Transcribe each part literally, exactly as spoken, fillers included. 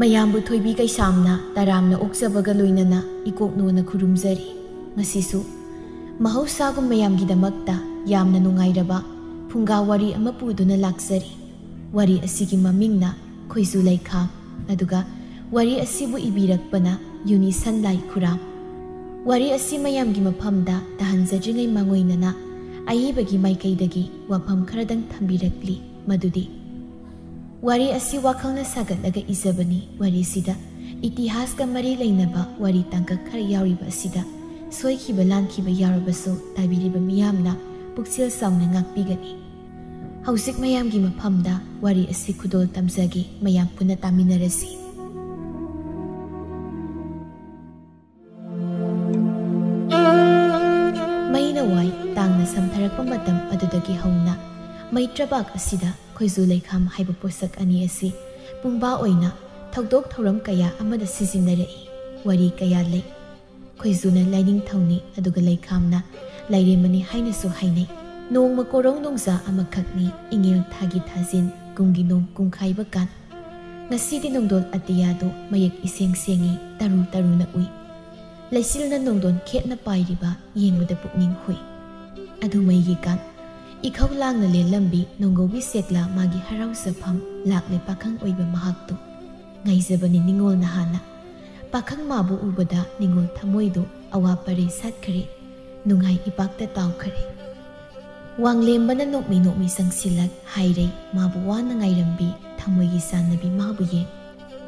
ꯃꯌꯥꯝꯕꯨ ꯊꯣꯏꯕꯤ ꯀꯩꯁꯥꯝꯅ ꯇꯔꯥꯝꯅ ꯑꯣꯛꯆꯕꯒ ꯂꯣꯏꯅꯅ ꯏꯀꯣꯛꯅꯣꯅ ꯈꯨꯔꯨꯝꯖꯔꯤ꯫ ꯉꯁꯤꯁꯨ ꯃꯍꯧꯁꯥꯒꯨꯝ ꯃꯌꯥꯝꯒꯤꯗꯃꯛꯇ ꯌꯥꯝꯅ ꯅꯨꯡꯉꯥꯏꯔꯕ ꯐꯨꯡꯒꯥ ꯋꯥꯔꯤ ꯑꯃ ꯄꯨꯗꯨꯅ ꯂꯥꯛꯆꯔꯤ꯫ ꯋꯥꯔꯤ ꯑꯁꯤꯒꯤ ꯃꯃꯤꯡꯅ ꯈꯣꯏꯖꯨ ꯂꯩꯈꯥꯝ, ꯑꯗꯨꯒ ꯋꯥꯔꯤ ꯑꯁꯤꯕꯨ ꯏꯕꯤꯔꯛꯄꯅ ꯌꯨꯅꯤꯁꯟ ꯂꯥꯏ ꯈꯨꯔꯥꯝ꯫ ꯋꯥꯔꯤ ꯑꯁꯤ ꯃꯌꯥꯝꯒꯤ ꯃꯐꯝꯗ ꯇꯥꯍꯟꯖꯗ꯭ꯔꯤꯉꯩ ꯃꯥꯡꯑꯣꯏꯅꯅ ꯑꯏꯕꯒꯤ ꯃꯥꯏꯀꯩꯗꯒꯤ ꯋꯥꯐꯝ ꯈꯔꯗꯪ ꯊꯝꯕꯤꯔꯛꯂꯤ, ꯃꯗꯨꯗꯤ, ꯋꯥꯔꯤ ꯑꯁꯤ ꯋꯥꯈꯜꯅ ꯁꯥꯒꯠꯂꯒ ꯏꯖꯕꯅꯤ꯫ ꯋꯥꯔꯤꯁꯤꯗ ꯏꯇꯤꯍꯥꯁꯀ ꯃꯔꯤ ꯂꯩꯅꯕ ꯋꯥꯔꯤ ꯇꯥꯡꯀꯛ ꯈꯔ ꯌꯥꯎꯔꯤꯕ ꯑꯁꯤꯗ ꯁꯣꯏꯈꯤꯕ ꯂꯥꯟꯈꯤꯕ ꯌꯥꯎꯔꯕꯁꯨ ꯇꯥꯕꯤꯔꯤꯕ ꯃꯤꯌꯥꯝꯅ ꯄꯨꯛꯆꯦꯜ ꯆꯥꯎꯅ ꯉꯥꯛꯄꯤꯒꯅꯤ꯫ ꯍꯧꯖꯤꯛ ꯃꯌꯥꯝꯒꯤ ꯃꯐꯝꯗ ꯋꯥꯔꯤ ꯑꯁꯤ ꯈꯨꯗꯣꯜ ꯇꯝꯖꯒꯦ, ꯃꯌꯥꯝ ꯄꯨꯟꯅ ꯇꯥꯃꯤꯟꯅꯔꯁꯤ꯫ ꯃꯩꯅ ꯋꯥꯏ ꯇꯥꯡꯅ ꯁꯝꯊꯔꯛꯄ ꯃꯇꯝ ꯑꯗꯨꯗꯒꯤ ꯍꯧꯅ ꯃꯩꯇ꯭ꯔꯕꯥꯛ ꯑꯁꯤꯗ ꯈꯣꯏꯖꯨ ꯂꯩꯈꯥꯝ ꯍꯥꯏꯕ ꯄꯣꯠꯁꯛ ꯑꯅꯤ ꯑꯁꯤ ꯄꯨꯡꯕꯥ ꯑꯣꯏꯅ ꯊꯧꯗꯣꯛ ꯊꯧꯔꯝ ꯀꯌꯥ ꯑꯃꯗ ꯁꯤꯖꯤꯟꯅꯔꯛꯏ꯫ ꯋꯥꯔꯤ ꯀꯌꯥ ꯂꯩ꯫ ꯈꯣꯏꯖꯨꯅ ꯂꯥꯏꯅꯤꯡꯊꯧꯅꯤ, ꯑꯗꯨꯒ ꯂꯩꯈꯥꯝꯅ ꯂꯥꯏꯔꯦꯝꯕꯅꯤ ꯍꯥꯏꯅꯁꯨ ꯍꯥꯏꯅꯩ꯫ ꯅꯣꯡꯃ ꯀꯣꯔꯧ ꯅꯣꯡꯖꯥ ꯑꯃꯈꯛꯅꯤ, ꯏꯉꯦꯜ ꯊꯥꯒꯤ ꯊꯥꯖꯤꯟ, ꯀꯨꯝꯒꯤ ꯅꯣꯡ ꯀꯨꯝꯈꯥꯏꯕ ꯀꯥꯟ꯫ ꯉꯁꯤꯗꯤ ꯅꯣꯡꯗꯣꯜ ꯑꯇꯤꯌꯥꯗꯨ ꯃꯌꯦꯛ ꯏꯁꯦꯡ ꯁꯦꯡꯏ, ꯇꯔꯨ ꯇꯔꯨꯅ ꯎꯏ꯫ ꯂꯩꯆꯤꯜꯅ ꯅꯣꯡꯗꯣꯟ ꯈꯦꯠꯅ ꯄꯥꯏꯔꯤꯕ ꯌꯦꯡꯕꯗ ꯄꯨꯛꯅꯤꯡ ꯍꯨꯏ꯫ ꯑꯗꯨ ꯃꯩꯒꯤ ꯀꯥꯟ, ꯏꯈꯧ ꯂꯥꯡꯅ ꯂꯦꯜꯂꯝꯕꯤ ꯅꯣꯡꯒꯧꯕꯤ ꯁꯦꯛꯂꯥ ꯃꯥꯒꯤ ꯍꯔꯥꯎꯖꯐꯝ ꯂꯥꯛꯂꯦ ꯄꯥꯈꯪ ꯑꯣꯏꯕ ꯃꯍꯥꯛꯇꯨ꯫ ꯉꯥꯏꯖꯕꯅꯤ ꯅꯤꯡꯉꯣꯜꯅ ꯍꯥꯟꯅ꯫ ꯄꯥꯈꯪ ꯃꯥꯕꯨ ꯎꯕꯗ ꯅꯤꯡꯉꯣꯜ ꯊꯃꯣꯏꯗꯨ ꯑꯋꯥ ꯄꯔꯩ ꯁꯥꯠꯈ꯭ꯔꯦ, ꯅꯨꯡꯉꯥꯏ ꯏꯄꯥꯛꯇ ꯇꯥꯎꯈ꯭ꯔꯦ꯫ ꯋꯥꯡꯂꯦꯝꯕꯅ ꯅꯣꯛꯃꯤ ꯅꯣꯛꯃꯤ ꯆꯪꯁꯤꯜꯂꯛ ꯍꯥꯏꯔꯩ ꯃꯥꯕꯨ ꯋꯥꯅ ꯉꯥꯏꯔꯝꯕꯤ ꯊꯃꯣꯏꯒꯤ ꯆꯥꯟꯅꯕꯤ ꯃꯥꯕꯨ ꯌꯦꯡ꯫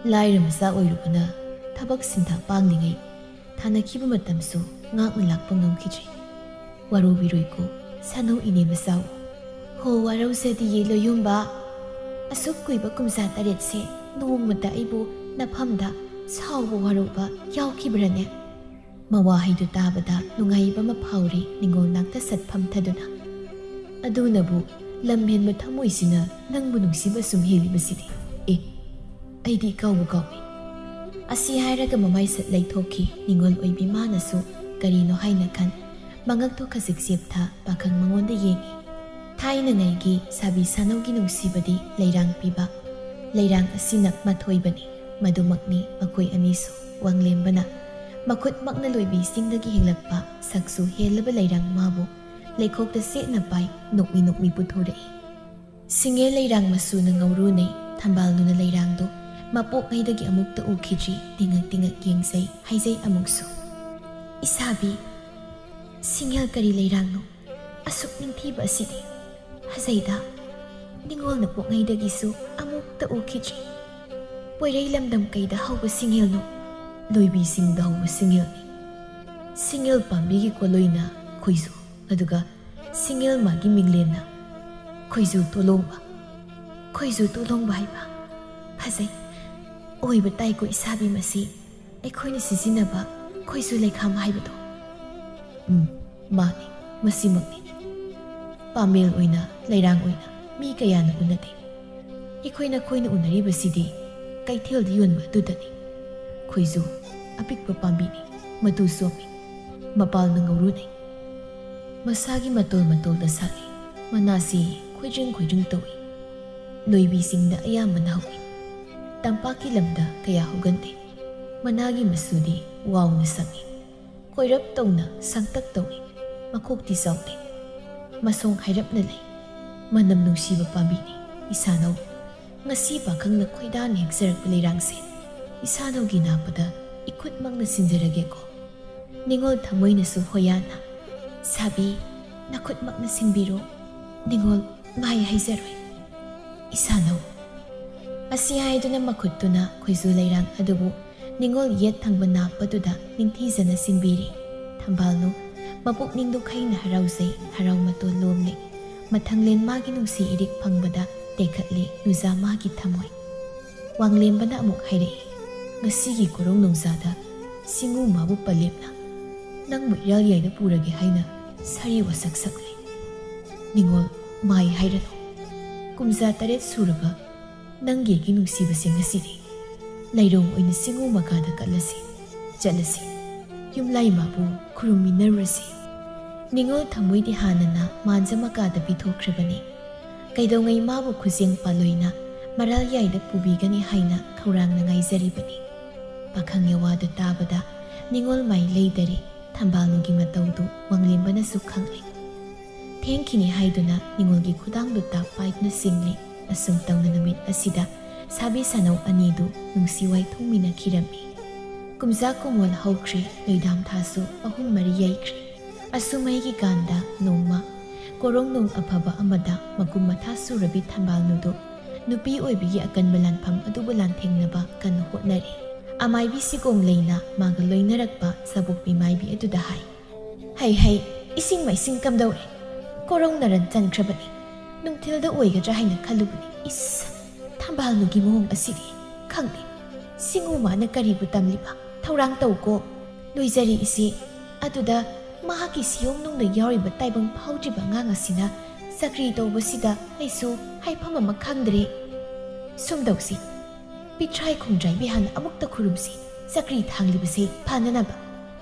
ꯂꯥꯏꯔ ꯃꯆꯥ ꯑꯣꯏꯔꯨꯕꯅ ꯊꯕꯛ ꯁꯤꯟꯊꯥ ꯄꯥꯡꯂꯤꯉꯩ ꯊꯥꯅꯈꯤꯕ ꯃꯇꯝꯁꯨ ꯉꯥꯛꯅ ꯂꯥꯛꯄ ꯉꯝꯈꯤꯗ꯭ꯔꯤ꯫ ꯋꯥꯔꯧꯕꯤꯔꯣꯏꯀꯣ, ꯁꯥꯅꯧ ꯏꯅꯦ ꯃꯆꯥꯎ꯫ ꯍꯣ, ꯋꯥꯔꯧꯖꯗꯤꯌꯦ ꯂꯣꯌꯨꯝꯕ꯫ ꯑꯁꯨꯛ ꯀꯨꯏꯕ ꯀꯨꯝꯖꯥ ꯇꯔꯦꯠꯁꯦ ꯅꯣꯡꯃꯇ ꯑꯩꯕꯨ ꯅꯐꯝꯗ ꯁꯥꯎꯕ ꯋꯥꯔꯧꯕ ꯌꯥꯎꯈꯤꯕ꯭ꯔꯅꯦ? ꯃꯋꯥꯍꯩꯗꯨ ꯇꯥꯕꯗ ꯅꯨꯡꯉꯥꯏꯕ ꯑꯃ ꯐꯥꯎꯔꯤ ꯅꯤꯡꯉꯣꯜ ꯅꯥꯛꯇ ꯁꯠ ꯐꯝꯊꯗꯨꯅ꯫ ꯑꯗꯨꯅꯕꯨ ꯂꯝꯍꯦꯟꯕ ꯊꯃꯣꯏꯁꯤꯅ ꯅꯪꯕꯨ ꯅꯨꯡꯁꯤꯕ ꯁꯨꯝ ꯍꯦꯜꯂꯤꯕꯁꯤꯗꯤ꯫ ꯑꯦ, ꯑꯩꯗꯤ ꯏꯀꯥꯎꯕꯨ ꯀꯥꯎꯏ꯫ ꯑꯁꯤ ꯍꯥꯏꯔꯒ ꯃꯃꯥꯏ ꯁꯠ ꯂꯩꯊꯣꯛꯈꯤ꯫ ꯅꯤꯡꯉꯣꯜ ꯑꯣꯏꯕꯤ ꯃꯥꯅꯁꯨ ꯀꯔꯤꯅꯣ ꯍꯥꯏꯅ ꯈꯟ, ꯃꯉꯛꯇꯨ ꯈꯖꯤꯛ ꯆꯦꯞꯊ ꯄꯥꯈꯪ ꯃꯉꯣꯟꯗ ꯌꯦꯡꯏ꯫ ꯊꯥꯏꯅꯉꯩꯒꯤ ꯁꯥꯕꯤ ꯁꯥꯅꯧꯒꯤ ꯅꯨꯡꯁꯤꯕꯗꯤ ꯂꯩꯔꯥꯡ ꯄꯤꯕ, ꯂꯩꯔꯥꯡ ꯑꯁꯤꯅ ꯃꯊꯣꯏꯕꯅꯤ꯫ ꯃꯗꯨꯃꯛꯅꯤ ꯃꯈꯣꯏ ꯑꯅꯤꯁꯨ꯫ ꯋꯥꯡꯂꯦꯝꯕꯅ ꯃꯈꯨꯠꯃꯛꯅ ꯂꯣꯏꯕꯤꯁꯤꯡꯗꯒꯤ ꯍꯦꯜꯂꯛꯄ ꯁꯛꯁꯨ ꯍꯦꯜꯂꯕ ꯂꯩꯔꯥꯡ ꯃꯥꯕꯨ ꯂꯩꯈꯣꯛꯇ ꯁꯦꯠꯅ ꯄꯥꯏ, ꯅꯣꯛꯃꯤ ꯅꯣꯛꯃꯤ ꯄꯨꯊꯣꯔꯛꯏ꯫ ꯁꯤꯡꯉꯦꯜ ꯂꯩꯔꯥꯡ ꯃꯆꯨꯅ ꯉꯧꯔꯨꯅꯩ꯫ ꯊꯝꯕꯥꯜꯅꯨꯅ ꯂꯩꯔꯥꯡꯗꯣ ꯃꯄꯣꯛꯉꯩꯗꯒꯤ ꯑꯃꯨꯛꯇ ꯎꯈꯤꯗ꯭ꯔꯤ꯫ ꯇꯤꯡꯉꯛ ꯇꯤꯡꯉꯛ ꯌꯦꯡꯖꯩ, ꯍꯥꯏꯖꯩ ꯑꯃꯨꯛꯁꯨ꯫ "ꯏꯁꯥꯕꯤ, ꯁꯤꯡꯉꯦꯜ ꯀꯔꯤ ꯂꯩꯔꯥꯡꯅꯣ? ꯑꯁꯨꯛ ꯅꯤꯡꯊꯤꯕ ꯑꯁꯤꯗꯤ꯫ ꯐꯖꯩꯗ, ꯅꯤꯉꯣꯜꯅ ꯄꯣꯛꯉꯩꯗꯒꯤꯁꯨ ꯑꯃꯨꯛꯇ ꯎꯈꯤꯗ꯭ꯔꯤ꯫ ꯄꯣꯏꯔꯩ ꯂꯝꯗꯝ ꯀꯩꯗ ꯍꯧꯕ ꯁꯤꯡꯉꯦꯜꯅꯣ?" "ꯂꯣꯏꯕꯤꯁꯤꯡꯗ ꯍꯧꯕ ꯁꯤꯡꯉꯦꯜꯅꯤ꯫ ꯁꯤꯡꯉꯦꯜ ꯄꯥꯝꯕꯤꯒꯤ ꯀꯣꯂꯣꯏꯅ ꯈꯣꯏꯖꯨ, ꯑꯗꯨꯒ ꯁꯤꯡꯉꯦꯜ ꯃꯥꯒꯤ ꯃꯤꯡꯂꯦꯟꯅ ꯈꯣꯏꯖꯨ ꯇꯣꯂꯣꯡꯕ꯫" "ꯈꯣꯏꯖꯨ ꯇꯣꯂꯣꯡꯕ ꯍꯥꯏꯕ? ꯐꯖꯩ꯫ ꯑꯣꯏꯕ ꯇꯥꯏꯀꯣ ꯏꯁꯥꯕꯤ, ꯃꯁꯤ ꯑꯩꯈꯣꯏꯅ ꯁꯤꯖꯤꯟꯅꯕ ꯈꯣꯏꯖꯨ ꯂꯩꯈꯥꯝ ꯍꯥꯏꯕꯗꯣ?" "ꯎꯝ, ꯃꯥꯅꯤ, ꯃꯁꯤꯃꯛꯅꯤ꯫ ꯄꯥꯃꯦꯜ ꯑꯣꯏꯅ, ꯂꯩꯔꯥꯡ ꯑꯣꯏꯅ ꯃꯤ ꯀꯌꯥꯅ ꯎꯅꯗꯦ꯫ ꯑꯩꯈꯣꯏ ꯅꯈꯣꯏꯅ ꯎꯅꯔꯤꯕꯁꯤꯗꯤ ꯀꯩꯊꯦꯜꯗ ꯌꯣꯟꯕ ꯑꯗꯨꯗꯅꯤ꯫ ꯈꯣꯏꯖꯨ ꯑꯄꯤꯛꯄ ꯄꯥꯝꯕꯤꯅꯤ, ꯃꯇꯨ ꯁꯣꯝꯃꯤ, ꯃꯄꯥꯜꯅ ꯉꯧꯔꯨꯅꯩ꯫ ꯃꯁꯥꯒꯤ ꯃꯇꯣꯜ ꯃꯇꯣꯜꯗ ꯁꯥꯠꯂꯤ꯫ ꯃꯅꯥꯁꯤ ꯈꯣꯏꯗ꯭ꯔꯤꯡ ꯈꯣꯏꯗ꯭ꯔꯤꯡ ꯇꯧꯏ꯫ ꯂꯣꯏꯕꯤꯁꯤꯡꯗ ꯑꯌꯥꯝꯕꯅ ꯍꯧꯏ꯫ ꯇꯝꯄꯥꯛꯀꯤ ꯂꯝꯗ ꯀꯌꯥ ꯍꯧꯒꯟꯗꯦ꯫ ꯃꯅꯥꯒꯤ ꯃꯆꯨꯗꯤ ꯋꯥꯎꯅ ꯁꯪꯏ꯫ ꯀꯣꯏꯔꯞ ꯇꯧꯅ ꯁꯪꯇꯛ ꯇꯧꯏ꯫ ꯃꯈꯣꯛꯇꯤ ꯆꯥꯎꯗꯦ꯫ ꯃꯁꯣꯡ ꯍꯥꯏꯔꯞꯅ ꯂꯩ꯫ ꯃꯅꯝ ꯅꯨꯡꯁꯤꯕ ꯄꯥꯝꯕꯤꯅꯤ ꯏꯁꯥꯅꯧ꯫ ꯉꯁꯤ ꯄꯥꯈꯪꯅ ꯈꯣꯏꯗꯥꯅ ꯍꯦꯛꯆꯔꯛꯄ ꯂꯩꯔꯥꯡꯁꯦ ꯏꯁꯥꯅꯧꯒꯤ ꯅꯥꯞꯄꯗ ꯏꯈꯨꯠꯃꯛꯅ ꯁꯤꯟꯖꯔꯒꯦꯀꯣ꯫" ꯅꯤꯉꯣꯜ ꯊꯃꯣꯏꯅꯁꯨ ꯍꯣꯌꯥꯅ, "ꯁꯥꯕꯤ, ꯅꯈꯨꯠꯃꯛꯅ ꯁꯤꯡꯕꯤꯔꯣ꯫ ꯅꯤꯉꯣꯜ ꯃꯥꯏ ꯍꯥꯏꯖꯔꯣꯏ, ꯏꯁꯥꯅꯧ꯫" ꯑꯁꯤ ꯍꯥꯏꯗꯨꯅ ꯃꯈꯨꯠꯇꯨꯅ ꯈꯣꯏꯖꯨ ꯂꯩꯔꯥꯡ ꯑꯗꯨꯕꯨ ꯅꯤꯉꯣꯜ ꯌꯦꯠ ꯊꯪꯕ ꯅꯥꯞꯄꯗꯨꯗ ꯅꯤꯡꯊꯤꯖꯅ ꯁꯤꯡꯕꯤꯔꯤ꯫ ꯊꯝꯕꯥꯜꯅꯨ ꯃꯄꯨꯛꯅꯤꯡꯗꯨ ꯈꯩꯅ ꯍꯔꯥꯎꯖꯩ, ꯍꯔꯥꯎ ꯃꯇꯣꯟ ꯂꯣꯝꯂꯤ꯫ ꯃꯊꯪꯂꯦꯟ ꯃꯥꯒꯤ ꯅꯨꯡꯁꯤ ꯏꯔꯤꯛ ꯐꯪꯕꯗ ꯇꯦꯛꯈꯠꯂꯤ ꯅꯨꯖꯥ ꯃꯥꯒꯤ ꯊꯃꯣꯏ꯫ ꯋꯥꯡꯂꯦꯝꯕꯅ ꯑꯃꯨꯛ ꯍꯥꯏꯔꯛꯏ, "ꯉꯁꯤꯒꯤ ꯀꯣꯔꯧ ꯅꯣꯡꯖꯥꯗ ꯁꯤꯡꯉꯨ ꯃꯥꯕꯨ ꯄꯂꯦꯞꯅ ꯅꯪꯕꯨ ꯏꯔꯥꯜ ꯌꯥꯏꯗ ꯄꯨꯔꯒꯦ ꯍꯥꯏꯅ ꯁꯥꯔꯤ ꯋꯥꯁꯛ ꯁꯛꯂꯦ꯫ ꯅꯤꯉꯣꯜ ꯃꯥꯏ ꯍꯥꯏꯔꯅꯨ꯫ ꯀꯨꯝꯖꯥ ꯇꯔꯦꯠ ꯁꯨꯔꯕ ꯅꯪꯒꯤ ꯑꯩꯒꯤ ꯅꯨꯡꯁꯤꯕꯁꯦ ꯉꯁꯤꯗꯤ ꯂꯩꯔꯣꯡ ꯑꯣꯏꯅ ꯁꯤꯡꯉꯨ ꯃꯀꯥꯗ ꯀꯠꯂꯁꯤ, ꯆꯠꯂꯁꯤ꯫ ꯌꯨꯝꯂꯥꯏ ꯃꯥꯕꯨ ꯈꯨꯔꯨꯝꯃꯤꯟꯅꯔꯨꯔꯁꯤ꯫" ꯅꯤꯉꯣꯜ ꯊꯃꯣꯏꯗꯤ ꯍꯥꯟꯅꯅ ꯃꯥꯟꯖ ꯃꯀꯥꯗ ꯄꯤꯊꯣꯛꯈ꯭ꯔꯕꯅꯤ꯫ ꯀꯩꯗꯧꯉꯩ ꯃꯥꯕꯨ ꯈꯨꯖꯦꯡ ꯄꯥꯂꯣꯏꯅ ꯃꯔꯥꯜ ꯌꯥꯏꯗ ꯄꯨꯕꯤꯒꯅꯤ ꯍꯥꯏꯅ ꯈꯧꯔꯥꯡꯅ ꯉꯥꯏꯖꯔꯤꯕꯅꯤ꯫ ꯄꯥꯈꯪ ꯌꯥꯋꯥꯗꯨ ꯇꯥꯕꯗ ꯅꯤꯉꯣꯜ ꯃꯥꯏ ꯂꯩꯗꯔꯦ꯫ ꯊꯝꯕꯥꯜꯅꯨꯒꯤ ꯃꯇꯧꯗꯨ ꯋꯥꯡꯂꯦꯝꯕꯅꯁꯨ ꯈꯪꯂꯦ꯫ ꯊꯦꯡꯈꯤꯅꯤ ꯍꯥꯏꯗꯨꯅ ꯅꯤꯉꯣꯜꯒꯤ ꯈꯨꯗꯥꯡꯗꯨ ꯇꯥꯞ ꯄꯥꯏꯗꯨꯅ ꯆꯤꯡꯂꯦ꯫ ꯑꯁꯨꯝ ꯇꯧꯅ ꯅꯨꯃꯤꯠ ꯑꯁꯤꯗ ꯁꯥꯕꯤ ꯁꯥꯅꯧ ꯑꯅꯤꯗꯨ ꯅꯨꯡꯁꯤ ꯋꯥꯏ ꯊꯣꯡꯃꯤꯟꯅꯈꯤꯔꯝꯃꯤ꯫ ꯀꯨꯝꯖꯥ ꯀꯨꯝꯑꯣꯜ ꯍꯧꯈ꯭ꯔꯦ, ꯂꯣꯏꯗꯥꯝ ꯊꯥꯁꯨ ꯑꯍꯨꯝ ꯃꯔꯤ ꯌꯩꯈ꯭ꯔꯦ꯫ ꯑꯁꯨꯃꯩꯒꯤ ꯀꯥꯟꯗ ꯅꯣꯡꯃ ꯀꯣꯔꯣꯡꯅꯨꯡ ꯑꯐꯕ ꯑꯃꯗ ꯃꯀꯨꯝ ꯃꯊꯥ ꯁꯨꯔꯕꯤ ꯊꯝꯕꯥꯜꯅꯨꯗꯨ ꯅꯨꯄꯤ ꯑꯣꯏꯕꯤꯒꯤ ꯑꯀꯟꯕ ꯂꯥꯟꯐꯝ ꯑꯗꯨꯕꯨ ꯂꯥꯟꯊꯦꯡꯅꯕ ꯀꯟꯅ ꯍꯣꯠꯅꯔꯤ꯫ ꯑꯃꯥꯏꯕꯤ ꯁꯤꯒꯣꯡꯂꯩꯅ ꯃꯥꯒ ꯂꯣꯏꯅꯔꯛꯄ ꯁꯥꯕꯣꯛꯄꯤ ꯃꯥꯏꯕꯤ ꯑꯗꯨꯗ ꯍꯥꯏ, "ꯍꯩ ꯍꯩ, ꯏꯁꯤꯡ ꯃꯥꯏꯁꯤꯡ ꯀꯝꯗꯧꯔꯦ? ꯀꯣꯔꯧꯅꯔꯟ ꯆꯟꯈ꯭ꯔꯕꯅꯤ꯫ ꯅꯨꯡꯊꯤꯜꯗ ꯑꯣꯏꯒꯗ꯭ꯔꯥ ꯍꯥꯏꯅ ꯈꯜꯂꯨꯕꯅꯤ꯫ ꯏꯁ, ꯊꯝꯕꯥꯜꯅꯨꯒꯤ ꯃꯑꯣꯡ ꯑꯁꯤꯗꯤ꯫ ꯈꯪꯗꯦ, ꯁꯤꯡꯎ ꯃꯥꯅ ꯀꯔꯤꯕꯨ ꯇꯝꯂꯤꯕ? ꯊꯧꯔꯥꯡ ꯇꯧꯀꯣ꯫ ꯂꯣꯏꯖꯔꯦ ꯏꯆꯦ꯫ ꯑꯗꯨꯗ ꯃꯍꯥꯛꯀꯤ ꯁꯤꯌꯣꯝ ꯅꯨꯡꯗ ꯌꯥꯎꯔꯤꯕ ꯇꯥꯏꯕꯪ ꯐꯥꯎꯗ꯭ꯔꯤꯕ ꯑꯉꯥꯡ ꯑꯁꯤꯅ ꯆꯀ꯭ꯔꯤ ꯇꯧꯕꯁꯤꯗ ꯑꯩꯁꯨ ꯍꯥꯏꯐꯝ ꯑꯃ ꯈꯪꯗ꯭ꯔꯦ꯫ ꯁꯨꯝ ꯇꯧꯁꯤ, ꯄꯤꯊ꯭ꯔꯥꯏ ꯈꯣꯡꯗ꯭ꯔꯥꯏꯕꯤ ꯍꯥꯟꯅ ꯑꯃꯨꯛꯇ ꯈꯨꯔꯨꯝꯁꯤ, ꯆꯀ꯭ꯔꯤ ꯊꯥꯡꯂꯤꯕꯁꯦ ꯐꯅꯅꯕ꯫"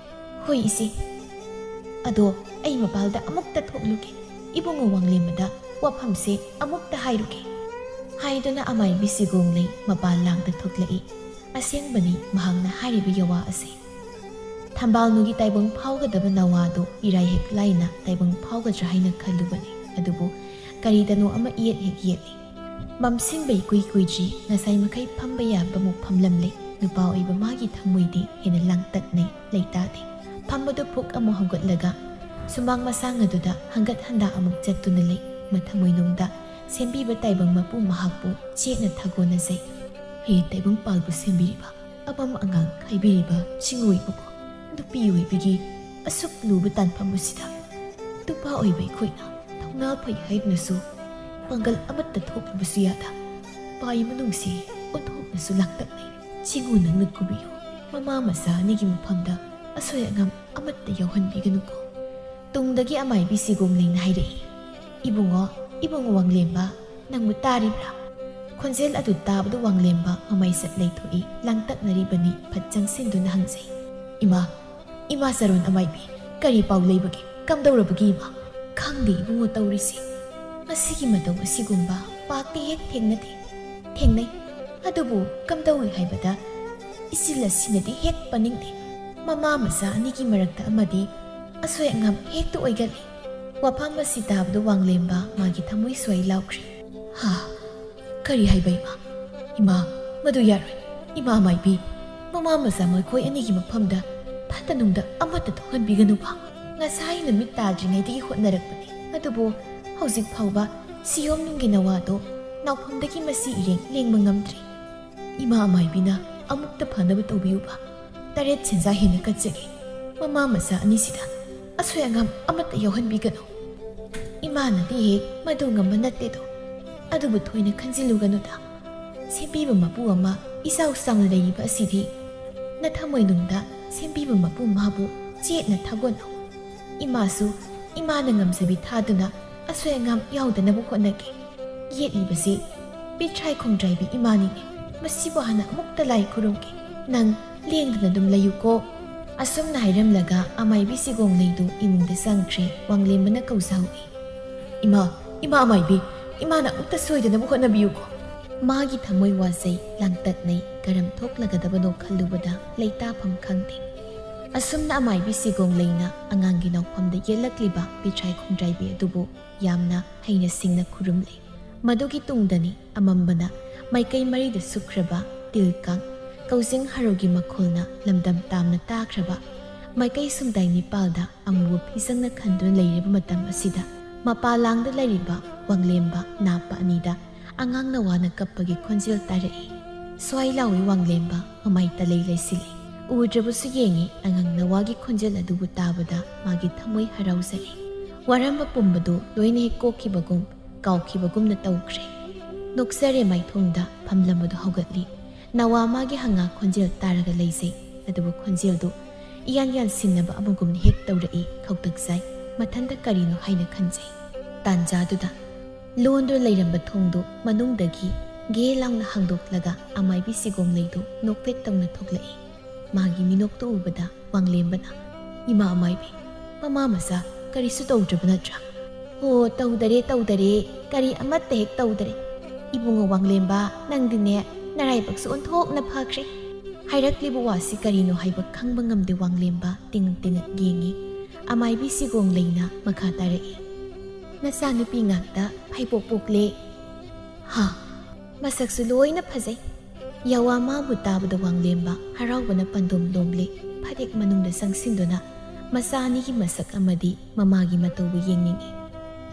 "ꯍꯣꯏ ꯏꯆꯦ꯫ ꯑꯗꯣ ꯑꯩ ꯃꯄꯥꯜꯗ ꯑꯃꯨꯛꯇ ꯊꯣꯛꯂꯨꯒꯦ, ꯏꯕꯨꯡꯉꯣ ꯋꯥꯡꯂꯦꯝꯕꯗ ꯋꯥꯐꯝꯁꯦ ꯑꯃꯨꯛꯇ ꯍꯥꯏꯔꯨꯒꯦ꯫" ꯍꯥꯏꯗꯨꯅ ꯑꯃꯥꯏꯕꯤ ꯁꯤꯒꯣꯡꯂꯩ ꯃꯄꯥꯜ ꯂꯥꯡꯗ ꯊꯣꯛꯂꯛꯏ꯫ ꯑꯁꯦꯡꯕꯅꯤ ꯃꯍꯥꯛꯅ ꯍꯥꯏꯔꯤꯕ ꯌꯋꯥ ꯑꯁꯤ꯫ ꯊꯝꯕꯥꯜꯅꯨꯒꯤ ꯇꯥꯏꯕꯪ ꯐꯥꯎꯒꯗꯕ ꯅꯋꯥꯗꯨ ꯏꯔꯥꯏ ꯍꯦꯛ ꯂꯥꯏꯅ ꯇꯥꯏꯕꯪ ꯐꯥꯎꯒꯗ꯭ꯔꯥ ꯍꯥꯏꯅ ꯈꯜꯂꯨꯕꯅꯤ꯫ ꯑꯗꯨꯕꯨ ꯀꯔꯤꯗꯅꯣ ꯑꯃ ꯏꯌꯦꯠ ꯍꯦꯛ ꯌꯦꯠꯂꯤ꯫ ꯃꯝꯁꯤꯟꯕ ꯏꯀꯨꯏ ꯀꯨꯏꯗ꯭ꯔꯤ, ꯉꯁꯥꯏ ꯃꯈꯩ ꯐꯝꯕ ꯌꯥꯕꯃꯨꯛ ꯐꯝꯂꯝꯂꯦ꯫ ꯅꯨꯄꯥ ꯑꯣꯏꯕ ꯃꯥꯒꯤ ꯊꯃꯣꯏꯗꯤ ꯍꯦꯟꯅ ꯂꯥꯡꯇꯛꯅꯩ, ꯂꯩꯇꯥꯗꯦ꯫ ꯐꯝꯕꯗꯨ ꯐꯨꯛ ꯑꯃꯨꯛ ꯍꯧꯒꯠꯂꯒ ꯁꯨꯃꯥꯡ ꯃꯁꯥꯡ ꯑꯗꯨꯗ ꯍꯪꯒꯠ ꯍꯟꯗꯥ ꯑꯃꯨꯛ ꯆꯠꯇꯨꯅ ꯂꯩ꯫ ꯃꯊꯃꯣꯏꯅꯨꯡꯗ ꯁꯦꯝꯕꯤꯕ ꯇꯥꯏꯕꯪ ꯃꯄꯨ ꯃꯍꯥꯛꯄꯨ ꯆꯦꯠꯅ ꯊꯥꯒꯣꯟꯅꯖꯩ꯫ ꯍꯦ ꯇꯥꯏꯕꯪ ꯄꯥꯜꯕꯨ ꯁꯦꯝꯕꯤꯔꯤꯕ, ꯑꯄꯥꯝ ꯑꯉꯥꯡ ꯈꯥꯏꯕꯤꯔꯤꯕ ꯁꯤꯡꯑꯣꯏꯕꯀꯣ, ꯅꯨꯄꯤ ꯑꯣꯏꯕꯒꯤ ꯑꯁꯨꯛ ꯂꯨꯕ ꯇꯥꯟꯐꯝ ꯑꯁꯤꯗ ꯅꯨꯄꯥ ꯑꯣꯏꯕ ꯑꯩꯈꯣꯏꯅ ꯊꯧꯅꯥ ꯐꯩ ꯍꯥꯏꯗꯨꯅꯁꯨ ꯄꯥꯡꯒꯜ ꯑꯃꯠꯇ ꯊꯣꯛꯂꯕꯁꯨ ꯌꯥꯗ, ꯄꯥꯏ ꯃꯅꯨꯡꯁꯤ ꯑꯣꯟꯊꯣꯛꯅꯁꯨ ꯂꯥꯡꯇꯛꯅꯩ꯫ ꯁꯤꯡꯎ ꯅꯪꯅ ꯀꯨꯕꯤꯌꯨ, ꯃꯃꯥ ꯃꯆꯥ ꯑꯅꯤꯒꯤ ꯃꯐꯝꯗ ꯑꯁꯣꯏ ꯑꯉꯥꯝ ꯑꯃꯠꯇ ꯌꯥꯎꯍꯟꯕꯤꯒꯅꯨꯀꯣ꯫ ꯇꯨꯡꯗꯒꯤ ꯑꯃꯥꯏꯕꯤ ꯁꯤꯒꯣꯝꯂꯩꯅ ꯍꯥꯏꯔꯛꯏ, "ꯏꯕꯨꯡꯉꯣ, ꯏꯕꯨꯡꯉꯣ ꯋꯥꯡꯂꯦꯝꯕ, ꯅꯪꯕꯨ ꯇꯥꯔꯤꯕ꯭ꯔꯥ?" ꯈꯣꯟꯖꯦꯜ ꯑꯗꯨ ꯇꯥꯕꯗ ꯋꯥꯡꯂꯦꯝꯕ ꯃꯃꯩ ꯁꯠ ꯂꯩꯊꯣꯛꯏ, ꯂꯥꯡꯇꯛꯅꯔꯤꯕꯅꯤ꯫ ꯐꯠ ꯆꯪꯁꯤꯟꯗꯨꯅ ꯍꯪꯖꯩ, "ꯏꯃꯥ, ꯏꯃꯥ ꯆꯔꯣꯟ ꯑꯃꯥꯏꯕꯤ, ꯀꯔꯤ ꯄꯥꯎ ꯂꯩꯕꯒꯦ? ꯀꯝꯗꯧꯔꯕꯒꯦ ꯏꯃꯥ?" "ꯈꯪꯗꯦ ꯏꯕꯨꯡꯉꯣ ꯇꯧꯔꯤꯁꯤ꯫ ꯃꯁꯤꯒꯤ ꯃꯇꯧ ꯑꯁꯤꯒꯨꯝꯕ ꯄꯥꯛꯇꯤ ꯍꯦꯛ ꯊꯦꯡꯅꯗꯦ꯫ ꯊꯦꯡꯅꯩ꯫ ꯑꯗꯨꯕꯨ ꯀꯝꯗꯧꯏ ꯍꯥꯏꯕꯗ, ꯏꯆꯤꯜ ꯑꯁꯤꯅꯗꯤ ꯍꯦꯛ ꯄꯟꯅꯤꯡꯗꯦ꯫ ꯃꯃꯥ ꯃꯆꯥ ꯑꯅꯤꯒꯤ ꯃꯔꯛꯇ ꯑꯃꯗꯤ ꯑꯁꯣꯏ ꯑꯉꯥꯝ ꯍꯦꯛꯇ ꯑꯣꯏꯒꯜꯂꯤ꯫ ꯋꯥꯐꯝ ꯑꯁꯤ ꯇꯥꯕꯗ ꯋꯥꯡꯂꯦꯝꯕ ꯃꯥꯒꯤ ꯊꯃꯣꯏ ꯁ꯭ꯋꯥꯏ ꯂꯥꯎꯈ꯭ꯔꯦ꯫ ꯍꯥ, ꯀꯔꯤ ꯍꯥꯏꯕ ꯏꯃꯥ? ꯏꯃꯥ, ꯃꯗꯨ ꯌꯥꯔꯣꯏ꯫ ꯏꯃꯥ ꯃꯥꯏꯕꯤ, ꯃꯃꯥ ꯃꯆꯥ ꯃꯈꯣꯏ ꯑꯅꯤꯒꯤ ꯃꯐꯝꯗ ꯐꯠꯇ ꯅꯨꯡꯗ ꯑꯃꯠꯇ ꯊꯣꯛꯍꯟꯕꯤꯒꯅꯨꯕ꯫ ꯉꯁꯥꯏ ꯅꯨꯃꯤꯠ ꯇꯥꯗ꯭ꯔꯤꯉꯩꯗꯒꯤ ꯍꯣꯠꯅꯔꯛꯄꯅꯤ, ꯑꯗꯨꯕꯨ ꯍꯧꯖꯤꯛ ꯐꯥꯎꯕ ꯁꯤꯌꯣꯝ ꯅꯨꯡꯒꯤ ꯅꯋꯥꯗꯣ ꯅꯥꯎꯐꯝꯗꯒꯤ ꯃꯁꯤ ꯏꯔꯦꯡ ꯂꯦꯡꯕ ꯉꯝꯗ꯭ꯔꯤ꯫ ꯏꯃꯥ ꯃꯥꯏꯕꯤꯅ ꯑꯃꯨꯛꯇ ꯐꯅꯕ ꯇꯧꯕꯤꯌꯨꯕ꯫ ꯇꯔꯦꯠ ꯁꯦꯟꯖꯥ ꯍꯦꯟꯅ ꯀꯠꯆꯒꯦ꯫ ꯃꯃꯥ ꯃꯆꯥ ꯑꯅꯤꯁꯤꯗ ꯑꯁꯣꯏ ꯑꯉꯥꯝ ꯑꯃꯠꯇ ꯌꯥꯎꯍꯟꯕꯤꯒꯅꯨ꯫ ꯏꯃꯥꯅꯗꯤ ꯍꯦꯛ ꯃꯗꯨ ꯉꯝꯕ ꯅꯠꯇꯦꯗꯣ꯫ ꯑꯗꯨꯕꯨ ꯊꯣꯏꯅ ꯈꯟꯖꯤꯜꯂꯨꯒꯅꯨꯗ꯫ ꯁꯦꯝꯕꯤꯕ ꯃꯄꯨ ꯑꯃ ꯏꯆꯥꯎ ꯆꯥꯎꯅ ꯂꯩꯔꯤꯕ ꯑꯁꯤꯗꯤ ꯅꯊꯃꯣꯏꯅꯨꯡꯗ ꯁꯦꯝꯕꯤꯕ ꯃꯄꯨ ꯃꯥꯕꯨ ꯆꯦꯠꯅ ꯊꯥꯒꯣꯟꯅꯧ꯫ ꯏꯃꯥꯁꯨ ꯏꯃꯥꯅ ꯉꯝꯖꯕꯤ ꯊꯥꯗꯨꯅ ꯑꯁꯣꯏ ꯑꯉꯥꯝ ꯌꯥꯎꯗꯅꯕ ꯍꯣꯠꯅꯒꯦ꯫ ꯌꯦꯠꯂꯤꯕꯁꯤ ꯄꯤꯊ꯭ꯔꯥꯏ ꯈꯣꯡꯗ꯭ꯔꯥꯏꯕꯤ ꯏꯃꯥꯅꯤꯅꯦ꯫ ꯃꯁꯤꯕꯨ ꯍꯥꯟꯅ ꯑꯃꯨꯛꯇ ꯂꯥꯏ ꯈꯨꯔꯨꯝꯒꯦ꯫ ꯅꯪ ꯂꯦꯡꯗꯅ ꯑꯗꯨꯝ ꯂꯩꯌꯨꯀꯣ꯫ ꯑꯁꯨꯝꯅ ꯍꯥꯏꯔꯝꯂꯒ ꯑꯃꯥꯏꯕꯤ ꯁꯤꯒꯣꯡꯂꯩꯗꯨ ꯏꯃꯨꯡꯗ ꯆꯪꯈ꯭ꯔꯦ꯫ ꯋꯥꯡꯂꯦꯝꯕꯅ ꯀꯧꯖꯍꯧꯏ꯫ "ꯏꯃꯥ, ꯏꯃꯥ ꯑꯃꯥꯏꯕꯤ, ꯏꯃꯥꯅ ꯑꯃꯨꯛꯇ ꯁꯣꯏꯗꯅꯕ ꯍꯣꯠꯅꯕꯤꯌꯨꯀꯣ꯫" ꯃꯥꯒꯤ ꯊꯃꯣꯏ ꯋꯥꯖꯩ, ꯂꯥꯡꯇꯛꯅꯩ, ꯀꯔꯝ ꯊꯣꯛꯂꯒꯗꯕꯅꯣ ꯈꯜꯂꯨꯕꯗ ꯂꯩꯇꯥꯐꯝ ꯈꯪꯗꯦ꯫ ꯑꯁꯨꯝꯅ ꯑꯃꯥꯏꯕꯤ ꯁꯤꯒꯣꯡꯂꯩꯅ ꯑꯉꯥꯡꯒꯤ ꯅꯥꯎꯐꯝꯗ ꯌꯦꯜꯂꯛꯂꯤꯕ ꯄꯤꯊ꯭ꯔꯥꯏ ꯈꯣꯡꯗ꯭ꯔꯥꯏꯕꯤ ꯑꯗꯨꯕꯨ ꯌꯥꯝꯅ ꯍꯩꯅ ꯁꯤꯡꯅ ꯈꯨꯔꯨꯝꯂꯦ꯫ ꯃꯗꯨꯒꯤ ꯇꯨꯡꯗꯅꯤ ꯑꯃꯝꯕꯅ ꯃꯥꯏꯀꯩ ꯃꯔꯤꯗ ꯁꯨꯞꯈ꯭ꯔꯕ ꯇꯤꯜ ꯀꯥꯡ, ꯀꯧꯖꯤꯡ ꯍꯔꯧꯒꯤ ꯃꯈꯣꯜꯅ ꯂꯝꯗꯝ ꯇꯥꯝꯅ ꯇꯥꯈ꯭ꯔꯕ ꯃꯥꯏꯀꯩ ꯁꯨꯝꯗꯥꯏ ꯅꯤꯄꯥꯜꯗ ꯑꯃꯨꯕ ꯐꯤꯖꯪꯅ ꯈꯟꯗꯨꯅ ꯂꯩꯔꯤꯕ ꯃꯇꯝ ꯑꯁꯤꯗ, ꯃꯄꯥ ꯂꯥꯡꯗ ꯂꯩꯔꯤꯕ ꯋꯥꯡꯂꯦꯝꯕ ꯅꯥꯞꯄ ꯑꯅꯤꯗ ꯑꯉꯥꯡ ꯅꯋꯥꯅ ꯀꯞꯄꯒꯤ ꯈꯣꯟꯖꯦꯜ ꯇꯥꯔꯛꯏ꯫ ꯁ꯭ꯋꯥꯏ ꯂꯥꯎꯏ ꯋꯥꯡꯂꯦꯝꯕ, ꯃꯃꯥꯏ ꯇꯂꯩ ꯂꯩꯁꯤꯜꯂꯤ꯫ ꯎꯗ꯭ꯔꯕꯁꯨ ꯌꯦꯡꯉꯤ꯫ ꯑꯉꯥꯡ ꯅꯋꯥꯒꯤ ꯈꯣꯟꯖꯦꯜ ꯑꯗꯨꯕꯨ ꯇꯥꯕꯗ ꯃꯥꯒꯤ ꯊꯃꯣꯏ ꯍꯔꯥꯎꯖꯔꯦ꯫ ꯋꯥꯔꯝꯕ ꯄꯨꯝꯕꯗꯨ ꯂꯣꯏꯅ ꯍꯦꯛ ꯀꯣꯛꯈꯤꯕꯒꯨꯝ, ꯀꯥꯎꯈꯤꯕꯒꯨꯝꯅ ꯇꯧꯈ꯭ꯔꯦ꯫ ꯅꯣꯛꯆꯔꯦ ꯃꯥꯏꯊꯣꯡꯗ ꯐꯝꯂꯝꯕꯗꯨ ꯍꯧꯒꯠꯂꯤ꯫ ꯅꯋꯥ ꯃꯥꯒꯤ ꯍꯪꯉꯥ ꯈꯣꯟꯖꯦꯜ ꯇꯥꯔꯒ ꯂꯩꯖꯩ, ꯑꯗꯨꯕꯨ ꯈꯣꯟꯖꯦꯜꯗꯨ ꯏꯌꯥꯟ ꯌꯥꯟꯁꯤꯟꯅꯕ ꯑꯃꯒꯨꯝꯅ ꯍꯦꯛ ꯇꯧꯔꯛꯏ꯫ ꯈꯧꯇꯛ ꯆꯥꯏ꯫ ꯃꯊꯟꯇ ꯀꯔꯤꯅꯣ ꯍꯥꯏꯅ ꯈꯟꯖꯩ꯫ ꯇꯥꯟꯖꯥꯗꯨꯗ ꯂꯣꯟꯗꯨꯅ ꯂꯩꯔꯝꯕ ꯊꯣꯡꯗꯨ ꯃꯅꯨꯡꯗꯒꯤ ꯒꯦ ꯂꯥꯎꯅ ꯍꯥꯡꯗꯣꯛꯂꯒ ꯑꯃꯥꯏꯕꯤ ꯁꯤꯒꯣꯝꯂꯩꯗꯨ ꯅꯣꯛꯐꯦꯠ ꯇꯧꯅ ꯊꯣꯛꯂꯛꯏ꯫ ꯃꯥꯒꯤ ꯃꯤꯅꯣꯛꯇꯨ ꯎꯕꯗ ꯋꯥꯡꯂꯦꯝꯕꯅ, "ꯏꯃꯥ ꯑꯃꯥꯏꯕꯤ, ꯃꯃꯥ ꯃꯆꯥ ꯀꯔꯤꯁꯨ ꯇꯧꯗ꯭ꯔꯕ ꯅꯠꯇ꯭ꯔꯥ?" "ꯍꯣ, ꯇꯧꯗꯔꯦ, ꯇꯧꯗꯔꯦ, ꯀꯔꯤ ꯑꯃꯠꯇ ꯍꯦꯛ ꯇꯧꯗꯔꯦ꯫ ꯏꯕꯨꯡꯉꯣ ꯋꯥꯡꯂꯦꯝꯕ, ꯅꯪꯗꯤꯅꯦ ꯅꯔꯥꯏꯕꯛꯁꯨ ꯑꯣꯟꯊꯣꯛꯅ ꯐꯈ꯭ꯔꯦ꯫ ꯍꯥꯏꯔꯛꯂꯤꯕ ꯋꯥꯁꯤ ꯀꯔꯤꯅꯣ ꯍꯥꯏꯕ ꯈꯪꯕ ꯉꯝꯗꯦ ꯋꯥꯡꯂꯦꯝꯕ ꯇꯤꯡ ꯇꯤꯡ ꯌꯦꯡꯉꯤ꯫ ꯑꯃꯥꯏꯕꯤ ꯁꯤꯒꯣꯡꯂꯩꯅ ꯃꯈꯥ ꯇꯥꯔꯛꯏ꯫ ꯅꯆꯥꯅꯨꯄꯤ ꯉꯥꯛꯇ ꯐꯩꯕꯣꯛ ꯄꯣꯛꯂꯦ꯫ ꯍꯥ? ꯃꯁꯛꯁꯨ ꯂꯣꯏꯅ ꯐꯖꯩ꯫ ꯌꯥꯋꯥ ꯃꯥꯕꯨ ꯇꯥꯕꯗ ꯋꯥꯡꯂꯦꯝꯕ ꯍꯔꯥꯎꯕꯅ ꯄꯟꯗꯣꯝ ꯂꯣꯝꯂꯦ꯫ ꯐꯅꯦꯛ ꯃꯅꯨꯡꯗ ꯆꯪꯁꯤꯟꯗꯨꯅ ꯃꯆꯥ ꯑꯅꯤꯒꯤ ꯃꯁꯛ ꯑꯃꯗꯤ ꯃꯃꯥꯒꯤ ꯃꯇꯧꯕꯨ ꯌꯦꯡꯅꯤꯡꯏ꯫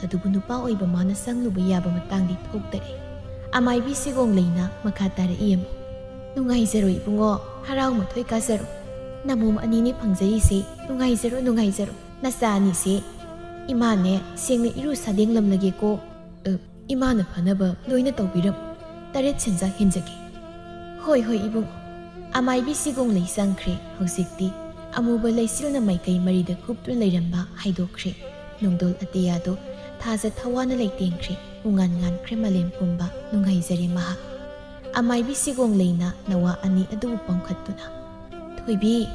ꯑꯗꯨꯕꯨ ꯅꯨꯄꯥ ꯑꯣꯏꯕ ꯃꯥꯅ ꯆꯪꯂꯨꯕ ꯌꯥꯕ ꯃꯇꯥꯡꯗꯤ ꯊꯣꯛꯇꯔꯦ꯫ ꯑꯃꯥꯏꯕꯤ ꯁꯤꯒꯣꯡꯂꯩꯅ ꯃꯈꯥ ꯇꯥꯔꯛꯏ ꯑꯃꯨꯛ꯫ ꯅꯨꯡꯉꯥꯏꯖꯔꯣ ꯏꯕꯨꯡꯉꯣ, ꯍꯔꯥꯎ ꯃꯊꯣꯏ ꯀꯥꯖꯔꯣ꯫ ꯅꯃꯣꯝ ꯑꯅꯤꯅꯤ ꯐꯪꯖꯔꯤꯁꯦ, ꯅꯨꯡꯉꯥꯏꯖꯔꯣ, ꯅꯨꯡꯉꯥꯏꯖꯔꯣ꯫ ꯅꯆꯥ ꯑꯅꯤꯁꯦ ꯏꯃꯥꯅꯦ ꯁꯦꯡꯅ ꯏꯔꯨ ꯁꯥꯗꯦꯡꯂꯝꯂꯒꯦꯀꯣ꯫ ꯑ, ꯏꯃꯥꯅ ꯐꯅꯕ ꯂꯣꯏꯅ ꯇꯧꯕꯤꯔꯝꯃꯨ꯫ ꯇꯔꯦꯠ ꯁꯦꯟꯖꯥ ꯍꯦꯟꯖꯒꯦ꯫ ꯍꯣꯏ, ꯍꯣꯏ, ꯏꯕꯨꯡꯉꯣ꯫ ꯑꯃꯥꯏꯕꯤ ꯁꯤꯒꯣꯡꯂꯩ ꯆꯪꯈ꯭ꯔꯦ꯫ ꯍꯧꯖꯤꯛꯇꯤ ꯑꯃꯨꯕ ꯂꯩꯆꯤꯜꯅ ꯃꯥꯏꯀꯩ ꯃꯔꯤꯗ ꯀꯨꯞꯇꯨꯅ ꯂꯩꯔꯝꯕ ꯍꯥꯏꯗꯣꯛꯈ꯭ꯔꯦ꯫ ꯅꯣꯡꯗꯣꯜ ꯑꯇꯤꯌꯥꯗꯣ ꯊꯥꯖ ꯊꯋꯥꯅ ꯂꯩꯇꯦꯡꯈ꯭ꯔꯦ꯫ ꯄꯨꯡꯉꯥꯟ ꯉꯥꯟꯈ꯭ꯔꯦ ꯃꯥꯂꯦꯝ ꯄꯨꯝꯕ꯫ ꯅꯨꯡꯉꯥꯏꯖꯔꯦ ꯃꯍꯥꯛ꯫ ꯑꯃꯥꯏꯕꯤ ꯁꯤꯒꯣꯡꯂꯩꯅ ꯅꯋꯥ ꯑꯅꯤ ꯑꯗꯨꯕꯨ ꯄꯝꯈꯠꯇꯨꯅ, "ꯊꯣꯏꯕꯤ,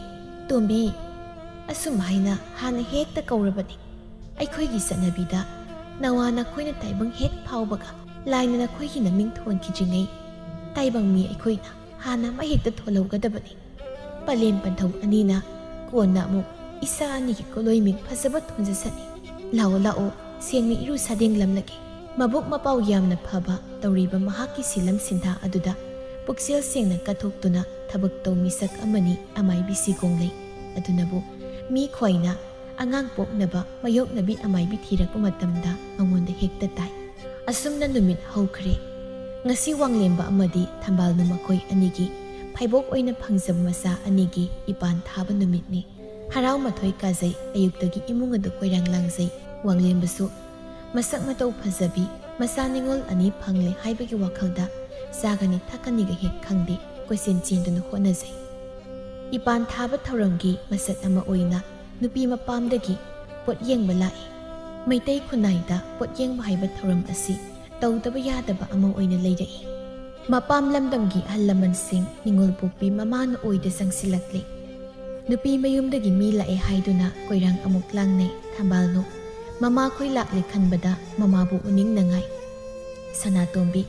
ꯇꯣꯝꯕꯤ," ꯑꯁꯨꯝ ꯍꯥꯏꯅ ꯍꯥꯟꯅ ꯍꯦꯛꯇ ꯀꯧꯔꯕꯅꯤ꯫ ꯑꯩꯈꯣꯏꯒꯤ ꯆꯠꯅꯕꯤꯗ ꯅꯋꯥ ꯅꯈꯣꯏꯅ ꯇꯥꯏꯕꯪ ꯍꯦꯛ ꯐꯥꯎꯕꯒ ꯂꯥꯏꯅ ꯅꯈꯣꯏꯒꯤ ꯅꯃꯤꯡ ꯊꯣꯟꯈꯤꯗ꯭ꯔꯤꯉꯩ ꯇꯥꯏꯕꯪ ꯃꯤ ꯑꯩꯈꯣꯏꯅ ꯍꯥꯟꯅ ꯑꯃ ꯍꯦꯛꯇ ꯊꯣꯜꯍꯧꯒꯗꯕꯅꯤ꯫ ꯄꯂꯦꯝ ꯄꯟꯊꯧ ꯑꯅꯤꯅ ꯀꯣꯟꯅ ꯑꯃꯨꯛ ꯏꯆꯥ ꯑꯅꯤꯒꯤ ꯀꯣꯂꯣꯏ ꯃꯤꯡ ꯐꯖꯕ ꯊꯣꯟꯖꯁꯅꯤ꯫ ꯂꯥꯛꯑꯣ, ꯂꯥꯛꯑꯣ, ꯁꯦꯡꯅ ꯏꯔꯨ ꯁꯥꯗꯦꯡꯂꯝꯂꯒꯦ꯫ ꯃꯕꯨꯛ ꯃꯄꯥꯎ ꯌꯥꯝꯅ ꯐꯕ ꯇꯧꯔꯤꯕ ꯃꯍꯥꯛꯀꯤ ꯁꯤꯂꯝ ꯁꯤꯟꯊꯥ ꯑꯗꯨꯗ ꯄꯨꯛꯆꯦꯜ ꯁꯦꯡꯅ ꯀꯠꯊꯣꯛꯇꯨꯅ ꯊꯕꯛ ꯇꯧ ꯃꯤꯁꯛ ꯑꯃꯅꯤ ꯑꯃꯥꯏꯕꯤ ꯁꯤꯒꯣꯡꯂꯩ꯫ ꯑꯗꯨꯅꯕꯨ ꯃꯤ ꯈ꯭ꯋꯥꯏꯅ ꯑꯉꯥꯡ ꯄꯣꯛꯅꯕ ꯃꯌꯣꯛꯅꯕꯤ ꯑꯃꯥꯏꯕꯤ ꯊꯤꯔꯛꯄ ꯃꯇꯝꯗ ꯃꯉꯣꯟꯗ ꯍꯦꯛꯇ ꯇꯥꯏ꯫ ꯑꯁꯨꯝꯅ ꯅꯨꯃꯤꯠ ꯍꯧꯈ꯭ꯔꯦ꯫ ꯉꯁꯤ ꯋꯥꯡꯂꯦꯝꯕ ꯑꯃꯗꯤ ꯊꯝꯕꯥꯜꯅꯨ ꯃꯈꯣꯏ ꯑꯅꯤꯒꯤ ꯐꯩꯕꯣꯛ ꯑꯣꯏꯅ ꯐꯪꯖꯕ ꯃꯆꯥ ꯑꯅꯤꯒꯤ ꯏꯄꯥꯟ ꯊꯥꯕ ꯅꯨꯃꯤꯠꯅꯤ꯫ ꯍꯔꯥꯎ ꯃꯊꯣꯏ ꯀꯥꯖꯩ꯫ ꯑꯌꯨꯛꯇꯒꯤ ꯏꯃꯨꯡ ꯑꯗꯨ ꯀꯣꯏꯔꯥꯡ ꯂꯥꯡꯖꯩ꯫ ꯋꯥꯡꯂꯦꯝꯕꯁꯨ ꯃꯁꯛ ꯃꯇꯧ ꯐꯖꯕꯤ ꯃꯆꯥ ꯅꯤꯉꯣꯜ ꯑꯅꯤ ꯐꯪꯂꯦ ꯍꯥꯏꯕꯒꯤ ꯋꯥꯈꯜꯗ ꯆꯥꯒꯅꯤ ꯊꯛꯀꯅꯤꯒ ꯍꯦꯛ ꯈꯪꯗꯦ, ꯀꯣꯏꯆꯦꯟ ꯆꯦꯟꯗꯨꯅ ꯍꯣꯠꯅꯖꯩ꯫ ꯏꯄꯥꯟ ꯊꯥꯕ ꯊꯧꯔꯝꯒꯤ ꯃꯁꯛ ꯑꯃ ꯑꯣꯏꯅ ꯅꯨꯄꯤ ꯃꯄꯥꯝꯗꯒꯤ ꯄꯣꯠ ꯌꯦꯡꯕ ꯂꯥꯛꯏ꯫ ꯃꯩꯇꯩ ꯈꯨꯟꯅꯥꯏꯗ ꯄꯣꯠ ꯌꯦꯡꯕ ꯍꯥꯏꯕ ꯊꯧꯔꯝ ꯑꯁꯤ ꯇꯧꯗꯕ ꯌꯥꯗꯕ ꯑꯃ ꯑꯣꯏꯅ ꯂꯩꯔꯛꯏ꯫ ꯃꯄꯥꯝ ꯂꯝꯗꯝꯒꯤ ꯑꯍꯜ ꯂꯃꯟꯁꯤꯡ ꯅꯤꯉꯣꯜ ꯄꯣꯛꯄꯤ ꯃꯃꯥꯅ ꯑꯣꯏꯗ ꯆꯪꯁꯤꯜꯂꯛꯂꯦ꯫ ꯅꯨꯄꯤ ꯃꯌꯨꯝꯗꯒꯤ ꯃꯤ ꯂꯥꯛꯑꯦ ꯍꯥꯏꯗꯨꯅ ꯀꯣꯏꯔꯥꯡ ꯑꯃꯨꯛ ꯂꯥꯡꯅꯩ꯫ ꯊꯝꯕꯥꯜꯅꯨ ꯃꯃꯥꯈꯣꯏ ꯂꯥꯛꯂꯦ ꯈꯟꯕꯗ ꯃꯃꯥꯕꯨ ꯎꯅꯤꯡꯅꯉꯥꯏ꯫ ꯁꯅꯥꯇꯣꯝꯕꯤ,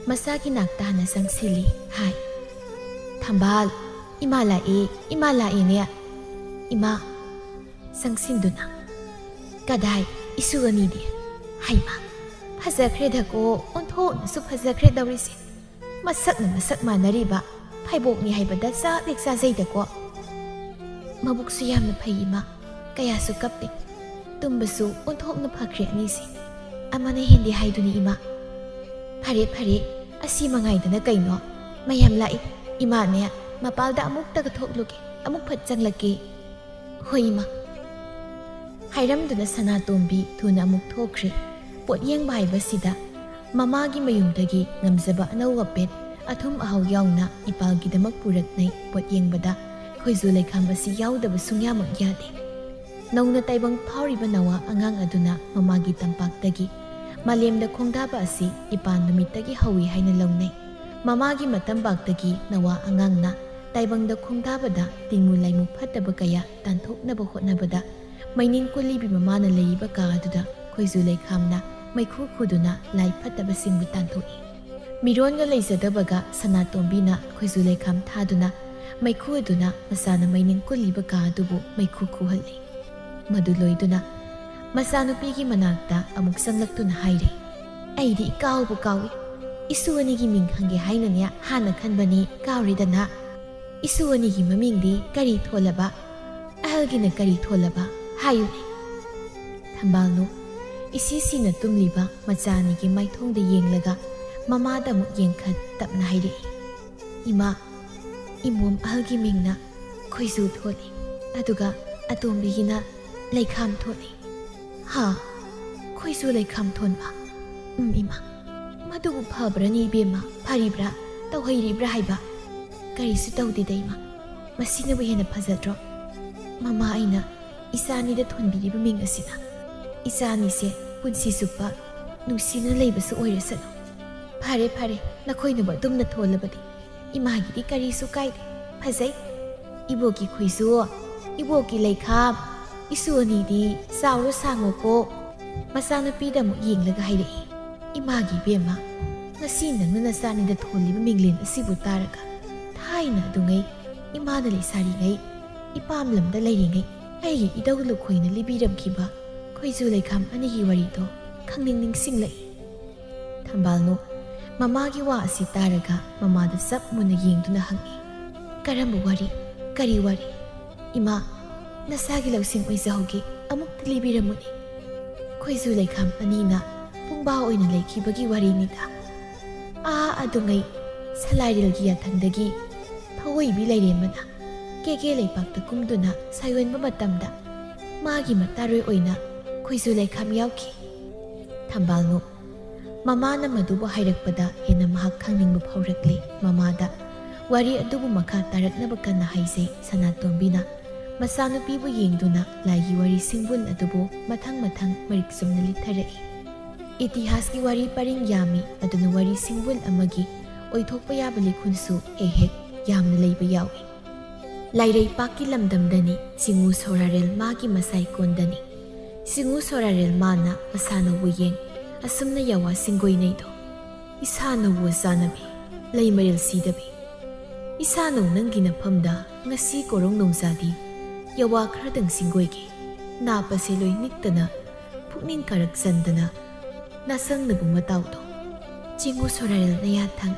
ꯃꯁꯥꯒꯤ ꯅꯥꯛꯇ ꯍꯥꯟꯅ ꯆꯪꯁꯤꯜꯂꯤ꯫ ꯍꯥꯏ, "ꯊꯝꯕꯥꯜ, ꯏꯃꯥ ꯂꯥꯛꯑꯦ, ꯏꯃꯥ ꯂꯥꯛꯑꯦꯅꯦ꯫ ꯏꯃꯥ!" ꯆꯪꯁꯤꯟꯗꯨꯅ, "ꯀꯗꯥꯏ ꯏꯁꯨ ꯑꯅꯤꯗꯤ? ꯍꯩꯃꯥ, ꯐꯖꯈ꯭ꯔꯦꯗꯀꯣ, ꯑꯣꯟꯊꯣꯛꯅꯁꯨ ꯐꯖꯈ꯭ꯔꯦ ꯇꯧꯔꯤꯁꯦ꯫ ꯃꯁꯛꯅ ꯃꯁꯛ ꯃꯥꯟꯅꯔꯤꯕ, ꯐꯩꯕꯣꯛꯅꯤ ꯍꯥꯏꯕꯗ ꯆꯥꯛ ꯍꯦꯛ ꯆꯥꯖꯩꯗꯀꯣ꯫ ꯃꯕꯨꯛꯁꯨ ꯌꯥꯝꯅ ꯐꯩ ꯏꯃꯥ, ꯀꯌꯥꯁꯨ ꯀꯞꯇꯦ꯫ ꯇꯨꯝꯕꯁꯨ ꯑꯣꯟꯊꯣꯛꯅ ꯐꯈ꯭ꯔꯦ ꯑꯅꯤꯁꯦ꯫ ꯑꯃꯅ ꯍꯦꯟꯗꯦ ꯍꯥꯏꯗꯨꯅꯤ ꯏꯃꯥ꯫ ꯐꯔꯦ ꯐꯔꯦ, ꯑꯁꯤ ꯃꯉꯥꯏꯗꯅ ꯀꯩꯅꯣ? ꯃꯌꯥꯝ ꯂꯥꯛꯏ꯫ ꯏꯃꯥꯅꯦ, ꯃꯄꯥꯜꯗ ꯑꯃꯨꯛꯇꯒ ꯊꯣꯛꯂꯨꯒꯦ, ꯑꯃꯨꯛ ꯐꯠ ꯆꯪꯂꯛꯀꯦ꯫" "ꯍꯣꯏ ꯏꯃꯥ꯫" ꯍꯥꯏꯔꯝꯗꯨꯅ ꯁꯅꯥꯇꯣꯝꯕꯤ ꯊꯨꯅ ꯑꯃꯨꯛ ꯊꯣꯛꯈ꯭ꯔꯦ꯫ ꯄꯣꯠ ꯌꯦꯡꯕ ꯍꯥꯏꯕꯁꯤꯗ ꯃꯃꯥꯒꯤ ꯃꯌꯨꯝꯗꯒꯤ ꯉꯝꯖꯕ ꯑꯅꯧ ꯑꯄꯦꯠ, ꯑꯊꯨꯝ ꯑꯍꯥꯎ ꯌꯥꯎꯅ ꯏꯄꯥꯜꯒꯤꯗꯃꯛ ꯄꯨꯔꯛꯅꯩ꯫ ꯄꯣꯠ ꯌꯦꯡꯕꯗ ꯈꯣꯏꯖꯨ ꯂꯩꯈꯥꯝ ꯑꯁꯤ ꯌꯥꯎꯗꯕ ꯁꯨꯡꯌꯥꯃꯛ ꯌꯥꯗꯦ꯫ ꯅꯧꯅ ꯇꯥꯏꯕꯪ ꯐꯥꯎꯔꯤꯕ ꯅꯋꯥ ꯑꯉꯥꯡ ꯑꯗꯨꯅ ꯃꯃꯥꯒꯤ ꯇꯝꯄꯥꯛꯇꯒꯤ ꯃꯥꯂꯦꯝꯗ ꯈꯣꯡꯗꯥꯕ ꯑꯁꯤ ꯏꯄꯥꯜ ꯅꯨꯃꯤꯠꯇꯒꯤ ꯍꯧꯏ ꯍꯥꯏꯅ ꯂꯧꯅꯩ꯫ ꯃꯃꯥꯒꯤ ꯃꯇꯝꯄꯥꯛꯇꯒꯤ ꯅꯋꯥ ꯑꯉꯥꯡꯅ ꯇꯥꯏꯕꯪꯗ ꯈꯣꯡꯗꯥꯕꯗ ꯇꯤꯟꯃꯨ ꯂꯥꯏꯃꯨ ꯐꯠꯇꯕ ꯀꯌꯥ ꯇꯥꯟꯊꯣꯛꯅꯕ ꯍꯣꯠꯅꯕꯗ ꯃꯩꯅꯤꯡ ꯀꯨꯂꯤꯕꯤ ꯃꯃꯥꯅ ꯂꯩꯔꯤꯕ ꯀꯥ ꯑꯗꯨꯗ ꯈꯣꯏꯖꯨ ꯂꯩꯈꯥꯝꯅ ꯃꯩꯈꯨ ꯈꯨꯗꯨꯅ ꯂꯥꯏ ꯐꯠꯇꯕꯁꯤꯡꯕꯨ ꯇꯥꯟꯊꯣꯛꯏ꯫ ꯃꯤꯔꯣꯟꯒ ꯂꯩꯖꯗꯕꯒ ꯁꯅꯥꯇꯣꯝꯕꯤꯅ ꯈꯣꯏꯖꯨ ꯂꯩꯈꯥꯝ ꯊꯥꯗꯨꯅ ꯃꯩꯈꯨ ꯑꯗꯨꯅ ꯃꯆꯥꯅ ꯃꯩꯅꯤꯡ ꯀꯨꯜꯂꯤꯕ ꯀꯥ ꯑꯗꯨꯕꯨ ꯃꯩꯈꯨ ꯈꯨꯍꯜꯂꯤ꯫ ꯃꯗꯨ ꯂꯣꯏꯗꯨꯅ ꯃꯆꯥꯅꯨꯄꯤꯒꯤ ꯃꯅꯥꯛꯇ ꯑꯃꯨꯛ ꯆꯪꯂꯛꯇꯨꯅ ꯍꯥꯏꯔꯤ, "ꯑꯩꯗꯤ ꯏꯀꯥꯎꯕꯨ ꯀꯥꯎꯏ꯫ ꯏꯁꯨ ꯑꯅꯤꯒꯤ ꯃꯤꯡ ꯈꯪꯒꯦ ꯍꯥꯏꯅꯅꯦ ꯍꯥꯟꯅ ꯈꯟꯕꯅꯤ, ꯀꯥꯎꯔꯦꯗꯅ꯫ ꯏꯁꯨ ꯑꯅꯤꯒꯤ ꯃꯃꯤꯡꯗꯤ ꯀꯔꯤ ꯊꯣꯜꯂꯕ? ꯑꯍꯜꯒꯤꯅ ꯀꯔꯤ ꯊꯣꯜꯂꯕ? ꯍꯥꯏꯌꯨꯅꯦ꯫" ꯊꯝꯕꯥꯜꯅꯨ ꯏꯁꯤ ꯁꯤꯅ ꯇꯨꯝꯂꯤꯕ ꯃꯆꯥ ꯑꯅꯤꯒꯤ ꯃꯥꯏꯊꯣꯡꯗ ꯌꯦꯡꯂꯒ ꯃꯃꯥꯗ ꯑꯃꯨꯛ ꯌꯦꯡꯈꯠ ꯇꯞꯅ ꯍꯥꯏꯔꯛꯏ, "ꯏꯃꯥ, ꯏꯃꯣꯝ ꯑꯍꯜꯒꯤ ꯃꯤꯡꯅ ꯈꯣꯏꯖꯨ ꯊꯣꯜꯂꯤ, ꯑꯗꯨꯒ ꯑꯇꯣꯝꯕꯤꯒꯤꯅ ꯂꯩꯈꯥꯝ ꯊꯣꯜꯂꯤ꯫" "ꯍꯥ? ꯈꯣꯏꯖꯨ ꯂꯩꯈꯥꯝ ꯊꯣꯟꯕ? ꯎꯝ, ꯏꯃꯥ, ꯃꯗꯨꯕꯨ ꯐꯕ꯭ꯔꯅꯤ ꯏꯕꯦꯝꯃ? ꯐꯔꯤꯕ꯭ꯔꯥ? ꯇꯧꯍꯩꯔꯤꯕ꯭ꯔꯥ ꯍꯥꯏꯕ?" "ꯀꯔꯤꯁꯨ ꯇꯧꯗꯦꯗ ꯏꯃꯥ, ꯃꯁꯤꯅꯕꯨ ꯍꯦꯟꯅ ꯐꯖꯗ꯭ꯔꯣ? ꯃꯃꯥ ꯑꯩꯅ ꯏꯆꯥ ꯑꯅꯤꯗ ꯊꯣꯟꯕꯤꯔꯤꯕ ꯃꯤꯡ ꯑꯁꯤꯅ ꯏꯆꯥ ꯑꯅꯤꯁꯦ ꯄꯨꯟꯁꯤ ꯆꯨꯞꯄ ꯅꯨꯡꯁꯤꯅ ꯂꯩꯕꯁꯨ ꯑꯣꯏꯔꯁꯅꯨ꯫" "ꯐꯔꯦ ꯐꯔꯦ, ꯅꯈꯣꯏꯅꯕꯨ ꯑꯗꯨꯝꯅ ꯊꯣꯜꯂꯕꯗꯤ ꯏꯃꯥꯒꯤꯗꯤ ꯀꯔꯤꯁꯨ ꯀꯥꯏꯗꯦ, ꯐꯖꯩ꯫ ꯏꯕꯣꯛꯀꯤ ꯈꯣꯏꯖꯨ, ꯏꯕꯣꯛꯀꯤ ꯂꯩꯈꯥꯝ, ꯏꯁꯨ ꯑꯅꯤꯗꯤ ꯆꯥꯎꯔꯣ ꯁꯥꯡꯉꯣꯀꯣ꯫" ꯃꯆꯥꯅꯨꯄꯤꯗ ꯑꯃꯨꯛ ꯌꯦꯡꯂꯒ ꯍꯥꯏꯔꯛꯏ, "ꯏꯃꯥꯒꯤ ꯏꯕꯦꯝꯃ, ꯉꯁꯤ ꯅꯪꯅ ꯅꯆꯥꯅꯤꯗ ꯊꯣꯜꯂꯤꯕ ꯃꯤꯡꯂꯦꯟ ꯑꯁꯤꯕꯨ ꯇꯥꯔꯒ, ꯊꯥꯏꯅ ꯑꯗꯨꯉꯩ ꯏꯃꯥꯅ ꯂꯩꯁꯥꯔꯤꯉꯩ, ꯏꯄꯥꯝ ꯂꯝꯗ ꯂꯩꯔꯤꯉꯩ ꯑꯩꯒꯤ ꯏꯙꯧ ꯂꯨꯈꯣꯏꯅ ꯂꯤꯕꯤꯔꯝꯈꯤꯕ ꯈꯣꯏꯖꯨ ꯂꯩꯈꯥꯝ ꯑꯅꯤꯒꯤ ꯋꯥꯔꯤꯗꯣ ꯈꯪꯅꯤꯡ ꯅꯤꯡꯁꯤꯡꯂꯛꯏ꯫ ꯊꯝꯕꯥꯜꯅꯨ ꯃꯃꯥꯒꯤ ꯋꯥ ꯑꯁꯤ ꯇꯥꯔꯒ ꯃꯃꯥꯗ ꯆꯞ ꯃꯨꯟꯅ ꯌꯦꯡꯗꯨꯅ ꯍꯪꯏ, "ꯀꯔꯝꯕ ꯋꯥꯔꯤ? ꯀꯔꯤ ꯋꯥꯔꯤ?" "ꯏꯃꯥ, ꯅꯁꯥꯒꯤ ꯂꯧꯁꯤꯡ ꯑꯣꯏꯖꯍꯧꯒꯦ, ꯑꯃꯨꯛꯇ ꯂꯤꯕꯤꯔꯝꯃꯨꯅꯦ꯫ ꯈꯣꯏꯖꯨ ꯂꯩꯈꯥꯝ ꯑꯅꯤꯅ ꯄꯨꯡꯕꯥ ꯑꯣꯏꯅ ꯂꯩꯈꯤꯕꯒꯤ ꯋꯥꯔꯤꯅꯤꯗ꯫ ꯑꯥ ꯑꯗꯨꯉꯩ ꯁꯂꯥꯏꯔꯦꯜꯒꯤ ꯌꯥꯊꯪꯗꯒꯤ ꯊꯧꯑꯣꯏꯕꯤ ꯂꯩꯔꯦꯝꯕꯅ ꯀꯦꯀꯦ ꯂꯩꯄꯥꯛꯇ ꯀꯨꯝꯗꯨꯅ ꯁꯥꯌꯣꯟꯕ ꯃꯇꯝꯗ ꯃꯥꯒꯤ ꯃꯇꯥꯔꯣꯏ ꯑꯣꯏꯅ ꯈꯣꯏꯖꯨ ꯂꯩꯈꯥꯝ ꯌꯥꯎꯈꯤ꯫" ꯊꯝꯕꯥꯜꯅꯨ ꯃꯃꯥꯅ ꯃꯗꯨꯕꯨ ꯍꯥꯏꯔꯛꯄꯗ ꯍꯦꯟꯅ ꯃꯍꯥꯛ ꯈꯪꯅꯤꯡꯕ ꯐꯥꯎꯔꯛꯂꯦ꯫ ꯃꯃꯥꯗ ꯋꯥꯔꯤ ꯑꯗꯨꯕꯨ ꯃꯈꯥ ꯇꯥꯔꯛꯅꯕ ꯀꯟꯅ ꯍꯥꯏꯖꯩ꯫ ꯁꯅꯥꯇꯣꯝꯕꯤꯅ ꯃꯆꯥꯅꯨꯄꯤꯕꯨ ꯌꯦꯡꯗꯨꯅ ꯂꯥꯏꯒꯤ ꯋꯥꯔꯤ ꯁꯤꯡꯕꯨꯜ ꯑꯗꯨꯕꯨ ꯃꯊꯪ ꯃꯊꯪ ꯃꯔꯤꯛ ꯆꯨꯝꯅ ꯂꯤꯊꯔꯛꯏ꯫ ꯏꯇꯤꯍꯥꯁꯀꯤ ꯋꯥꯔꯤ ꯄꯔꯤꯡ ꯌꯥꯝꯃꯤ, ꯑꯗꯨꯅ ꯋꯥꯔꯤ ꯁꯤꯡꯕꯨꯜ ꯑꯃꯒꯤ ꯑꯣꯏꯊꯣꯛꯄ ꯌꯥꯕ ꯂꯤꯈꯨꯟꯁꯨ ꯍꯦꯛ ꯍꯦꯛ ꯌꯥꯝꯅ ꯂꯩꯕ ꯌꯥꯎꯏ꯫ ꯂꯥꯏꯔꯩꯄꯥꯛꯀꯤ ꯂꯝꯗꯝꯗꯅꯤ, ꯆꯤꯡꯉꯨ ꯁꯣꯔꯥꯔꯦꯜ ꯃꯥꯒꯤ ꯃꯁꯥꯏ ꯀꯣꯟꯗꯅꯤ꯫ ꯆꯤꯡꯉꯨ ꯁꯣꯔꯥꯔꯦꯜ ꯃꯥꯅ ꯃꯁꯥꯅꯧꯕꯨ ꯌꯦꯡ ꯑꯁꯨꯝꯅ ꯌꯥꯋꯥ ꯁꯤꯡꯒꯣꯏꯅꯩꯗꯣ, "ꯏꯁꯥꯅꯧꯕꯨ ꯆꯥꯅꯕꯤ, ꯂꯩ ꯃꯔꯦꯜ ꯁꯤꯗꯕꯤ꯫ ꯏꯁꯥꯅꯧ ꯅꯪꯒꯤ ꯅꯐꯝꯗ ꯉꯁꯤ ꯀꯣꯔꯧ ꯅꯣꯡꯖꯥꯗꯤ ꯌꯥꯋꯥ ꯈꯔꯗꯪ ꯁꯤꯡꯒꯣꯏꯒꯦ꯫ ꯅꯥꯞꯄꯁꯦ ꯂꯣꯏ ꯅꯤꯛꯇꯅ, ꯄꯨꯛꯅꯤꯡ ꯀꯥꯔꯛ ꯆꯟꯗꯅ ꯅꯥꯁꯪꯅꯕ ꯃꯇꯥꯎꯗꯣ꯫ ꯆꯤꯡꯉꯨ ꯁꯣꯔꯥꯔꯦꯜ ꯅꯌꯥꯊꯪ,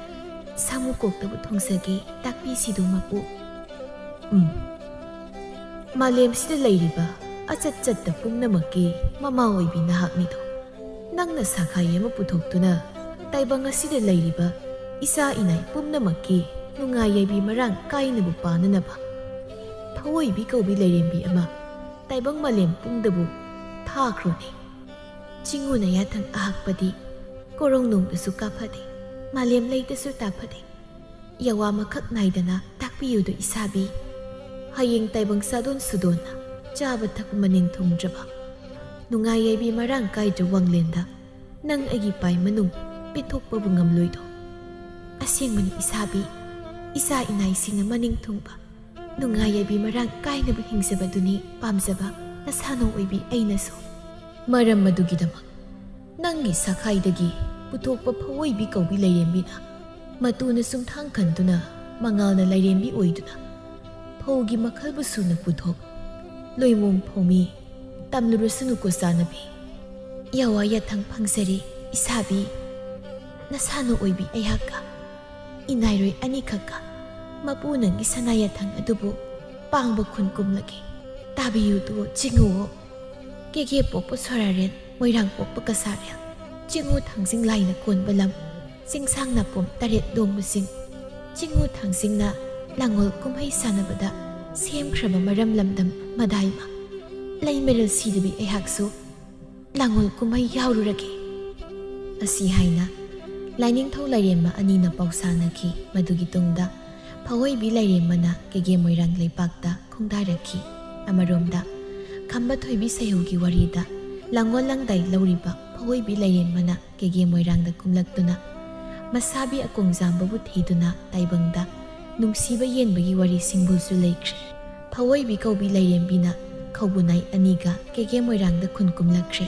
ꯁꯥꯃꯨ ꯀꯣꯛꯇꯕꯨ ꯊꯣꯡꯖꯒꯦ, ꯇꯥꯛꯄꯤꯁꯤꯗꯣ ꯃꯄꯨ꯫" ꯎꯝ꯫ ꯃꯥꯂꯦꯝꯁꯤꯗ ꯂꯩꯔꯤꯕ ꯑꯆꯠ ꯆꯠꯇ ꯄꯨꯝꯅꯃꯛꯀꯤ ꯃꯃꯥ ꯑꯣꯏꯕꯤ ꯅꯍꯥꯛꯅꯤꯗꯣ꯫ ꯅꯪꯅ ꯁꯥꯈꯥꯏ ꯑꯃ ꯄꯨꯊꯣꯛꯇꯨꯅ ꯇꯥꯏꯕꯪ ꯑꯁꯤꯗ ꯂꯩꯔꯤꯕ ꯏꯆꯥ ꯏꯅꯥꯏ ꯄꯨꯝꯅꯃꯛꯀꯤ ꯅꯨꯡꯉꯥꯏ ꯌꯥꯏꯕꯤ ꯃꯔꯥꯡ ꯀꯥꯏꯅꯕ ꯄꯥꯅꯅꯕ ꯊꯧꯑꯣꯏꯕꯤ ꯀꯧꯕꯤ ꯂꯩꯔꯦꯝꯕꯤ ꯑꯃ ꯇꯥꯏꯕꯪ ꯃꯥꯂꯦꯝ ꯄꯨꯝꯗꯕꯨ ꯊꯥꯈ꯭ꯔꯣꯅꯦ꯫ ꯆꯤꯡꯉꯨꯅ ꯌꯥꯊꯪ ꯑꯍꯛꯄꯗꯤ ꯀꯣꯔꯧꯅꯨꯡꯗꯁꯨ ꯀꯥꯐꯗꯦ, ꯃꯥꯂꯦꯝ ꯂꯩꯇꯁꯨ ꯇꯥꯐꯗꯦ꯫ ꯌꯥꯋꯥ ꯃꯈꯛ ꯅꯥꯏꯗꯅ ꯇꯥꯛꯄꯤꯌꯨꯗꯣ ꯏꯁꯥꯕꯤ꯫ ꯍꯌꯦꯡ ꯇꯥꯏꯕꯪ ꯆꯥꯗꯣꯟ ꯁꯨꯗꯣꯟꯅ ꯆꯥꯕ ꯊꯛꯄ ꯃꯅꯤꯡ ꯊꯨꯡꯗ꯭ꯔꯕ ꯅꯨꯡꯉꯥꯏ ꯌꯥꯏꯕꯤ ꯃꯔꯥꯡ ꯀꯥꯏꯗ꯭ꯔ ꯋꯥꯡꯂꯦꯟꯗ ꯅꯪ ꯑꯩꯒꯤ ꯄꯥꯏ ꯃꯅꯨꯡ ꯄꯤꯊꯣꯛꯄꯕꯨ ꯉꯝꯂꯣꯏꯗꯣ꯫ ꯑꯁꯦꯡꯕꯅꯤ ꯏꯁꯥꯕꯤ, ꯏꯆꯥ ꯏꯅꯥꯏꯁꯤꯡꯅ ꯃꯅꯤꯡ ꯊꯨꯡꯕ, ꯅꯨꯡꯉꯥꯏ ꯌꯥꯏꯕꯤ ꯃꯔꯥꯡ ꯀꯥꯏꯅꯕ ꯍꯤꯡꯖꯕꯗꯨꯅꯤ ꯄꯥꯝꯖꯕ ꯅꯁꯥꯅꯧ ꯑꯣꯏꯕꯤ ꯑꯩꯅꯁꯨ꯫ ꯃꯔꯝ ꯑꯗꯨꯒꯤꯗꯃꯛ ꯅꯪꯒꯤ ꯁꯥꯈꯥꯏꯗꯒꯤ ꯄꯨꯊꯣꯛꯄ ꯐꯧꯑꯣꯏꯕꯤ ꯀꯧꯕꯤ ꯂꯥꯏꯔꯦꯝꯕꯤꯅ ꯃꯇꯨꯅ ꯆꯨꯝꯊꯥꯡ ꯈꯟꯗꯨꯅ ꯃꯉꯥꯜꯅ ꯂꯥꯏꯔꯦꯝꯕꯤ ꯑꯣꯏꯗꯨꯅ ꯐꯧꯒꯤ ꯃꯈꯜꯕꯨ ꯁꯨꯅ ꯄꯨꯊꯣꯛ ꯂꯣꯏꯃꯣꯡ ꯐꯧꯃꯤ ꯇꯝꯂꯨꯔꯁꯅꯨꯀꯣ ꯆꯥꯅꯕꯤ꯫ ꯌꯥꯋꯥ ꯌꯥꯊꯪ ꯐꯪꯖꯔꯤ ꯏꯁꯥꯕꯤ꯫ ꯅꯁꯥꯅ ꯑꯣꯏꯕꯤ ꯑꯩꯍꯥꯛꯀ ꯏꯅꯥꯏꯔꯣꯏ ꯑꯅꯤꯈꯛꯀ ꯃꯄꯨ ꯅꯪꯒꯤ ꯁꯅꯥ ꯌꯥꯊꯪ ꯑꯗꯨꯕꯨ ꯄꯥꯡꯕ ꯈꯨꯟ ꯀꯨꯝꯂꯒꯦ꯫ ꯇꯥꯕꯤꯌꯨꯗꯣ ꯆꯤꯡꯉꯨꯑꯣ꯫ ꯀꯦꯒꯦ ꯄꯣꯛꯄ ꯁꯣꯔꯥꯔꯦꯜ, ꯃꯣꯏꯔꯥꯡ ꯄꯣꯛꯄ ꯀꯁꯥꯔꯦꯜ, ꯆꯤꯡꯉꯨ ꯊꯥꯡꯖꯤꯡ ꯂꯥꯏꯅ ꯀꯣꯟꯕ ꯂꯝ, ꯆꯤꯡꯁꯥꯡ ꯅꯥꯄꯣꯝ ꯇꯔꯦꯠ ꯂꯣꯡꯕꯁꯤꯡ, ꯆꯤꯡꯉꯨ ꯊꯥꯡꯖꯤꯡꯅ ꯂꯥꯡꯒꯣꯜ ꯀꯨꯝꯍꯩ ꯁꯥꯟꯅꯕꯗ ꯁꯦꯝꯈ꯭ꯔꯕ ꯃꯔꯝ ꯂꯝꯗꯝ ꯃꯗꯥꯏꯃ꯫ ꯂꯩꯃꯔꯦꯜ ꯁꯤꯗꯕꯤ ꯑꯩꯍꯥꯛꯁꯨ ꯂꯥꯡꯒꯣꯜ ꯀꯨꯝꯍꯩ ꯌꯥꯎꯔꯨꯔꯒꯦ꯫ ꯑꯁꯤ ꯍꯥꯏꯅ ꯂꯥꯏꯅꯤꯡꯊꯧ ꯂꯥꯏꯔꯦꯝꯃ ꯑꯅꯤꯅ ꯄꯥꯎꯁꯥꯅꯈꯤ꯫ ꯃꯗꯨꯒꯤ ꯇꯨꯡꯗ ꯐꯧꯑꯣꯏꯕꯤ ꯂꯥꯏꯔꯦꯝꯃꯅ ꯀꯦꯒꯦ ꯃꯣꯏꯔꯥꯡ ꯂꯩꯄꯥꯛꯇ ꯈꯣꯡꯗꯥꯔꯛꯈꯤ꯫ ꯑꯃꯔꯣꯝꯗ ꯈꯝꯕ ꯊꯣꯏꯕꯤ ꯁꯩꯍꯧꯒꯤ ꯋꯥꯔꯤꯗ ꯂꯥꯡꯒꯣꯜ ꯂꯥꯡꯗꯥꯏ ꯂꯧꯔꯤꯕ ꯐꯧꯑꯣꯏꯕꯤ ꯂꯥꯏꯔꯦꯝꯃꯅ ꯀꯦꯒꯦ ꯃꯣꯏꯔꯥꯡꯗ ꯀꯨꯝꯂꯛꯇꯨꯅ ꯃꯁꯥꯕꯤ ꯑꯀꯣꯡꯖꯥꯝꯕꯕꯨ ꯊꯤꯗꯨꯅ ꯇꯥꯏꯕꯪꯗ ꯅꯨꯡꯁꯤꯕ ꯌꯦꯟꯕꯒꯤ ꯋꯥꯔꯤ ꯁꯤꯡꯕꯨꯜꯁꯨ ꯂꯩꯈ꯭ꯔꯦ꯫ ꯐꯧꯑꯣꯏꯕꯤ ꯀꯧꯕꯤ ꯂꯥꯏꯔꯦꯝꯕꯤꯅ ꯈꯧꯕꯨꯅꯥꯏ ꯑꯅꯤꯒ ꯀꯦꯒꯦ ꯃꯣꯏꯔꯥꯡꯗ ꯈꯨꯟ ꯀꯨꯝꯂꯛꯈ꯭ꯔꯦ꯫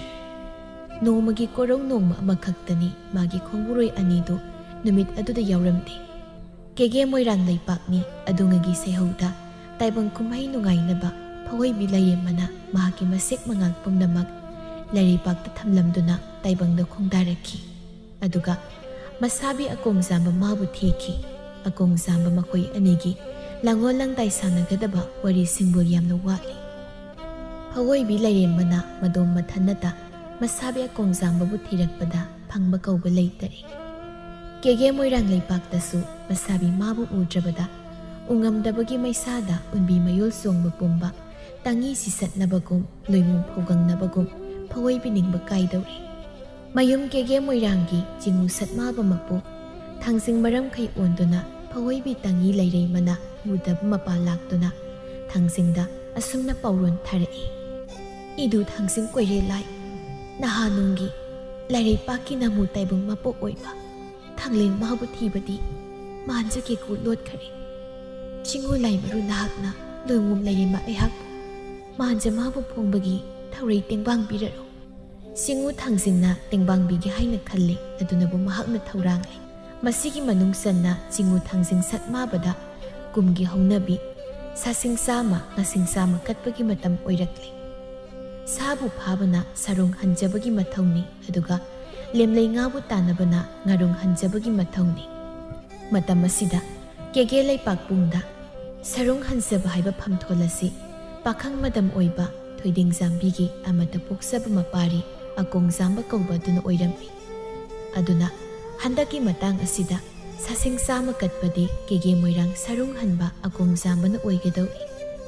ꯅꯣꯡꯃꯒꯤ ꯀꯣꯔꯧ ꯅꯣꯡꯃ ꯑꯃꯈꯛꯇꯅꯤ ꯃꯥꯒꯤ ꯈꯣꯡꯕꯨꯔꯣꯏ ꯑꯅꯤꯗꯨ ꯅꯨꯃꯤꯠ ꯑꯗꯨꯗ ꯌꯥꯎꯔꯝꯗꯦ꯫ ꯀꯦꯒꯦ ꯃꯣꯏꯔꯥꯡ ꯂꯩꯄꯥꯛꯅꯤ ꯑꯗꯨꯉꯒꯤ ꯁꯩꯍꯧꯗ ꯇꯥꯏꯕꯪ ꯀꯨꯝꯍꯩ ꯅꯨꯡꯉꯥꯏꯅꯕ ꯐꯧꯑꯣꯏꯕꯤ ꯂꯥꯏꯔꯦꯝꯃꯅ ꯃꯍꯥꯛꯀꯤ ꯃꯁꯦꯛ ꯃꯉꯥꯜ ꯄꯨꯝꯅꯃꯛ ꯂꯩꯔꯩꯄꯥꯛꯇ ꯊꯝꯂꯝꯗꯨꯅ ꯇꯥꯏꯕꯪꯗ ꯈꯣꯡꯗꯥꯔꯛꯈꯤ꯫ ꯑꯗꯨꯒ ꯃꯁꯥꯕꯤ ꯑꯀꯣꯡꯖꯥꯝꯕ ꯃꯥꯕꯨ ꯊꯤꯈꯤ꯫ ꯑꯀꯣꯡꯖꯥꯝꯕ ꯃꯈꯣꯏ ꯑꯅꯤꯒꯤ ꯂꯥꯡꯒꯣꯜ ꯂꯥꯡꯗꯥꯏ ꯁꯥꯟꯅꯒꯗꯕ ꯋꯥꯔꯤ ꯁꯤꯡꯕꯨꯜ ꯌꯥꯝꯅ ꯋꯥꯠꯂꯤ꯫ ꯐꯧꯑꯣꯏꯕꯤ ꯂꯥꯏꯔꯦꯝꯕꯅ ꯃꯗꯣꯝ ꯃꯊꯟꯅꯇ ꯃꯁꯥꯕꯤ ꯑꯀꯣꯡꯖꯥꯝꯕꯕꯨ ꯊꯤꯔꯛꯄꯗ ꯐꯪꯕ ꯀꯧꯕ ꯂꯩꯇꯔꯦ꯫ ꯀꯦꯒꯦ ꯃꯣꯏꯔꯥꯡ ꯂꯩꯄꯥꯛꯇꯁꯨ ꯃꯁꯥꯕꯤ ꯃꯥꯕꯨ ꯎꯗ꯭ꯔꯕꯗ ꯎꯉꯝꯗꯕꯒꯤ ꯃꯩꯁꯥꯗ ꯎꯟꯕꯤ ꯃꯌꯣꯜ ꯆꯣꯡꯕ ꯄꯨꯝꯕ ꯇꯪꯉꯤ ꯁꯤꯁꯠꯅꯕꯒꯨꯝ ꯂꯣꯏꯃꯣꯡ ꯐꯧꯒꯪꯅꯕꯒꯨꯝ ꯐꯧꯑꯣꯏꯕꯤ ꯅꯤꯡꯕ ꯀꯥꯏꯗꯧꯔꯦ꯫ ꯃꯌꯨꯝ ꯀꯦꯒꯦ ꯃꯣꯏꯔꯥꯡꯒꯤ ꯆꯤꯡꯉꯨ ꯁꯠꯃꯥꯕꯃꯛꯄꯨ ꯊꯥꯡꯖꯤꯡ ꯃꯔꯝꯈꯩ ꯑꯣꯟꯗꯨꯅ ꯐꯧꯑꯣꯏꯕꯤ ꯇꯪꯉꯤ ꯂꯩꯔꯩꯃꯅ ꯎꯗꯕ ꯃꯄꯥ ꯂꯥꯛꯇꯨꯅ ꯊꯥꯡꯖꯤꯡꯗ ꯑꯁꯨꯝꯅ ꯄꯥꯎꯔꯣꯟ ꯊꯥꯔꯛꯏ꯫ ꯏꯗꯨ ꯊꯥꯡꯖꯤꯡ ꯀꯣꯏꯔꯦ ꯂꯥꯏ, ꯅꯍꯥ ꯅꯨꯡꯒꯤ ꯂꯥꯏꯔꯩꯄꯥꯛꯀꯤ ꯅꯃꯨ ꯇꯥꯏꯕꯪ ꯃꯄꯣꯛ ꯑꯣꯏꯕ ꯊꯥꯡꯂꯦꯟ ꯃꯥꯕꯨ ꯊꯤꯕꯗꯤ ꯃꯥꯟꯖ ꯀꯦꯀꯨ ꯂꯣꯠꯈꯔꯦ꯫ ꯆꯤꯡꯉꯨ ꯂꯥꯏ ꯃꯔꯨ ꯅꯍꯥꯛꯅ ꯂꯣꯏꯉꯨꯝ ꯂꯩꯔꯦꯝꯕ ꯑꯩꯍꯥꯛꯄꯨ ꯃꯥꯟꯖ ꯃꯥꯕꯨ ꯐꯣꯡꯕꯒꯤ ꯊꯧꯔꯩ ꯇꯦꯡꯕꯥꯡ ꯄꯤꯔꯔꯣ꯫ ꯆꯤꯡꯉꯨ ꯊꯥꯡꯖꯤꯡꯅ ꯇꯦꯡꯕꯥꯡꯕꯤꯒꯦ ꯍꯥꯏꯅ ꯈꯜꯂꯤ, ꯑꯗꯨꯅꯕꯨ ꯃꯍꯥꯛꯅ ꯊꯧꯔꯥꯡꯂꯤ꯫ ꯃꯁꯤꯒꯤ ꯃꯅꯨꯡ ꯆꯟꯅ ꯆꯤꯡꯉꯨ ꯊꯥꯡꯖꯤꯡ ꯁꯛ ꯃꯥꯕꯗ ꯀꯨꯝꯒꯤ ꯍꯧꯅꯕꯤ, ꯁꯥꯁꯤꯡ ꯆꯥꯝꯃ, ꯉꯥꯁꯤꯡ ꯆꯥꯝꯃ ꯀꯠꯄꯒꯤ ꯃꯇꯝ ꯑꯣꯏꯔꯛꯂꯤ꯫ ꯁꯥꯕꯨ ꯐꯥꯕꯅ ꯁꯔꯨꯡ ꯍꯟꯖꯕꯒꯤ ꯃꯊꯧꯅꯤ, ꯑꯗꯨꯒ ꯂꯦꯝꯂꯩ ꯉꯥꯕꯨ ꯇꯥꯟꯅꯕꯅ ꯉꯥꯔꯨꯡ ꯍꯟꯖꯕꯒꯤ ꯃꯊꯧꯅꯤ꯫ ꯃꯇꯝ ꯑꯁꯤꯗ ꯀꯦꯒꯦ ꯂꯩꯄꯥꯛꯄꯨꯡꯗ ꯁꯔꯨꯡ ꯍꯟꯖꯕ ꯍꯥꯏꯕ ꯐꯝꯊꯣꯜ ꯑꯁꯤ ꯄꯥꯈꯪ ꯃꯗꯝ ꯑꯣꯏꯕ ꯊꯣꯏꯗꯤꯡꯖꯥꯝꯕꯤꯒꯤ ꯑꯃꯠꯇ ꯄꯣꯛꯆꯕ ꯃꯄꯥꯔꯤ ꯑꯀꯣꯡꯖꯥꯝꯕ ꯀꯧꯕ ꯑꯗꯨꯅ ꯑꯣꯏꯔꯝꯃꯤ꯫ ꯑꯗꯨꯅ ꯍꯟꯗꯛꯀꯤ ꯃꯇꯥꯡ ꯑꯁꯤꯗ ꯁꯥꯁꯤꯡ ꯆꯥꯝꯃ ꯀꯠꯄꯗꯤ ꯀꯦꯒꯦ ꯃꯣꯏꯔꯥꯡ ꯁꯔꯨꯡ ꯍꯟꯕ ꯑꯀꯣꯡꯖꯥꯝꯕꯅ ꯑꯣꯏꯒꯗꯧꯏ꯫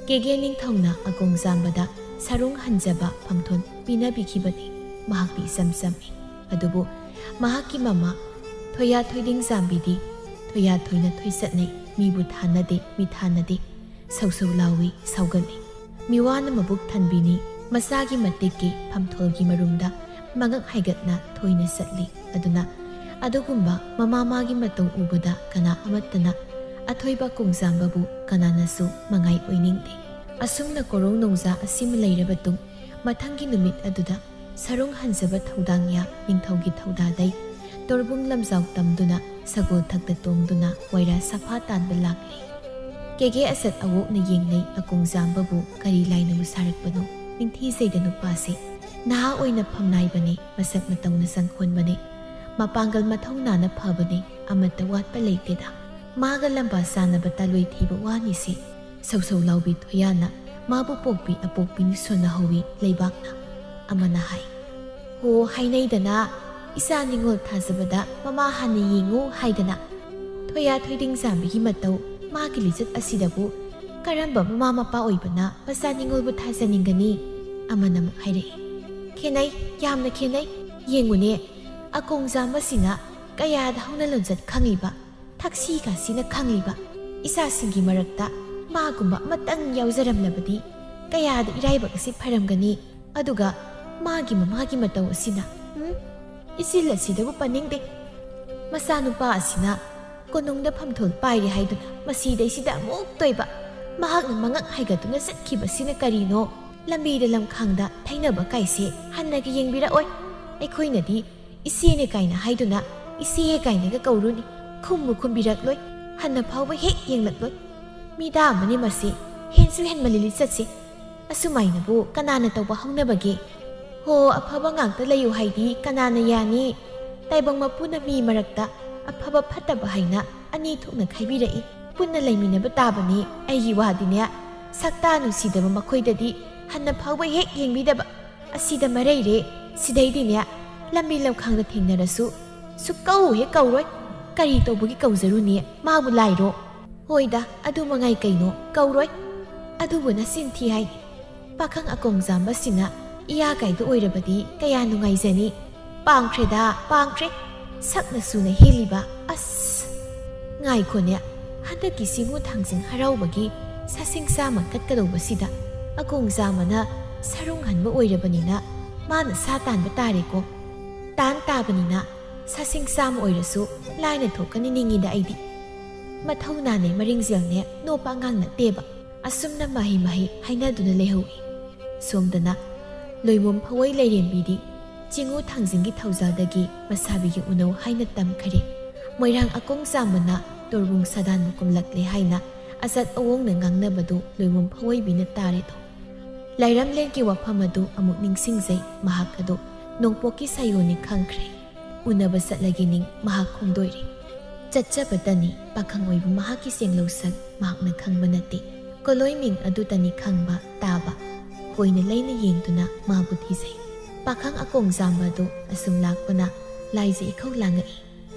ꯀꯦꯒꯦ ꯅꯤꯡꯊꯧꯅ ꯑꯀꯣꯡꯖꯥꯝꯕꯗ ꯁꯔꯨꯡ ꯍꯟꯖꯕ ꯐꯝꯊꯣꯟ ꯄꯤꯅꯕꯤꯈꯤꯕꯅꯤ꯫ ꯃꯍꯥꯛꯇꯤ ꯏꯆꯝ ꯆꯝꯃꯤ꯫ ꯑꯗꯨꯕꯨ ꯃꯍꯥꯛꯀꯤ ꯃꯃꯥ ꯊꯣꯌꯥ ꯊꯣꯏꯗꯤꯡꯖꯥꯝꯕꯤꯗꯤ ꯊꯣꯌꯥ ꯊꯣꯏꯅ ꯊꯣꯏꯆꯠꯅꯩ, ꯃꯤꯕꯨ ꯊꯥꯅꯗꯦ, ꯃꯤ ꯊꯥꯅꯗꯦ, ꯁꯧ ꯁꯧ ꯂꯥꯎꯏ, ꯁꯥꯎꯒꯜꯂꯤ꯫ ꯃꯤꯋꯥꯅ ꯃꯕꯨꯛ ꯊꯟꯕꯤꯅꯤ꯫ ꯃꯆꯥꯒꯤ ꯃꯇꯤꯛꯀꯤ ꯐꯝꯊꯣꯜꯒꯤ ꯃꯔꯨꯝꯗ ꯃꯉꯛ ꯍꯥꯏꯒꯠꯅ ꯊꯣꯏꯅ ꯆꯠꯂꯤ꯫ ꯑꯗꯨꯅ ꯑꯗꯨꯒꯨꯝꯕ ꯃꯃꯥ ꯃꯥꯒꯤ ꯃꯇꯧ ꯎꯕꯗ ꯀꯅꯥ ꯑꯃꯠꯇꯅ ꯑꯊꯣꯏꯕ ꯀꯣꯡꯖꯥꯝꯕꯕꯨ ꯀꯅꯥꯅꯁꯨ ꯃꯉꯥꯏ ꯑꯣꯏꯅꯤꯡꯗꯦ꯫ ꯑꯁꯨꯝꯅ ꯀꯣꯔꯧ ꯅꯣꯡꯖꯥ ꯑꯁꯤꯃ ꯂꯩꯔꯕ ꯇꯨꯡ ꯃꯊꯪꯒꯤ ꯅꯨꯃꯤꯠ ꯑꯗꯨꯗ ꯁꯔꯨꯡ ꯍꯟꯖꯕ ꯊꯧꯗꯥꯡꯌꯥ ꯅꯤꯡꯊꯧꯒꯤ ꯊꯧꯗꯥꯗꯩ ꯇꯣꯔꯕꯨꯡ ꯂꯝꯖꯥꯎ ꯇꯝꯗꯨꯅ ꯁꯒꯣꯜ ꯊꯛꯇ ꯇꯣꯡꯗꯨꯅ ꯋꯥꯏꯔꯥ ꯁꯐꯥ ꯇꯥꯟꯕ ꯂꯥꯛꯂꯤ꯫ ꯀꯦꯒꯦ ꯑꯆꯠ ꯑꯋꯣꯛꯅ ꯌꯦꯡꯅꯩ ꯑꯀꯣꯡꯖꯥꯝꯕꯕꯨ ꯀꯔꯤ ꯂꯥꯏꯅꯕꯨ ꯁꯥꯔꯛꯄꯅꯣ꯫ ꯅꯤꯡꯊꯤꯖꯩꯗ ꯅꯨꯄꯥꯁꯦ ꯅꯍꯥ ꯑꯣꯏꯅ ꯐꯝꯅꯥꯏꯕꯅꯦ, ꯃꯁꯛ ꯃꯇꯧꯅ ꯆꯪꯈꯣꯟꯕꯅꯦ, ꯃꯄꯥꯡꯒꯜ ꯃꯊꯧꯅꯥꯅ ꯐꯕꯅꯦ, ꯑꯃꯠꯇ ꯋꯥꯠꯄ ꯂꯩꯇꯦꯗ꯫ ꯃꯥꯒ ꯂꯝꯕꯥ ꯆꯥꯅꯕ ꯇꯥꯂꯣꯏ ꯊꯤꯕ ꯋꯥꯅꯤꯁꯦ꯫ ꯁꯧ ꯁꯧ ꯂꯥꯎꯕꯤ ꯊꯣꯌꯥꯅ ꯃꯥꯕꯨ ꯄꯣꯛꯄꯤ ꯑꯄꯣꯛꯄꯤꯅꯤ ꯁꯣꯟꯅꯍꯧꯋꯤ ꯂꯩꯕꯥꯛꯅ꯫ ꯑꯃꯅ ꯍꯥꯏ, "ꯍꯣ, ꯍꯥꯏꯅꯩꯗꯅ, ꯏꯆꯥ ꯅꯤꯉꯣꯜ ꯊꯥꯖꯕꯗ ꯃꯃꯥ ꯍꯥꯟꯅ ꯌꯦꯡꯉꯨ ꯍꯥꯏꯗꯅ꯫ ꯊꯣꯌꯥ ꯊꯣꯏꯗꯤꯡꯖꯥꯝꯕꯤꯒꯤ ꯃꯇꯧ, ꯃꯥꯒꯤ ꯂꯤꯆꯠ ꯑꯁꯤꯗꯕꯨ ꯀꯔꯝꯕ ꯃꯃꯥ ꯃꯄꯥ ꯑꯣꯏꯕꯅ ꯃꯆꯥ ꯅꯤꯉꯣꯜꯕꯨ ꯊꯥꯖꯅꯤꯡꯒꯅꯤ?" ꯑꯃꯅ ꯑꯃꯨꯛ ꯍꯥꯏꯔꯛꯏ, "ꯈꯦꯅꯩ, ꯌꯥꯝꯅ ꯈꯦꯅꯩ꯫ ꯌꯦꯡꯉꯨꯅꯦ, ꯑꯀꯣꯡꯖꯥꯝꯕꯁꯤꯅ ꯀꯌꯥꯗ ꯍꯧꯅ ꯂꯣꯟꯆꯠ ꯈꯪꯂꯤꯕ, ꯊꯛꯁꯤ ꯈꯥꯁꯤꯅ ꯈꯪꯂꯤꯕ ꯏꯆꯥꯁꯤꯡꯒꯤ ꯃꯔꯛꯇ ꯃꯥꯒꯨꯝꯕ ꯑꯃꯇꯪ ꯌꯥꯎꯖꯔꯝꯂꯕꯗꯤ ꯀꯌꯥꯗ ꯏꯔꯥꯏꯕꯛ ꯑꯁꯤ ꯐꯔꯝꯒꯅꯤ꯫ ꯑꯗꯨꯒ ꯃꯥꯒꯤ ꯃꯃꯥꯒꯤ ꯃꯇꯧ ꯑꯁꯤꯅ, ꯎꯝ, ꯏꯆꯤꯜ ꯑꯁꯤꯗꯕꯨ ꯄꯟꯅꯤꯡꯗꯦ꯫ ꯃꯆꯥꯅꯨꯄꯥ ꯑꯁꯤꯅ ꯀꯣꯅꯨꯡꯗ ꯐꯝꯊꯣꯜ ꯄꯥꯏꯔꯦ ꯍꯥꯏꯗꯨꯅ ꯃꯁꯤꯗꯩꯁꯤꯗ ꯑꯃꯨꯛ ꯇꯣꯏꯕ꯫ ꯃꯍꯥꯛꯅ ꯃꯉꯛ ꯍꯥꯏꯒꯠꯇꯨꯅ ꯆꯠꯈꯤꯕꯁꯤꯅ ꯀꯔꯤꯅꯣ?" ꯂꯝꯕꯤꯗ ꯂꯝꯈꯥꯡꯗ ꯊꯩꯅꯕ ꯀꯥꯏꯁꯦ ꯍꯟꯅꯒ ꯌꯦꯡꯕꯤꯔꯛꯑꯣꯏ꯫ ꯑꯩꯈꯣꯏꯅꯗꯤ ꯏꯆꯦꯅꯦ ꯀꯥꯏꯅ ꯍꯥꯏꯗꯨꯅ ꯏꯆꯦ ꯀꯥꯏꯅꯒ ꯀꯧꯔꯨꯅꯤ, ꯈꯨꯝꯕꯨ ꯈꯨꯝꯕꯤꯔꯛꯂꯣꯏ, ꯍꯟꯅ ꯐꯥꯎꯕ ꯍꯦꯛ ꯌꯦꯡꯂꯛꯂꯣꯏ꯫ ꯃꯤꯗꯥ ꯑꯃꯅꯤ ꯃꯁꯤ, ꯍꯦꯟꯁꯨ ꯍꯦꯟꯃꯜꯂꯤ ꯂꯤꯆꯠꯁꯦ꯫ ꯑꯁꯨꯃꯥꯏꯅꯕꯨ ꯀꯅꯥꯅ ꯇꯧꯕ ꯍꯧꯅꯕꯒꯦ? ꯍꯣ, ꯑꯐꯕ ꯉꯥꯛꯇ ꯂꯩꯌꯨ ꯍꯥꯏꯗꯤ ꯀꯅꯥꯅ ꯌꯥꯅꯤ? ꯇꯥꯏꯕꯪ ꯃꯄꯨꯅ ꯃꯤ ꯃꯔꯛꯇ ꯑꯐꯕ ꯐꯠꯇꯕ ꯍꯥꯏꯅ ꯑꯅꯤ ꯊꯣꯛꯅ ꯈꯥꯏꯕꯤꯔꯛꯏ꯫ ꯄꯨꯟꯅ ꯂꯩꯃꯤꯟꯅꯕ ꯇꯥꯕꯅꯤ꯫ ꯑꯩꯒꯤ ꯋꯥꯗꯤꯅꯦ, ꯁꯛꯇꯥ ꯅꯨꯡꯁꯤꯗꯕ ꯃꯈꯣꯏꯗꯗꯤ ꯍꯟꯅ ꯐꯥꯎꯕ ꯍꯦꯛ ꯌꯦꯡꯕꯤꯗꯕ꯫ ꯑꯁꯤꯗ ꯃꯔꯩꯔꯦ꯫ ꯁꯤꯗꯩꯗꯤꯅꯦ, ꯂꯝꯕꯤ ꯂꯝꯈꯥꯡꯗ ꯊꯦꯡꯅꯔꯁꯨ ꯁꯨꯛꯀꯧ ꯍꯦꯛ ꯀꯧꯔꯣꯏ꯫ ꯀꯔꯤ ꯇꯧꯕꯒꯤ ꯀꯧꯖꯔꯨꯅꯤ? ꯃꯥꯕꯨ ꯂꯥꯏꯔꯣ? ꯍꯣꯏꯗ, ꯑꯗꯨ ꯃꯉꯥꯏ ꯀꯩꯅꯣ, ꯀꯧꯔꯣꯏ꯫ ꯑꯗꯨꯕꯨ ꯅꯆꯤꯟ ꯊꯤ ꯍꯥꯏ꯫ ꯄꯥꯈꯪ ꯑꯀꯣꯡꯖꯥꯝꯕꯁꯤꯅ ꯏꯌꯥ ꯀꯥꯏꯗ ꯑꯣꯏꯔꯕꯗꯤ ꯀꯌꯥ ꯅꯨꯡꯉꯥꯏꯖꯅꯤ꯫ ꯄꯥꯡꯈ꯭ꯔꯦꯗ, ꯄꯥꯡꯈ꯭ꯔꯦ꯫ ꯁꯛꯅ ꯁꯨꯅ ꯍꯦꯜꯂꯤꯕ꯫ ꯑꯁ! ꯉꯥꯏꯈꯣꯅꯦ, ꯍꯟꯗꯛꯀꯤ ꯆꯤꯡꯉꯨ ꯊꯥꯡꯖꯤꯡ ꯍꯔꯥꯎꯕꯒꯤ ꯁꯥꯁꯤꯡ ꯆꯥꯝꯃ ꯀꯠꯀꯗꯧꯕꯁꯤꯗ ꯑꯀꯣꯡꯖꯥꯝꯕꯅ ꯁꯔꯨꯡ ꯍꯟꯕ ꯑꯣꯏꯔꯕꯅꯤꯅ ꯃꯥꯅ ꯁꯥ ꯇꯥꯟꯕ ꯇꯥꯔꯦꯀꯣ꯫ ꯇꯥꯟ ꯇꯥꯕꯅꯤꯅ ꯁꯥꯁꯤꯡ ꯆꯥꯝꯃ ꯑꯣꯏꯔꯁꯨ ꯂꯥꯏꯅ ꯊꯣꯛꯀꯅꯤ ꯅꯤꯡꯉꯤꯗ ꯑꯩꯗꯤ꯫ ꯃꯊꯧꯅꯥꯅꯦ ꯃꯔꯤꯡꯖꯦꯜꯅꯦ ꯅꯣꯞꯄ ꯑꯉꯥꯡ ꯅꯠꯇꯦꯕ꯫ ꯑꯁꯨꯝꯅ ꯃꯍꯩ ꯃꯍꯩ ꯍꯥꯏꯅꯗꯨꯅ ꯂꯩꯍꯧꯏ꯫ ꯁꯣꯝꯗꯅ ꯂꯣꯏꯃꯣꯝ ꯐꯋꯣꯏ ꯂꯩꯔꯦꯝꯕꯤꯗꯤ ꯆꯤꯡꯉꯨ ꯊꯥꯡꯖꯤꯡꯒꯤ ꯊꯧꯖꯥꯜꯗꯒꯤ ꯃꯁꯥꯕꯤꯒꯤ ꯎꯅꯧ ꯍꯥꯏꯅ ꯇꯝꯈꯔꯦ꯫ ꯃꯣꯏꯔꯥꯡ ꯑꯀꯣꯡ ꯆꯥꯝꯕꯅ ꯇꯣꯔꯕꯨꯡ ꯁꯥꯗꯥꯟꯕ ꯀꯨꯝꯂꯛꯂꯦ ꯍꯥꯏꯅ ꯑꯆꯠ ꯑꯋꯣꯡꯅ ꯉꯥꯡꯅꯕꯗꯨ ꯂꯣꯏꯃꯣꯝ ꯐꯋꯣꯏꯕꯤꯅ ꯇꯥꯔꯦꯗꯣ꯫ ꯂꯥꯏꯔꯝꯂꯦꯟꯒꯤ ꯋꯥꯐꯝ ꯑꯗꯨ ꯑꯃꯨꯛ ꯅꯤꯡꯁꯤꯡꯖꯩ꯫ ꯃꯍꯥꯛ ꯑꯗꯨ ꯅꯣꯡꯄꯣꯛꯀꯤ ꯁꯥꯌꯣꯟꯅꯤ ꯈꯪꯈ꯭ꯔꯦ꯫ ꯎꯅꯕ ꯆꯠꯂꯒꯦ ꯅꯤꯡ ꯃꯍꯥꯛ ꯈꯣꯡꯗꯣꯏꯔꯦ꯫ ꯆꯠꯆꯕꯇꯅꯤ ꯄꯥꯈꯪ ꯑꯣꯏꯕ ꯃꯍꯥꯛꯀꯤ ꯆꯦꯡꯂꯧꯁꯛ ꯃꯍꯥꯛꯅ ꯈꯪꯕ ꯅꯠꯇꯦ꯫ ꯀꯣꯂꯣꯏ ꯃꯤꯡ ꯑꯗꯨꯇꯅꯤ ꯈꯪꯕ ꯇꯥꯕ꯫ ꯀꯣꯏꯅ ꯂꯩꯅ ꯌꯦꯡꯗꯨꯅ ꯃꯥꯕꯨ ꯊꯤꯖꯩ꯫ ꯄꯥꯈꯪ ꯑꯀꯣꯡ ꯆꯥꯝꯕ ꯑꯗꯨ ꯑꯁꯨꯝ ꯂꯥꯛꯄꯅ ꯂꯥꯏꯖ ꯏꯈꯧ ꯂꯥꯡꯉꯛꯏ꯫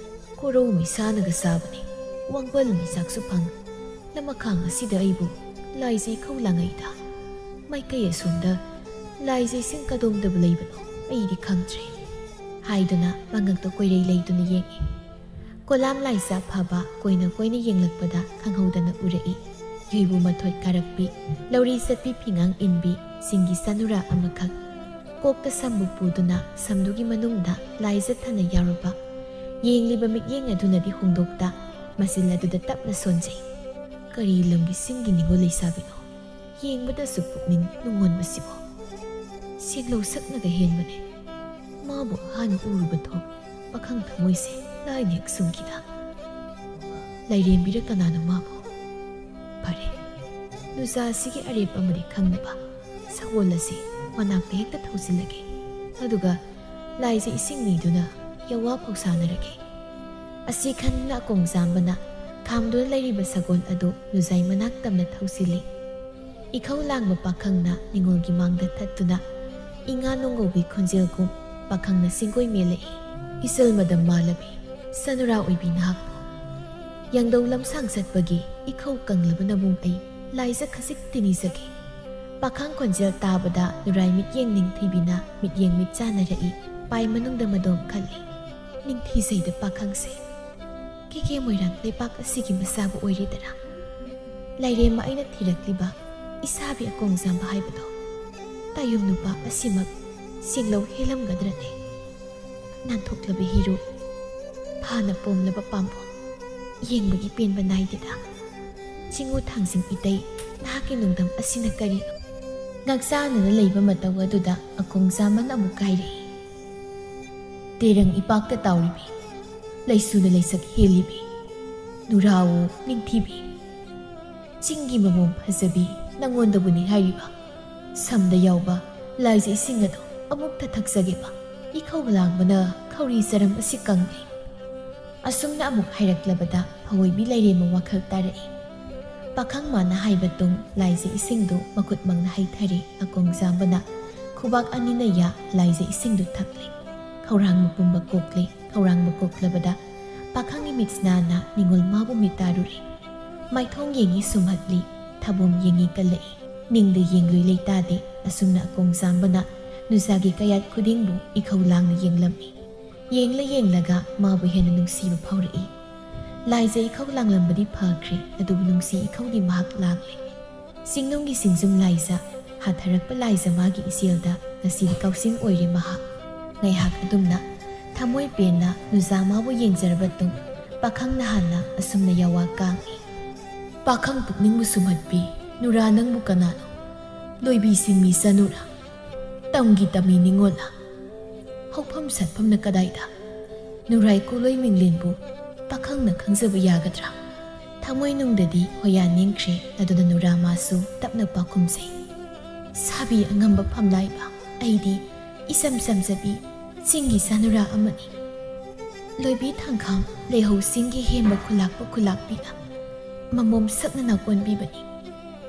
ꯀꯣꯔꯧ ꯃꯩꯁꯥꯅꯒ ꯆꯥꯕꯅꯤ, ꯋꯥꯡꯕꯜ ꯃꯩꯆꯥꯛꯁꯨ ꯐꯪ꯫ ꯂꯃꯈꯥꯡ ꯑꯁꯤꯗ ꯑꯩꯕꯨ ꯂꯥꯏꯖ ꯏꯈꯧ ꯂꯥꯡꯉꯛꯏꯗ꯫ ꯃꯥꯏꯀꯩ ꯑꯁꯣꯝꯗ ꯂꯥꯏꯖ ꯏꯁꯤꯡ ꯀꯗꯣꯝꯗꯕꯨ ꯂꯩꯕꯅꯣ ꯑꯩꯗꯤ ꯈꯪꯗ꯭ꯔꯦ꯫ ꯍꯥꯏꯗꯨꯅ ꯃꯉꯛꯇ ꯀꯣꯏꯔꯩ ꯂꯩꯗꯨꯅ ꯌꯦꯡꯏ꯫ ꯀꯣꯂꯥꯝ ꯂꯥꯏꯖ ꯑꯐꯕ ꯀꯣꯏꯅ ꯀꯣꯏꯅ ꯌꯦꯡꯂꯛꯄꯗ ꯈꯪꯍꯧꯗꯅ ꯎꯔꯛꯏ꯫ ꯌꯣꯏꯕꯨ ꯃꯊꯣꯏ ꯀꯥꯔꯛꯄꯤ, ꯂꯧꯔꯤ ꯆꯠꯄꯤ ꯐꯤꯉꯥꯡ ꯏꯟꯕꯤ, ꯁꯤꯡꯒꯤ ꯆꯥꯅꯨꯔꯥ ꯑꯃꯈꯛ꯫ ꯀꯣꯛꯇ ꯁꯝꯕꯨ ꯄꯨꯗꯨꯅ ꯁꯝꯗꯨꯒꯤ ꯃꯅꯨꯡꯗ ꯂꯥꯏꯖ ꯊꯅ ꯌꯥꯎꯔꯕ꯫ ꯌꯦꯡꯂꯤꯕ ꯃꯤꯠꯌꯦꯡ ꯑꯗꯨꯅꯗꯤ ꯍꯣꯡꯗꯣꯛꯇ ꯃꯆꯤꯜ ꯑꯗꯨꯗ ꯇꯞꯅ ꯁꯣꯟꯖꯩ꯫ ꯀꯔꯤ ꯂꯝꯒꯤ ꯆꯤꯡꯒꯤ ꯅꯤꯉꯣꯜ ꯂꯩꯁꯥꯕꯤꯅꯣ? ꯌꯦꯡꯕꯗꯁꯨ ꯄꯨꯛꯅꯤꯡ ꯅꯨꯡꯉꯣꯟꯕꯁꯤꯕꯨ꯫ ꯁꯦꯡꯂꯧ ꯁꯛꯅꯒ ꯍꯦꯟꯕꯅꯦ꯫ ꯃꯥꯕꯨ ꯑꯍꯥꯟꯕ ꯎꯔꯨꯕ ꯊꯣꯛ ꯄꯥꯈꯪ ꯊꯃꯣꯏꯁꯦ ꯂꯥꯏꯅ ꯍꯦꯛ ꯁꯨꯝꯈꯤꯗ꯫ ꯂꯥꯏꯔꯦꯝꯕꯤꯔ ꯀꯅꯥꯅꯣ ꯃꯥꯕꯨ? ꯐꯔꯦ, ꯅꯨꯖꯥ ꯑꯁꯤꯒꯤ ꯑꯔꯦꯞ ꯑꯃꯗꯤ ꯈꯪꯅꯕ ꯁꯒꯣꯜ ꯑꯁꯤ ꯃꯅꯥꯛꯇ ꯍꯦꯛꯇ ꯊꯧꯖꯤꯜꯂꯒꯦ꯫ ꯑꯗꯨꯒ ꯂꯥꯏꯖ ꯏꯁꯤꯡ ꯅꯤꯗꯨꯅ ꯌꯋꯥ ꯐꯥꯎ ꯁꯥꯟꯅꯔꯒꯦ꯫ ꯑꯁꯤ ꯈꯟꯗꯨꯅ ꯑꯀꯣꯡꯖꯥꯝꯕꯅ ꯈꯥꯝꯗꯨꯅ ꯂꯩꯔꯤꯕ ꯁꯒꯣꯜ ꯑꯗꯨ ꯅꯨꯖꯥꯏ ꯃꯅꯥꯛ ꯇꯝꯅ ꯊꯧꯖꯤꯜꯂꯤ꯫ ꯏꯈꯧ ꯂꯥꯡꯕ ꯄꯥꯈꯪꯅ ꯅꯤꯉꯣꯜꯒꯤ ꯃꯥꯡꯗ ꯊꯠꯇꯨꯅ ꯏꯉꯥ ꯅꯣꯡꯒꯧꯒꯤ ꯈꯣꯟꯖꯦꯜꯒꯨꯝ ꯄꯥꯈꯪꯅ ꯁꯦꯡꯒꯣꯏ ꯃꯦꯜꯂꯛꯏ꯫ ꯏꯆꯜ ꯃꯗꯝ ꯃꯥꯂꯕꯤ, ꯁꯅꯨꯔꯥ ꯑꯣꯏꯕꯤ ꯅꯍꯥꯛꯄꯨ꯫ ꯌꯥꯡꯗꯧ ꯂꯝꯁꯥꯡ ꯆꯠꯄꯒꯤ ꯏꯈꯧ ꯀꯪꯂꯕ ꯅꯕꯨꯡ ꯑꯩ ꯂꯥꯏꯖ ꯈꯖꯤꯛꯇꯤ ꯅꯤꯖꯒꯦ꯫ ꯄꯥꯈꯪ ꯈꯣꯟꯖꯦꯜ ꯇꯥꯕꯗ ꯅꯨꯔꯥꯏ ꯃꯤꯠꯌꯦꯡ ꯅꯤꯡꯊꯤꯕꯤꯅ ꯃꯤꯠꯌꯦꯡ ꯃꯤꯠ ꯆꯥꯟꯅꯔꯛꯏ꯫ ꯄꯥꯏ ꯃꯅꯨꯡꯗ ꯃꯗꯣꯝ ꯈꯜꯂꯤ꯫ ꯅꯤꯡꯊꯤꯖꯩꯗ ꯄꯥꯈꯪꯁꯦ꯫ ꯀꯦꯀꯦ ꯃꯣꯏꯔꯥꯡ ꯂꯩꯄꯥꯛ ꯑꯁꯤꯒꯤ ꯃꯆꯥꯕꯨ ꯑꯣꯏꯔꯦꯗꯅ꯫ ꯂꯥꯏꯔꯦꯝꯃ ꯑꯩꯅ ꯊꯤꯔꯛꯂꯤꯕ ꯏꯁꯥꯕꯤ ꯑꯀꯣꯡꯖꯥꯝꯕ ꯍꯥꯏꯕꯗꯣ ꯇꯥꯌꯨꯝ ꯅꯨꯄꯥ ꯑꯁꯤꯃꯛ ꯁꯦꯡꯂꯧ ꯍꯦꯜꯂꯝꯒꯗ꯭ꯔꯅꯦ? ꯅꯥꯟꯊꯣꯛꯂꯕ ꯍꯤꯔꯨ, ꯐꯥꯅ ꯄꯣꯝꯂꯕ ꯄꯥꯝꯕꯣꯝ, ꯌꯦꯡꯕꯒꯤ ꯄꯦꯟꯕ ꯅꯥꯏꯗꯦꯗ꯫ ꯆꯤꯡꯉꯨ ꯊꯥꯡꯖꯤꯡ ꯏꯇꯩ, ꯅꯍꯥꯛꯀꯤ ꯅꯨꯡꯗꯝ ꯑꯁꯤꯅ ꯀꯔꯤꯅꯣ? ꯉꯥꯛꯆꯥꯅꯅ ꯂꯩꯕ ꯃꯇꯧ ꯑꯗꯨꯗ ꯑꯀꯣꯡꯖꯥꯝꯕꯅ ꯑꯃꯨꯛ ꯀꯥꯏꯔꯛꯏ꯫ ꯇꯦꯔꯪ ꯏꯄꯥꯛꯇ ꯇꯥꯎꯔꯤꯕꯤ, ꯂꯩꯁꯨꯅ ꯂꯩꯁꯛ ꯍꯦꯜꯂꯤꯕꯤ, ꯅꯨꯔꯥꯋꯣ ꯅꯤꯡꯊꯤꯕꯤ, ꯆꯤꯡꯒꯤ ꯃꯃꯣꯝ ꯐꯖꯕꯤ, ꯅꯪꯉꯣꯟꯗꯕꯨꯅꯤ ꯍꯥꯏꯔꯤꯕ꯫ ꯁꯝꯗ ꯌꯥꯎꯕ ꯂꯥꯏꯖ ꯏꯁꯤꯡ ꯑꯗꯨ ꯑꯃꯨꯛꯇ ꯊꯛꯆꯒꯦꯕ꯫ ꯏꯈꯧ ꯂꯥꯡꯕꯅ ꯈꯧꯔꯤ ꯆꯔꯝ ꯑꯁꯤ ꯀꯪꯂꯦ꯫ ꯑꯁꯨꯝꯅ ꯑꯃꯨꯛ ꯍꯥꯏꯔꯛꯂꯕꯗ ꯐꯑꯣꯏꯕꯤ ꯂꯩꯔꯦꯝꯕ ꯋꯥꯈꯜ ꯇꯥꯔꯛꯏ꯫ ꯄꯥꯈꯪ ꯃꯥꯅ ꯍꯥꯏꯕ ꯇꯨꯡ ꯂꯥꯏꯖ ꯏꯁꯤꯡꯗꯨ ꯃꯈꯨꯠ ꯃꯪꯅ ꯍꯩꯊꯔꯤ꯫ ꯑꯀꯣꯡꯖꯥꯝꯕꯅ ꯈꯨꯕꯥꯛ ꯑꯅꯤꯅ ꯌꯥ ꯂꯥꯏꯖ ꯏꯁꯤꯡꯗꯨ ꯊꯛꯂꯤ꯫ ꯈꯧꯔꯥꯡꯕ ꯄꯨꯝꯕ ꯀꯣꯛꯂꯤ꯫ ꯈꯧꯔꯥꯡꯕ ꯀꯣꯛꯂꯕꯗ ꯄꯥꯈꯪꯒꯤ ꯃꯤꯠꯁꯅꯥꯅ ꯅꯤꯉꯣꯜ ꯃꯥꯕꯨ ꯃꯤꯇꯥꯔꯨꯔꯤ꯫ ꯃꯥꯏꯊꯣꯡ ꯌꯦꯡꯉꯤ ꯁꯨꯝꯍꯠꯂꯤ, ꯊꯕꯣꯝ ꯌꯦꯡꯉꯤ ꯀꯜꯂꯛꯏ꯫ ꯅꯤꯡꯗ ꯌꯦꯡꯂꯨꯏ ꯂꯩꯇꯥꯗꯦ꯫ ꯑꯁꯨꯝꯅ ꯑꯀꯣꯡꯖꯥꯝꯕꯅ ꯅꯨꯖꯥꯒꯤ ꯀꯌꯥꯠ ꯈꯨꯗꯤꯡꯕꯨ ꯏꯈꯧ ꯂꯥꯡꯅ ꯌꯦꯡꯂꯝꯃꯤ꯫ ꯌꯦꯡꯂ ꯌꯦꯡꯂꯒ ꯃꯥꯕꯨ ꯍꯦꯟꯅ ꯅꯨꯡꯁꯤꯕ ꯐꯥꯎꯔꯛꯏ꯫ ꯂꯥꯏꯖ ꯏꯈꯧ ꯂꯥꯡꯂꯝꯕꯗꯤ ꯐꯈ꯭ꯔꯦ, ꯑꯗꯨꯕꯨ ꯅꯨꯡꯁꯤ ꯏꯈꯧꯗꯤ ꯃꯍꯥꯛ ꯂꯥꯡꯂꯦ꯫ ꯆꯤꯡꯅꯨꯡꯒꯤ ꯁꯤꯡꯖꯨꯝ ꯂꯥꯏꯖ, ꯍꯥꯊꯔꯛꯄ ꯂꯥꯏꯖ ꯃꯥꯒꯤ ꯏꯆꯦꯜꯗ ꯉꯁꯤꯗꯤ ꯀꯥꯎꯁꯤꯡ ꯑꯣꯏꯔꯦ ꯃꯍꯥꯛ꯫ ꯉꯥꯏꯍꯥꯛ ꯑꯗꯨꯝꯅ ꯊꯃꯣꯏ ꯄꯦꯟꯅ ꯅꯨꯖꯥ ꯃꯥꯕꯨ ꯌꯦꯡꯖꯔꯕ ꯇꯨꯡ ꯄꯥꯈꯪꯅ ꯍꯥꯟꯅ ꯑꯁꯨꯝꯅ ꯌꯥꯋꯥ ꯀꯥꯡꯏ꯫ ꯄꯥꯈꯪ ꯄꯨꯛꯅꯤꯡꯕꯨ ꯁꯨꯝꯍꯠꯄꯤ, "ꯅꯨꯔꯥ, ꯅꯪꯕꯨ ꯀꯅꯥꯅꯣ? ꯂꯣꯏꯕꯤ ꯁꯤꯡꯃꯤ ꯆꯅꯨꯔꯥ? ꯇꯝꯒꯤ ꯇꯝꯃꯤ ꯅꯤꯉꯣꯜꯂꯥ? ꯍꯧꯐꯝ ꯁꯠꯐꯝꯅ ꯀꯗꯥꯏꯗ? ꯅꯨꯔꯥꯏ ꯀꯣꯂꯣꯏ ꯃꯤꯡꯂꯦꯟꯕꯨ ꯄꯥꯈꯪꯅ ꯈꯪꯖꯕ ꯌꯥꯒꯗ꯭ꯔꯥ?" ꯊꯃꯣꯏꯅꯨꯡꯗꯗꯤ ꯍꯣꯌꯥ ꯅꯤꯡꯈ꯭ꯔꯦ, ꯑꯗꯨꯅ ꯅꯨꯔꯥ ꯃꯥꯁꯨ ꯇꯞꯅ ꯄꯥꯈꯨꯝꯖꯩ, "ꯁꯥꯕꯤ ꯑꯉꯝꯕ ꯐꯝꯂꯥꯏꯕ, ꯑꯩꯗꯤ ꯏꯆꯝ ꯆꯝꯖꯕꯤ ꯆꯤꯡꯒꯤ ꯆꯥꯅꯨꯔꯥ ꯑꯃꯅꯤ꯫ ꯂꯣꯏꯕꯤ ꯊꯥꯡꯈꯥꯝ ꯂꯩꯍꯧ ꯆꯤꯡꯒꯤ ꯍꯦꯝꯕ ꯈꯨꯂꯥꯛꯄ ꯈꯨꯂꯥꯛꯄꯤꯅ ꯃꯃꯣꯝ ꯁꯛꯅ ꯅꯥꯀꯣꯟꯕꯤꯕꯅꯤ꯫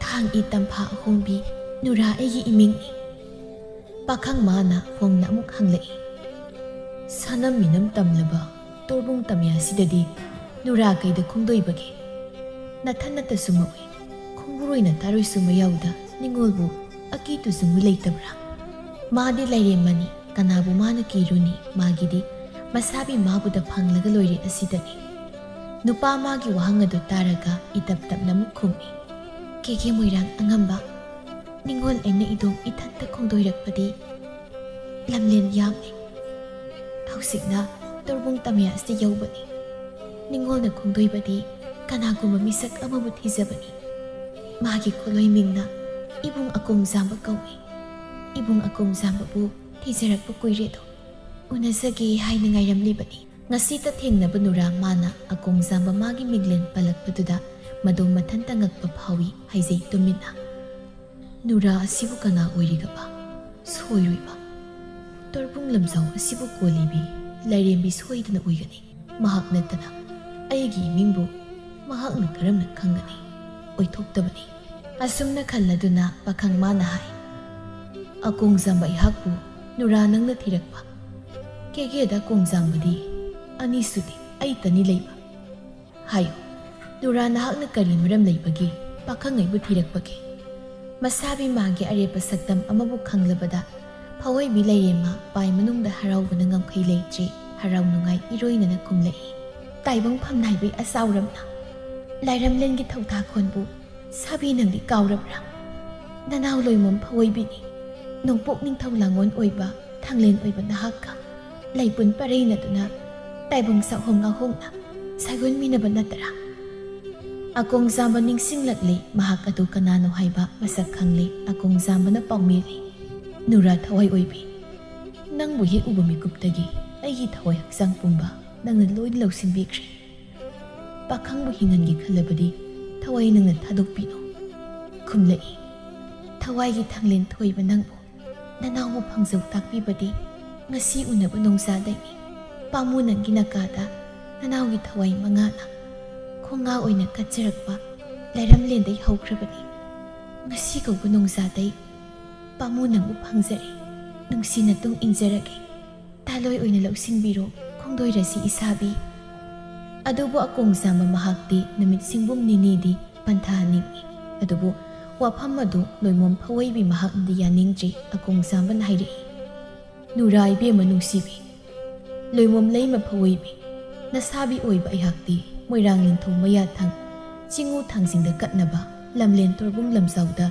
ꯊꯥꯡ ꯏ ꯇꯝꯐꯥ ꯑꯍꯣꯡꯕꯤ ꯅꯨꯔꯥ ꯑꯩꯒꯤ ꯏꯃꯤꯡꯅꯤ꯫" ꯄꯥꯈꯪ ꯃꯥꯅ ꯍꯣꯡꯅ ꯑꯃꯨꯛ ꯍꯪꯂꯛꯏ, "ꯁꯅꯝ ꯃꯤꯅꯝ ꯇꯝꯂꯕ ꯇꯣꯔꯕꯨꯡ ꯇꯝꯌꯥꯁꯤꯗꯗꯤ ꯅꯨꯔꯥ ꯀꯩꯗ ꯈꯣꯡꯗꯣꯏꯕꯒꯦ? ꯅꯊꯟ ꯅꯠꯇꯁꯨ ꯃꯛꯏ, ꯈꯣꯡꯕꯨꯔꯣꯏꯅ ꯇꯥꯔꯣꯏꯁꯨ ꯃꯌꯥꯎꯗ ꯅꯤꯉꯣꯜꯕꯨ ꯑꯀꯤ ꯇꯨꯖꯨꯡꯕ ꯂꯩꯇꯕ꯭ꯔꯥ? ꯃꯥꯗꯤ ꯂꯥꯏꯔꯦꯝꯃꯅꯤ, ꯀꯅꯥꯕꯨ ꯃꯥꯅ ꯀꯤꯔꯨꯅꯤ? ꯃꯥꯒꯤꯗꯤ ꯃꯁꯥꯕꯤ ꯃꯥꯕꯨꯗ ꯐꯪꯂꯒ ꯂꯣꯏꯔꯦ ꯑꯁꯤꯗꯅꯤ꯫" ꯅꯨꯄꯥ ꯃꯥꯒꯤ ꯋꯥꯍꯪ ꯑꯗꯨ ꯇꯥꯔꯒ ꯏꯇꯞ ꯇꯞꯅ ꯑꯃꯨꯛ ꯈꯨꯝꯃꯤ, "ꯀꯦꯒꯦ ꯃꯣꯏꯔꯥꯡ ꯑꯉꯝꯕ, ꯅꯤꯉꯣꯜ ꯑꯩꯅ ꯏꯗꯣꯝ ꯏꯊꯟꯇ ꯈꯣꯡꯗꯣꯏꯔꯛꯄꯗꯤ ꯂꯝꯂꯦꯟ ꯌꯥꯝꯂꯦ꯫ ꯍꯧꯖꯤꯛꯅ ꯇꯣꯔꯕꯨꯡ ꯇꯝꯌꯥꯁꯤꯗ ꯌꯧꯕꯅꯤ꯫ ꯅꯤꯉꯣꯜꯅ ꯈꯣꯡꯗꯣꯏꯕꯗꯤ ꯀꯅꯥꯒꯨꯝꯕ ꯃꯤꯁꯛ ꯑꯃꯕꯨ ꯊꯤꯖꯕꯅꯤ꯫ ꯃꯥꯒꯤ ꯈꯣꯂꯣꯏ ꯃꯤꯡꯅ ꯏꯕꯨꯡ ꯑꯀꯣꯡꯖꯥꯝꯕ ꯀꯧꯏ꯫ ꯏꯕꯨꯡ ꯑꯀꯣꯡꯖꯥꯝꯕꯕꯨ ꯊꯤꯖꯔꯛꯄ ꯀꯨꯏꯔꯦꯗꯣ, ꯎꯅꯖꯒꯦ ꯍꯥꯏꯅ ꯉꯥꯏꯔꯝꯂꯤꯕꯅꯤ꯫" ꯉꯁꯤꯇ ꯊꯦꯡꯅꯕ ꯅꯨꯔꯥ ꯃꯥꯅ ꯑꯀꯣꯡꯖꯥꯝꯕ ꯃꯥꯒꯤ ꯃꯤꯡꯂꯦꯟ ꯄꯜꯂꯛꯄꯗꯨꯗ ꯃꯗꯣꯝ ꯃꯊꯟꯇ ꯉꯛꯄ ꯐꯥꯎꯏ ꯍꯥꯏꯖꯩ ꯇꯨꯃꯤꯟꯅ꯫ "ꯅꯨꯔꯥ ꯑꯁꯤꯕꯨ ꯀꯅꯥ ꯑꯣꯏꯔꯤꯒꯕ? ꯁꯣꯏꯔꯣꯏꯕ꯫ ꯇꯣꯔꯕꯨꯡ ꯂꯝꯖꯥꯎ ꯑꯁꯤꯕꯨ ꯀꯣꯜꯂꯤꯕꯤ ꯂꯥꯏꯔꯦꯝꯕꯤ ꯁꯣꯏꯗꯅ ꯑꯣꯏꯒꯅꯤ꯫ ꯃꯍꯥꯛ ꯅꯠꯇꯅ ꯑꯩꯒꯤ ꯏꯃꯤꯡꯕꯨ ꯃꯍꯥꯛꯅ ꯀꯔꯝꯅ ꯈꯪꯒꯅꯤ? ꯑꯣꯏꯊꯣꯛꯇꯕꯅꯤ꯫" ꯑꯁꯨꯝꯅ ꯈꯜꯂꯗꯨꯅ ꯄꯥꯈꯪ ꯃꯥꯅ ꯍꯥꯏ, "ꯑꯀꯣꯡꯖꯥꯝꯕ ꯑꯩꯍꯥꯛꯄꯨ ꯅꯨꯔꯥ ꯅꯪꯅ ꯊꯤꯔꯛꯄ? ꯀꯦꯒꯦꯗ ꯀꯣꯡꯖꯥꯝꯕꯗꯤ ꯑꯅꯤꯁꯨꯗꯤ ꯑꯩꯇꯅꯤ ꯂꯩꯕ꯫ ꯍꯥꯏꯌꯨ, ꯅꯨꯔꯥ ꯅꯍꯥꯛꯅ ꯀꯔꯤ ꯃꯔꯝ ꯂꯩꯕꯒꯤ ꯄꯥꯈꯪ ꯑꯩꯕꯨ ꯊꯤꯔꯛꯄꯒꯦ?" ꯃꯁꯥꯕꯤ ꯃꯥꯒꯤ ꯑꯔꯦꯞꯄ ꯁꯛꯇꯝ ꯑꯃꯕꯨ ꯈꯪꯂꯕꯗ ꯐꯋꯣꯏꯕꯤ ꯂꯩꯔꯦꯝꯃ ꯄꯥꯏ ꯃꯅꯨꯡꯗ ꯍꯔꯥꯎꯕꯅ ꯉꯝꯈꯩ ꯂꯩꯇ꯭ꯔꯦ, ꯍꯔꯥꯎ ꯅꯨꯡꯉꯥꯏ ꯏꯔꯣꯏꯅꯅ ꯈꯨꯝꯂꯛꯏ, "ꯇꯥꯏꯕꯪ ꯐꯝꯅꯥꯏꯕꯤ ꯑꯆꯥꯎꯔꯝꯅ ꯂꯥꯏꯔꯝꯂꯦꯟꯒꯤ ꯊꯧꯊꯥꯈꯣꯟꯕꯨ ꯁꯥꯕꯤ ꯅꯪꯗꯤ ꯀꯥꯎꯔꯕ꯭ꯔꯥ? ꯅꯅꯥꯎ ꯂꯣꯏꯃꯝ ꯐꯋꯣꯏꯕꯤꯅꯤ꯫ ꯅꯣꯡꯄꯣꯛ ꯅꯤꯡꯊꯧ ꯂꯥꯡꯉꯣꯟ ꯑꯣꯏꯕ ꯊꯥꯡꯂꯦꯟ ꯑꯣꯏꯕ ꯅꯍꯥꯛꯀ ꯂꯩꯄꯨꯟ ꯄꯔꯩꯅꯗꯨꯅ ꯇꯥꯏꯕꯪ ꯆꯥꯛꯍꯣꯡ ꯉꯥꯍꯣꯡꯅ ꯁꯥꯏꯑꯣꯟꯃꯤꯟꯅꯕ ꯅꯠꯇ꯭ꯔꯥ? ꯑꯀꯣꯡꯖꯥꯝꯕ ꯅꯤꯡꯁꯤꯡꯂꯛꯂꯦ꯫ ꯃꯍꯥꯛ ꯑꯗꯨ ꯀꯅꯥꯅꯣ ꯍꯥꯏꯕ ꯃꯁꯛ ꯈꯪꯂꯦ꯫ ꯑꯀꯣꯡꯖꯥꯝꯕꯅ ꯄꯥꯎꯃꯤꯔꯤ, "ꯅꯨꯔꯥ ꯊꯋꯥꯏ ꯑꯣꯏꯕꯤ, ꯅꯪꯕꯨ ꯍꯦꯛ ꯎꯕ ꯃꯤꯀꯨꯞꯇꯒꯤ ꯑꯩꯒꯤ ꯊꯋꯥꯏ ꯍꯛꯆꯥꯡ ꯄꯨꯝꯕ ꯅꯪꯅ ꯂꯣꯏꯅ ꯂꯧꯁꯤꯟꯕꯤꯈ꯭ꯔꯦ꯫ ꯄꯥꯈꯪꯕꯨ ꯍꯤꯡꯍꯟꯒꯦ ꯈꯜꯂꯕꯗꯤ ꯊꯋꯥꯏ ꯅꯪꯅ ꯊꯥꯗꯣꯛꯄꯤꯅꯣ"꯫ ꯈꯨꯝꯂꯛꯏ, "ꯊꯋꯥꯏꯒꯤ ꯊꯥꯡꯂꯦꯟ ꯊꯣꯏꯕ ꯅꯪꯕꯨ ꯅꯅꯥꯎꯕꯨ ꯐꯪꯖꯧ ꯇꯥꯛꯄꯤꯕꯗꯤ ꯉꯁꯤ ꯎꯅꯕ ꯅꯣꯡꯖꯥꯗꯩꯅꯤ꯫ ꯄꯥꯝꯃꯨ ꯅꯪꯒꯤ ꯅꯀꯥꯗ ꯅꯅꯥꯎꯒꯤ ꯊꯋꯥꯏ ꯃꯉꯥꯅ ꯈꯣꯡꯉꯥ ꯑꯣꯏꯅ ꯀꯠꯆꯔꯛꯄ ꯂꯩꯔꯝꯂꯦꯟꯗꯩ ꯍꯧꯈ꯭ꯔꯕꯅꯤ꯫ ꯉꯁꯤ ꯀꯧꯕ ꯅꯣꯡꯖꯥꯗꯩ ꯄꯥꯝꯃꯨ ꯅꯪꯕꯨ ꯐꯪꯖꯔꯦ꯫ ꯅꯨꯡꯁꯤꯅ ꯇꯨꯡ ꯏꯟꯖꯔꯒꯦ꯫ ꯇꯥꯂꯣꯏ ꯑꯣꯏꯅ ꯂꯧꯁꯤꯟꯕꯤꯔꯣ ꯈꯣꯡꯗꯣꯏꯔꯁꯤ ꯏꯁꯥꯕꯤ"꯫ ꯑꯗꯨꯕꯨ ꯑꯀꯣꯡꯖꯥꯝꯕ ꯃꯍꯥꯛꯇꯤ ꯅꯨꯃꯤꯠ ꯁꯤꯡꯕꯨꯝ ꯅꯤꯅꯤꯗꯤ ꯄꯟꯊꯥ ꯅꯤꯡꯏ꯫ ꯑꯗꯨꯕꯨ ꯋꯥꯐꯝ ꯑꯗꯨ ꯂꯣꯏꯃꯣꯝ ꯐꯋꯩꯕꯤ ꯃꯍꯥꯛꯅꯗꯤ ꯌꯥꯅꯤꯡꯗ꯭ꯔꯤ꯫ ꯑꯀꯣꯡꯖꯥꯝꯕꯅ ꯍꯥꯏꯔꯛꯏ, "ꯅꯨꯔꯥ ꯏꯕꯦꯝꯃ ꯅꯨꯡꯁꯤꯕꯤ, ꯂꯣꯏꯃꯣꯝ ꯂꯩꯃ ꯐꯋꯩꯕꯤ, ꯅꯁꯥꯕꯤ ꯑꯣꯏꯕ ꯑꯩꯍꯥꯛꯇꯤ ꯃꯣꯏꯔꯥꯡ ꯅꯤꯡꯊꯧ ꯃꯌꯥꯊꯪ, ꯆꯤꯡꯉꯨ ꯊꯥꯡꯖꯤꯡꯗ ꯀꯠꯅꯕ ꯂꯝꯂꯦꯟ ꯇꯣꯔꯕꯨꯡ ꯂꯝꯖꯥꯎꯗ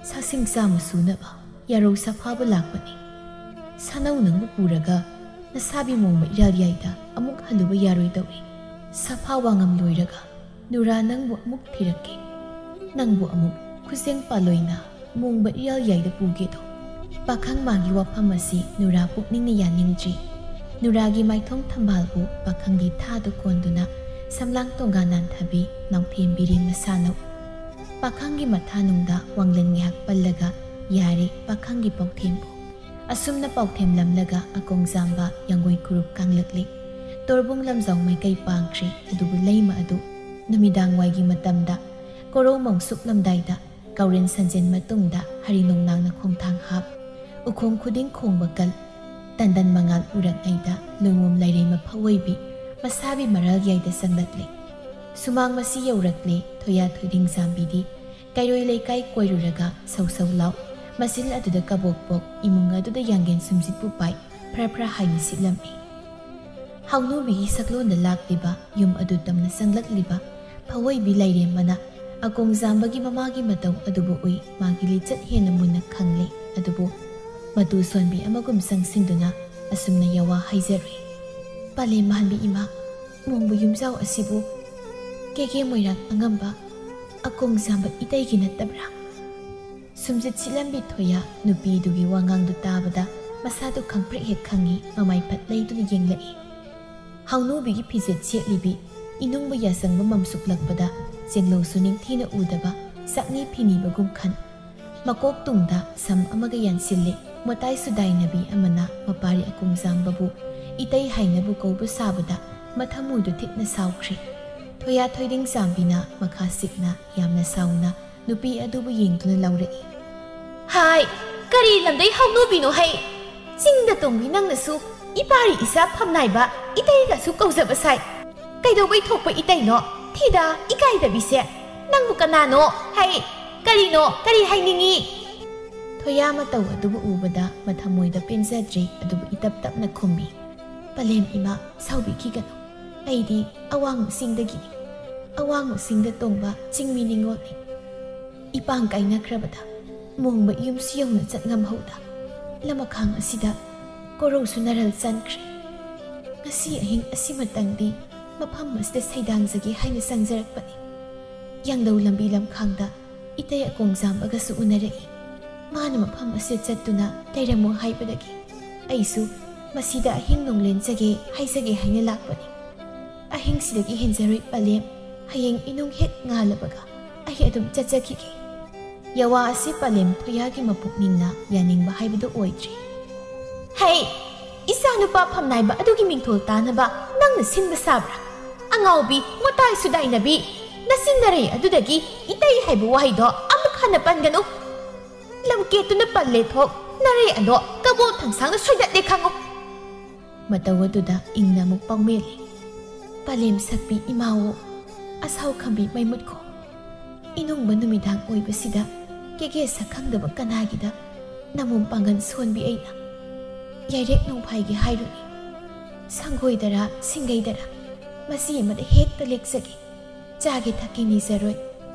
ꯁꯥꯁꯤꯡ ꯆꯥꯝꯃ ꯁꯨꯅꯕ ꯌꯥꯔꯧ ꯁꯥꯐꯥꯕ ꯂꯥꯛꯄꯅꯤ꯫ ꯁꯥꯅꯧ ꯅꯪꯕꯨ ꯄꯨꯔꯒ ꯅꯁꯥꯕꯤ ꯃꯣꯡꯕ ꯏꯔꯥꯜ ꯌꯥꯏꯗ ꯑꯃꯨꯛ ꯍꯜꯂꯨꯕ ꯌꯥꯔꯣꯏꯗꯧꯔꯤ꯫ ꯁꯥꯐꯥ ꯋꯥꯉꯝ ꯂꯣꯏꯔꯒ ꯅꯨꯔꯥ ꯅꯪꯕꯨ ꯑꯃꯨꯛ ꯊꯤꯔꯛꯀꯦ꯫ ꯅꯪꯕꯨ ꯑꯃꯨꯛ ꯈꯨꯖꯦꯡ ꯄꯥꯂꯣꯏꯅ ꯃꯣꯡꯕ ꯏꯔꯥꯜ ꯌꯥꯏꯗ ꯄꯨꯒꯦꯗꯣ"꯫ ꯄꯥꯈꯪ ꯃꯥꯒꯤ ꯋꯥꯐꯝ ꯑꯁꯤ ꯅꯨꯔꯥ ꯄꯨꯛꯅꯤꯡꯅ ꯌꯥꯅꯤꯡꯗ꯭ꯔꯤ꯫ ꯅꯨꯔꯥꯒꯤ ꯃꯥꯏꯊꯣꯡ ꯊꯝꯕꯥꯜꯕꯨ ꯄꯥꯈꯪꯒꯤ ꯊꯥꯗ ꯀꯣꯟꯗꯨꯅ ꯁꯝꯂꯥꯡ ꯇꯣꯡꯒꯥ ꯅꯥꯟꯊꯕꯤ ꯅꯥꯎꯊꯦꯝ ꯕꯤꯔꯦꯟ ꯃꯁꯥꯅꯧ꯫ ꯄꯥꯈꯪꯒꯤ ꯃꯊꯥꯅꯨꯡꯗ ꯋꯥꯡꯂꯦꯟ ꯉꯥꯏꯍꯥꯛ ꯄꯜꯂꯒ ꯌꯥꯔꯦ ꯄꯥꯈꯪꯒꯤ ꯄꯥꯎꯊꯦꯝꯕꯨ꯫ ꯑꯁꯨꯝꯅ ꯄꯥꯎꯊꯦꯝꯂꯝꯂꯒ ꯑꯀꯣꯡꯖꯥꯝꯕ ꯌꯥꯡꯒꯣꯏ ꯈꯨꯔꯨꯞ ꯀꯥꯡꯂꯛꯂꯤ꯫ ꯇꯣꯔꯕꯨꯡ ꯂꯝꯖꯥꯎ ꯃꯥꯏꯀꯩ ꯄꯥꯡꯈ꯭ꯔꯦ꯫ ꯑꯗꯨꯕꯨ ꯂꯩꯃ ꯑꯗꯨ ꯅꯨꯃꯤꯗꯥꯡ ꯋꯥꯏꯒꯤ ꯃꯇꯝꯗ ꯀꯣꯔꯧ ꯃꯣꯡ ꯁꯨꯞꯂꯝꯗꯥꯏꯗ ꯀꯥꯎꯔꯦꯟ ꯁꯟꯖꯦꯟ ꯃꯇꯨꯡꯗ ꯍꯔꯤ ꯅꯣꯡꯅꯥꯡꯅ ꯈꯣꯡꯊꯥꯡ ꯍꯥꯞ, ꯎꯈꯣꯡ ꯈꯨꯗꯤꯡ ꯈꯣꯡꯕ ꯀꯜ, ꯇꯟꯗꯟ ꯃꯉꯥꯜ ꯎꯔꯛꯉꯩꯗ ꯂꯣꯏꯉꯣꯝ ꯂꯩꯔꯩ ꯃꯐꯋꯣꯏꯕꯤ ꯃꯁꯥꯕꯤ ꯃꯔꯥꯜ ꯌꯥꯏꯗ ꯆꯪꯂꯛꯂꯦ꯫ ꯁꯨꯃꯥꯡ ꯃꯁꯤ ꯌꯧꯔꯛꯂꯦ꯫ ꯊꯣꯌꯥ ꯊꯣꯏꯗꯤꯡ ꯆꯥꯝꯕꯤꯗꯤ ꯀꯩꯔꯣꯏ ꯂꯩꯀꯥꯏ ꯀꯣꯏꯔꯨꯔꯒ ꯁꯧ ꯁꯧ ꯂꯥꯎ ꯃꯁꯤꯜ ꯑꯗꯨꯗ ꯀꯕꯣꯛ ꯄꯣꯛ ꯏꯃꯨꯡ ꯑꯗꯨꯗ ꯌꯥꯡꯒꯦꯟ ꯁꯨꯝꯖꯤꯠꯄꯨ ꯄꯥꯏ ꯐꯔ ꯐꯔ ꯍꯥꯏꯅ ꯁꯤꯠꯂꯝꯃꯤ꯫ ꯍꯥꯎꯅꯨꯕꯤꯒꯤ ꯁꯛꯂꯣꯟꯗ ꯂꯥꯛꯂꯤꯕ ꯌꯨꯝ ꯑꯗꯨ ꯇꯝꯅ ꯆꯪꯂꯛꯂꯤꯕ ꯐꯋꯣꯏꯕꯤ ꯂꯥꯏꯔꯦꯝꯕꯅ ꯑꯀꯣꯡꯖꯥꯝꯕꯒꯤ ꯃꯃꯥꯒꯤ ꯃꯇꯧ ꯑꯗꯨꯕꯨ ꯎꯏ꯫ ꯃꯥꯒꯤ ꯂꯤꯆꯠ ꯍꯦꯟꯅ ꯃꯨꯟꯅ ꯈꯪꯂꯦ꯫ ꯑꯗꯨꯕꯨ ꯃꯇꯨ ꯁꯣꯟꯕꯤ ꯑꯃꯒꯨꯝ ꯆꯪꯁꯤꯟꯗꯨꯅ ꯑꯁꯨꯝꯅ ꯌꯥꯋꯥ ꯍꯥꯏꯖꯔꯨꯏ, "ꯄꯂꯦꯝ ꯃꯥꯟꯕꯤ ꯏꯃꯥ, ꯃꯣꯡꯕ ꯌꯨꯝꯖꯥꯎ ꯑꯁꯤꯕꯨ ꯀꯦꯒꯦ ꯃꯣꯏꯔꯥꯡ ꯑꯉꯝꯕ, ꯑꯀꯣꯡꯖꯥꯝꯕ ꯏꯇꯩꯒꯤ ꯅꯠꯇꯕ꯭ꯔꯥ? ꯁꯨꯝꯖꯤꯠ ꯁꯤꯠꯂꯝꯕꯤ ꯊꯣꯌꯥ ꯅꯨꯄꯤꯗꯨꯒꯤ ꯋꯥꯉꯥꯡꯗꯨ ꯇꯥꯕꯗ ꯃꯁꯥꯗꯨ ꯈꯪꯄ꯭ꯔꯦꯛ ꯍꯦꯛ ꯈꯪꯉꯤ, ꯃꯃꯥꯏ ꯐꯠ ꯂꯩꯗꯨꯅ ꯌꯦꯡꯂꯛꯏ꯫ ꯍꯥꯎꯅꯨꯕꯤꯒꯤ ꯐꯤꯖꯦꯠ ꯁꯦꯠꯂꯤꯕꯤ ꯏꯅꯨꯡꯕ ꯌꯥꯆꯪꯕ ꯃꯝꯁꯨꯛꯂꯛꯄꯗ ꯆꯦꯡꯂꯧꯁꯨ ꯅꯤꯡꯊꯤꯅ ꯎꯗꯕ ꯁꯛꯅꯤ ꯐꯤꯅꯤꯕꯒꯨꯝ ꯈꯟ꯫ ꯃꯀꯣꯛ ꯇꯨꯡꯗ ꯁꯝ ꯑꯃꯒ ꯌꯥꯟꯁꯤꯜꯂꯦ꯫ ꯃꯇꯥꯏ ꯁꯨꯗꯥꯏꯅꯕꯤ ꯑꯃꯅ ꯃꯄꯥꯔꯤ ꯑꯀꯣꯡꯖꯥꯝꯕꯕꯨ ꯏꯇꯩ ꯍꯥꯏꯅꯕꯨ ꯀꯧꯕ ꯁꯥꯕꯗ ꯃꯊꯃꯣꯏꯗꯨ ꯊꯤꯠꯅ ꯁꯥꯎꯈ꯭ꯔꯦ꯫ ꯊꯣꯌꯥ ꯊꯣꯏꯗꯤꯡ ꯆꯥꯝꯕꯤꯅ ꯃꯈꯥ ꯁꯤꯛꯅ ꯌꯥꯝꯅ ꯁꯥꯎꯅ ꯅꯨꯄꯤ ꯑꯗꯨꯕꯨ ꯌꯦꯡꯗꯨꯅ ꯂꯥꯎꯔꯛꯏ꯫ ꯍꯥꯏ, ꯀꯔꯤ ꯂꯝꯗꯩ ꯍꯧꯅꯨꯕꯤꯅꯣ ꯍꯩ? ꯆꯤꯡꯗ ꯇꯣꯡꯕꯤ ꯅꯪꯅꯁꯨ ꯏꯄꯥꯔꯤ ꯏꯆꯥ ꯐꯝꯅꯥꯏꯕ ꯏꯇꯩꯒꯁꯨ ꯀꯧꯖꯕ ꯁꯥꯏ꯫ ꯀꯩꯗꯧꯕꯩ ꯊꯣꯛꯄ ꯏꯇꯩꯅꯣ? ꯊꯤꯗ ꯏꯀꯥꯏꯗꯕꯤꯁꯦ꯫ ꯅꯪꯕꯨ ꯀꯅꯥꯅꯣ? ꯍꯩ, ꯀꯔꯤꯅꯣ? ꯀꯔꯤ ꯍꯥꯏꯅꯤꯡꯉꯤ? ꯊꯣꯌꯥ ꯃꯇꯧ ꯑꯗꯨꯕꯨ ꯎꯕꯗ ꯃꯊꯃꯣꯏꯗ ꯄꯦꯟꯖꯗ꯭ꯔꯦ, ꯑꯗꯨꯕꯨ ꯏꯇꯞ ꯇꯞꯅ ꯈꯨꯝꯃꯤ꯫ ꯄꯂꯦꯝ ꯏꯃꯥ, ꯁꯥꯎꯕꯤꯈꯤꯒꯅꯨ꯫ ꯑꯩꯗꯤ ꯑꯋꯥꯡꯕ ꯆꯤꯡꯗꯒꯤꯅꯤ꯫ ꯑꯋꯥꯡꯕ ꯆꯤꯡꯗ ꯇꯣꯡꯕ ꯆꯤꯡꯃꯤ ꯅꯤꯉꯣꯜꯅꯤ꯫ ꯏꯄꯥꯡ ꯀꯥꯏꯅꯈ꯭ꯔꯕꯗ ꯃꯣꯡꯕ ꯌꯨꯝꯁꯨ ꯌꯧꯅ ꯆꯠ ꯉꯝꯍꯧꯗ ꯂꯃꯈꯥꯡ ꯑꯁꯤꯗ ꯀꯣꯔꯧꯁꯨ ꯅꯔꯜ ꯆꯟꯈ꯭ꯔꯦ꯫ ꯉꯁꯤ ꯑꯍꯤꯡ ꯑꯁꯤꯃꯇꯪꯗꯤ ꯃꯐꯝ ꯑꯁꯤꯗ ꯁꯩꯗꯥꯡꯖꯒꯦ ꯍꯥꯏꯅ ꯆꯪꯖꯔꯛꯄꯅꯤ꯫ ꯌꯥꯡꯗꯧ ꯂꯝꯕꯤ ꯂꯝꯈꯥꯡꯗ ꯏꯇꯩ ꯑꯀꯣꯡꯖꯥꯝꯕꯒꯁꯨ ꯎꯅꯔꯛꯏ꯫ ꯃꯥꯅ ꯃꯐꯝ ꯑꯁꯤꯗ ꯆꯠꯇꯨꯅ ꯂꯩꯔꯝꯃꯣ ꯍꯥꯏꯕꯗꯒꯤ ꯑꯩꯁꯨ ꯃꯁꯤꯗ ꯑꯍꯤꯡ ꯅꯣꯡꯂꯦꯟꯖꯒꯦ ꯍꯥꯏꯖꯒꯦ ꯍꯥꯏꯅ ꯂꯥꯛꯄꯅꯤ꯫ ꯑꯍꯤꯡꯁꯤꯗꯒꯤ ꯍꯦꯟꯖꯔꯣꯏ ꯄꯂꯦꯝ, ꯍꯌꯦꯡ ꯏꯅꯨꯡ ꯍꯦꯛ ꯉꯥꯜꯂꯕꯒ ꯑꯩ ꯑꯗꯨꯝ ꯆꯠꯆꯈꯤꯒꯦ꯫ ꯌꯥꯋꯥ ꯑꯁꯤ ꯄꯂꯦꯝ ꯊꯣꯌꯥꯒꯤ ꯃꯄꯨꯛꯅꯤꯡꯅ ꯌꯥꯅꯤꯡꯕ ꯍꯥꯏꯕꯗꯨ ꯑꯣꯏꯗ꯭ꯔꯤ꯫ ꯍꯩ, ꯏꯆꯥꯅꯨꯄꯥ ꯐꯝꯅꯥꯏꯕ ꯑꯗꯨꯒꯤ ꯃꯤꯡꯊꯣꯜ ꯇꯥꯅꯕ ꯅꯪꯅ ꯁꯤꯟꯕ ꯁꯥꯕ꯭ꯔꯥ? ꯑꯉꯥꯎꯕꯤ, ꯃꯇꯥꯏ ꯁꯨꯗꯥꯏꯅꯕꯤ, ꯅꯆꯤꯟ ꯅꯔꯩ ꯑꯗꯨꯗꯒꯤ ꯏꯇꯩ ꯍꯥꯏꯕ ꯋꯥꯍꯩꯗꯣ ꯑꯃꯨꯛ ꯍꯟꯅ ꯄꯟꯒꯅꯨ꯫ ꯂꯝꯀꯦꯠꯇꯨꯅ ꯄꯜꯂꯦ ꯊꯣꯛ, ꯅꯔꯩ ꯑꯗꯣ ꯀꯕꯣꯛ ꯊꯥꯡꯁꯥꯡꯅ ꯁꯣꯏꯗꯠꯂꯦ ꯈꯪꯉꯨ꯫ ꯃꯇꯧ ꯑꯗꯨꯗ ꯏꯪꯅ ꯑꯃꯨꯛ ꯄꯥꯎꯃꯦꯜꯂꯤ꯫ ꯄꯂꯦꯝ ꯁꯛꯄꯤ ꯏꯃꯥꯋꯣ, ꯑꯁꯥꯎ ꯈꯝꯕꯤ ꯃꯩꯃꯨꯠꯈꯣ꯫ ꯏꯅꯨꯡꯕ ꯅꯨꯃꯤꯗꯥꯡ ꯑꯣꯏꯕꯁꯤꯗ ꯀꯦꯒꯦ ꯁꯛ ꯈꯪꯗꯕ ꯀꯅꯥꯒꯤꯗ ꯅꯃꯣꯝ ꯄꯥꯡꯒꯟ ꯁꯣꯟꯕꯤ ꯑꯩꯅ ꯌꯥꯏꯔꯦꯛ ꯅꯣꯡꯐꯥꯏꯒꯤ ꯍꯥꯏꯔꯨꯅꯤ꯫ ꯁꯪꯒꯣꯏꯗꯔꯥ ꯁꯤꯡꯒꯩꯗꯔꯥ ꯃꯆꯤ ꯑꯃꯗ ꯍꯦꯛꯇ ꯂꯦꯛꯆꯒꯦ꯫ ꯆꯥꯒꯦ ꯊꯛꯀꯦ ꯅꯤꯖꯔꯣꯏ꯫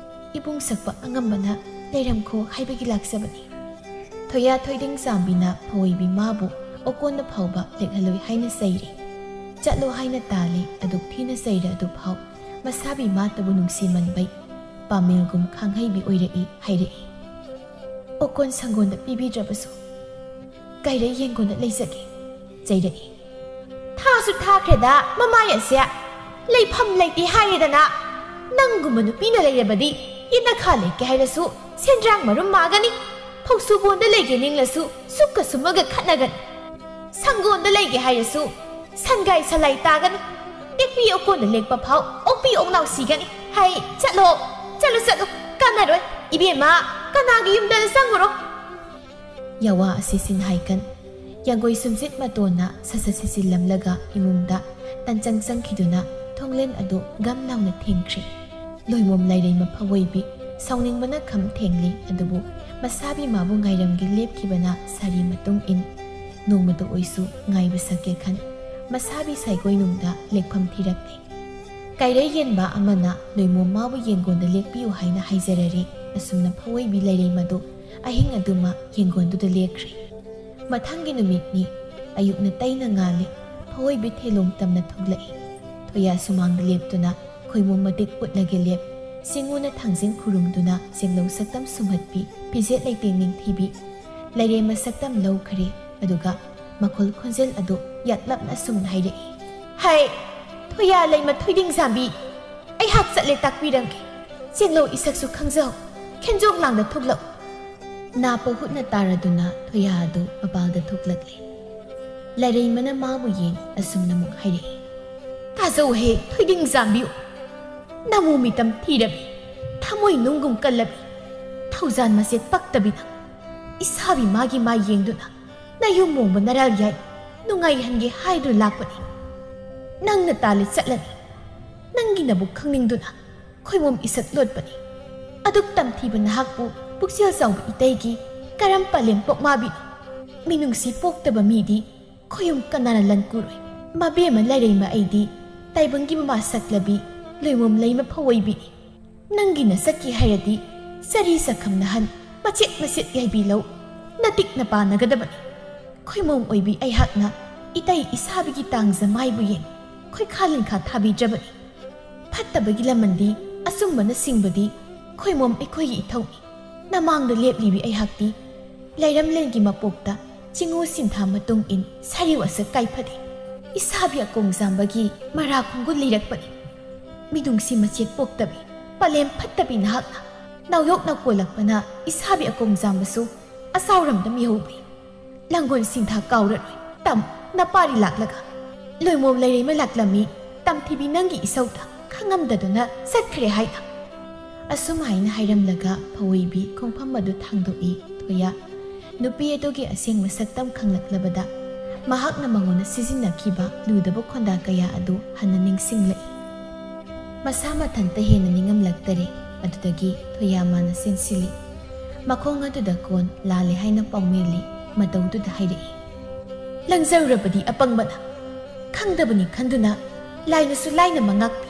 ꯏꯕꯨꯡ ꯁꯛꯄ ꯑꯉꯝꯕꯅ ꯂꯩꯔꯝꯈꯣ ꯍꯥꯏꯕꯒꯤ ꯂꯥꯛꯆꯕꯅꯤ꯫ ꯊꯣꯌꯥ ꯊꯣꯏꯗꯤꯡ ꯆꯥꯝꯕꯤꯅ ꯐꯋꯣꯏꯕꯤ ꯃꯥꯕꯨ ꯑꯣꯀꯣꯟꯗ ꯐꯥꯎꯕ ꯂꯦꯛꯍꯜꯂꯣꯏ ꯍꯥꯏꯅ ꯆꯩꯔꯦ꯫ ꯆꯠꯂꯣ ꯍꯥꯏꯅ ꯇꯥꯜꯂꯦ, ꯑꯗꯨꯛ ꯊꯤꯅ ꯆꯩꯔ ꯑꯗꯨ ꯐꯥꯎ ꯃꯁꯥꯕꯤ ꯃꯥꯇꯕꯨ ꯅꯨꯡꯁꯤꯃꯟꯕꯩ ꯄꯥꯃꯦꯜꯒꯨꯝ ꯈꯥꯡꯍꯩꯕꯤ ꯑꯣꯏꯔꯛꯏ ꯍꯥꯏꯔꯛꯏ꯫ ꯑꯣꯀꯣꯟ ꯁꯪꯒꯣꯟꯗ ꯄꯤꯕꯤꯗ꯭ꯔꯕꯁꯨ ꯀꯩꯔꯩ ꯌꯦꯡꯒꯣꯟꯗ ꯂꯩꯖꯒꯦ, ꯆꯩꯔꯛꯏ꯫ ꯊꯥꯁꯨ ꯊꯥꯈ꯭ꯔꯦꯗ ꯃꯃꯥꯏ ꯑꯁꯦ꯫ ꯂꯩꯐꯝ ꯂꯩꯇꯦ ꯍꯥꯏꯔꯦꯗꯅ꯫ ꯅꯪꯒꯨꯝꯕ ꯅꯨꯄꯤꯅ ꯂꯩꯔꯕꯗꯤ ꯌꯦꯅꯈꯥ ꯂꯩꯒꯦ ꯍꯥꯏꯔꯁꯨ ꯁꯦꯟꯗ꯭ꯔꯥꯡ ꯃꯔꯨꯝ ꯃꯥꯒꯅꯤ꯫ ꯐꯧꯁꯨꯕꯣꯟꯗ ꯂꯩꯒꯦ ꯅꯤꯡꯂꯁꯨ ꯁꯨꯛꯀ ꯁꯨꯝꯃꯒ ꯈꯠꯅꯒꯅꯤ꯫ ꯁꯪꯒꯣꯟꯗ ꯂꯩꯒꯦ ꯍꯥꯏꯔꯁꯨ ꯁꯟꯒꯥꯏ ꯁꯂꯥꯏ ꯇꯥꯒꯅꯤ꯫ ꯇꯦꯛꯄꯤ ꯑꯣꯀꯣꯟꯗ ꯂꯦꯛꯄ ꯐꯥꯎ ꯑꯣꯛꯄꯤ ꯑꯣꯛꯅꯥꯎ ꯁꯤꯒꯅꯤ꯫ ꯍꯩ, ꯆꯠꯂꯣ, ꯆꯠꯂꯨ, ꯆꯠꯂꯨ, ꯀꯥꯟꯅꯔꯣꯏ꯫ ꯏꯕꯦꯝꯃ, ꯀꯅꯥꯒꯤ ꯌꯨꯝꯗ ꯆꯪꯉꯨꯔꯣ꯫ ꯌꯥꯋꯥ ꯑꯁꯤ ꯁꯤꯟꯍꯥꯏꯀꯟ ꯌꯥꯡꯒꯣꯏ ꯁꯨꯝꯖꯤꯠ ꯃꯇꯣꯟꯅ ꯁꯠ ꯁꯠ ꯁꯤꯠꯆꯤꯜꯂꯝꯂꯒ ꯏꯃꯨꯡꯗ ꯇꯟꯆꯪ ꯆꯪꯈꯤꯗꯨꯅ ꯊꯣꯡꯂꯦꯟ ꯑꯗꯨ ꯒꯝ ꯂꯥꯎꯅ ꯊꯤꯡꯈ꯭ꯔꯦ꯫ ꯂꯣꯏꯃꯣꯝ ꯂꯥꯏꯔꯩꯃ ꯐꯋꯣꯏꯕꯤ ꯁꯥꯎꯅꯤꯡꯕꯅ ꯈꯝ ꯊꯦꯡꯂꯤ, ꯑꯗꯨꯕꯨ ꯃꯁꯥꯕꯤ ꯃꯥꯕꯨ ꯉꯥꯏꯔꯝꯒꯦ ꯂꯦꯞꯈꯤꯕꯅ ꯁꯥꯔꯤ ꯃꯇꯨꯡ ꯏꯟ ꯅꯣꯡꯃꯇ ꯑꯣꯏꯁꯨ ꯉꯥꯏꯕ ꯁꯛꯀꯦ ꯈꯟ ꯃꯁꯥꯕꯤ ꯁꯥꯏꯒꯣꯏꯅꯨꯡꯗ ꯂꯦꯛꯐꯝ ꯊꯤꯔꯛꯂꯦ꯫ ꯀꯩꯔꯩ ꯌꯦꯟꯕ ꯑꯃꯅ ꯂꯣꯏꯃꯣꯝ ꯃꯥꯕꯨ ꯌꯦꯡꯒꯣꯟꯗ ꯂꯦꯛꯄꯤꯌꯨ ꯍꯥꯏꯅ ꯍꯥꯏꯖꯔꯔꯦ꯫ ꯑꯁꯨꯝꯅ ꯐꯋꯣꯏꯕꯤ ꯂꯥꯏꯔꯩꯃꯗꯨ ꯑꯍꯤꯡ ꯑꯗꯨꯃ ꯌꯦꯡꯒꯣꯟꯗꯨꯗ ꯂꯦꯛꯈ꯭ꯔꯦ꯫ ꯃꯊꯪꯒꯤ ꯅꯨꯃꯤꯠꯅꯤ꯫ ꯑꯌꯨꯛꯅ ꯇꯩꯅ ꯉꯥꯜꯂꯤ꯫ ꯐꯋꯣꯏꯕꯤ ꯊꯦꯂꯣꯡ ꯇꯝꯅ ꯊꯣꯛꯂꯛꯏ꯫ ꯊꯣꯌꯥ ꯁꯨꯃꯥꯡꯗ ꯂꯦꯞꯇꯨꯅ ꯈꯣꯏꯃꯣꯝ ꯃꯇꯤꯛ ꯎꯠꯂꯒꯦ ꯂꯦꯞ꯫ ꯁꯤꯡꯉꯨꯅ ꯊꯥꯡꯖꯤꯡ ꯈꯨꯔꯨꯝꯗꯨꯅ ꯆꯦꯡꯂꯧ ꯁꯛꯇꯝ ꯁꯨꯝꯍꯠꯄꯤ ꯐꯤꯖꯦꯠ ꯂꯩꯇꯦꯡ ꯅꯤꯡꯊꯤꯕꯤ ꯂꯩꯔꯦꯝꯃ ꯁꯛꯇꯝ ꯂꯧꯈꯔꯦ꯫ ꯑꯗꯨꯒ ꯃꯈꯣꯜ ꯈꯣꯟꯖꯦꯜ ꯑꯗꯨ ꯌꯥꯛꯂꯞꯅ ꯑꯁꯨꯝꯅ ꯍꯥꯏꯔꯛꯏ꯫ ꯍꯩ! ꯊꯣꯌꯥ ꯂꯩꯃ ꯊꯣꯏꯗꯤꯡ ꯆꯥꯕꯤ! ꯑꯩꯍꯥꯛ ꯆꯠꯂꯦ ꯇꯥꯛꯄꯤꯔꯝꯒꯦ꯫ ꯆꯦꯡꯂꯧ ꯏꯁꯛꯁꯨ ꯈꯪꯖꯍꯧ꯫ ꯈꯦꯟꯖꯣꯡ ꯂꯥꯡꯗ ꯊꯣꯛꯂꯛꯎ꯫ ꯅꯥꯄ ꯍꯨꯠꯅ ꯇꯥꯔꯗꯨꯅ ꯊꯣꯌꯥ ꯑꯗꯨ ꯃꯄꯥꯜꯗ ꯊꯣꯛꯂꯛꯂꯦ꯫ ꯂꯥꯏꯔꯩꯃꯅ ꯃꯥꯕꯨ ꯌꯦꯡ ꯑꯁꯨꯝꯅ ꯑꯃꯨꯛ ꯍꯥꯏꯔꯛꯏ꯫ ꯇꯥꯖꯧꯍꯦ ꯊꯣꯏꯗꯤꯡ ꯆꯥꯕꯤꯌꯨ꯫ ꯅꯃꯨ ꯃꯤꯇꯝ ꯊꯤꯔꯕꯤ, ꯊꯃꯣꯏ ꯅꯨꯡꯒꯨꯝ ꯀꯜꯂꯕꯤ, ꯊꯧꯖꯥꯟ ꯃꯆꯦꯠ ꯄꯛꯇꯕꯤ ꯅꯪ꯫ ꯏꯁꯥꯕꯤ ꯃꯥꯒꯤ ꯃꯥꯏ ꯌꯦꯡꯗꯨꯅ ꯅꯌꯨꯝ ꯃꯣꯡꯕ ꯅꯔꯥꯜ ꯌꯥꯏ ꯅꯨꯡꯉꯥꯏꯍꯟꯒꯦ ꯍꯥꯏꯗꯨꯅ ꯂꯥꯛꯄꯅꯤ꯫ ꯅꯪꯅ ꯇꯥꯜꯂꯤ ꯆꯠꯂꯅꯤ꯫ ꯅꯪꯒꯤ ꯅꯕꯨꯛ ꯈꯪꯅꯤꯡꯗꯨꯅ ꯈꯣꯏꯃꯣꯝ ꯏꯁꯛ ꯂꯣꯠꯄꯅꯤ꯫ ꯑꯗꯨꯛ ꯇꯝꯊꯤꯕ ꯅꯍꯥꯛꯄꯨ ꯄꯨꯛꯆꯦꯜ ꯆꯥꯎꯕ ꯏꯇꯩꯒꯤ ꯀꯔꯝ ꯄꯥꯂꯦꯝ ꯄꯣꯛꯃꯥꯕꯤꯅꯣ? ꯃꯤꯅꯨꯡꯁꯤ ꯄꯣꯛꯇꯕ ꯃꯤꯗꯤ ꯈꯣꯌꯨꯝ ꯀꯅꯥꯅ ꯂꯟ ꯀꯨꯔꯣꯏ? ꯃꯕꯦꯝꯃ ꯂꯥꯏꯔꯩꯃ ꯑꯩꯗꯤ ꯇꯥꯏꯕꯪꯒꯤ ꯃꯃꯥ ꯁꯛꯂꯕꯤ ꯂꯣꯏꯃꯣꯝ ꯂꯩꯃ ꯐꯋꯣꯏꯕꯤꯅꯤ꯫ ꯅꯪꯒꯤ ꯅꯁꯛꯀꯤ ꯍꯥꯏꯔꯗꯤ ꯆꯔꯤ ꯆꯈꯝ ꯅꯍꯟ ꯃꯆꯦꯠ ꯃꯆꯦꯠ ꯌꯥꯏꯕꯤ ꯂꯧ ꯅꯇꯤꯛ ꯅꯄꯥꯅꯒꯗꯕꯅꯤ꯫ ꯈꯣꯏꯃꯣꯝ ꯑꯣꯏꯕꯤ ꯑꯩꯍꯥꯛꯅ ꯏꯇꯩ ꯏꯁꯥꯕꯤꯒꯤ ꯇꯥꯡꯖ ꯃꯥꯏꯕꯨ ꯌꯦꯡ ꯈꯣꯏꯈꯥ ꯂꯤꯟꯈꯥ ꯊꯥꯕꯤꯗ꯭ꯔꯕꯅꯤ꯫ ꯐꯠꯇꯕꯒꯤ ꯂꯃꯟꯗꯤ ꯑꯆꯨꯝꯕꯅ ꯁꯤꯡꯕꯗꯤ ꯈꯣꯏꯃꯣꯝ ꯑꯩꯈꯣꯏꯒꯤ ꯏꯊꯧꯅꯤ꯫ ꯅꯃꯥꯡꯗ ꯂꯦꯞꯂꯤꯕꯤ ꯑꯩꯍꯥꯛꯇꯤ ꯂꯩꯔꯝꯂꯦꯟꯒꯤ ꯃꯄꯣꯛꯇ ꯆꯤꯡꯉꯨ ꯁꯤꯟꯊꯥ ꯃꯇꯨꯡ ꯏꯟ ꯁꯔꯤꯎ ꯑꯁꯛ ꯀꯥꯏꯐꯗꯦ꯫ ꯏꯁꯥꯕꯤ ꯑꯀꯣꯡꯖꯥꯝꯕꯒꯤ ꯃꯔꯥ ꯈꯣꯡꯒꯨꯜ ꯂꯤꯔꯛꯄꯅꯤ꯫ ꯃꯤꯅꯨꯡꯁꯤ ꯃꯆꯦꯠ ꯄꯣꯛꯇꯕꯤ, ꯄꯂꯦꯝ ꯐꯠꯇꯕꯤ ꯅꯍꯥꯛꯅ ꯅꯥꯎꯌꯣꯛꯅ ꯀꯣꯜꯂꯛꯄꯅ ꯏꯁꯥꯕꯤ ꯑꯀꯣꯡꯖꯥꯝꯕꯁꯨ ꯑꯁꯥꯎꯔꯝꯗ ꯃꯤꯍꯧꯕꯤ꯫ ꯂꯥꯡꯒꯣꯜ ꯁꯤꯡꯊꯥ ꯀꯥꯎꯔꯔꯣꯏ꯫ ꯇꯝ, ꯅꯄꯥꯔꯤ ꯂꯥꯛꯂꯒ ꯂꯣꯏꯃꯣꯝ ꯂꯩꯔꯩꯃ ꯂꯥꯛꯂꯝꯃꯤ꯫ ꯇꯝꯊꯤꯕꯤ ꯅꯪꯒꯤ ꯏꯁꯧꯗ ꯈꯪꯉꯝꯗꯗꯨꯅ ꯆꯠꯈ꯭ꯔꯦ ꯍꯥꯏꯅ꯫ ꯑꯁꯨꯝ ꯍꯥꯏꯅ ꯍꯥꯏꯔꯝꯂꯒ ꯐꯧꯏꯕꯤ ꯈꯣꯡꯐꯝ ꯑꯗꯨ ꯊꯥꯡꯗꯣꯛꯏ꯫ ꯊꯣꯌꯥ ꯅꯨꯄꯤ ꯑꯗꯨꯒꯤ ꯑꯁꯦꯡꯕ ꯁꯛꯇꯝ ꯈꯪꯂꯛꯂꯕꯗ ꯃꯍꯥꯛꯅ ꯃꯉꯣꯟꯗ ꯁꯤꯖꯤꯟꯅꯈꯤꯕ ꯂꯨꯗꯕ ꯈꯣꯟꯗꯥ ꯀꯌꯥ ꯑꯗꯨ ꯍꯟꯅ ꯅꯤꯡꯁꯤꯡꯂꯛꯏ꯫ ꯃꯁꯥ ꯃꯊꯟꯇ ꯍꯦꯟꯅ ꯅꯤꯡꯉꯝꯂꯛꯇꯔꯦ꯫ ꯑꯗꯨꯗꯒꯤ ꯊꯣꯌꯥ ꯃꯥꯅ ꯆꯦꯟꯁꯤꯜꯂꯤ꯫ ꯃꯈꯣꯡ ꯑꯗꯨꯗ ꯀꯣꯟ ꯂꯥꯜꯂꯦ ꯍꯥꯏꯅ ꯄꯥꯎꯃꯦꯜꯂꯤ꯫ ꯃꯇꯧꯗꯨꯗ ꯍꯥꯏꯔꯛꯏ, "ꯂꯪꯖꯔꯨꯔꯕꯗꯤ ꯑꯄꯪꯕꯅ ꯈꯪꯗꯕꯅꯤ ꯈꯟꯗꯨꯅ ꯂꯥꯏꯅꯁꯨ ꯂꯥꯏꯅ ꯃꯉꯥꯛꯄꯤ꯫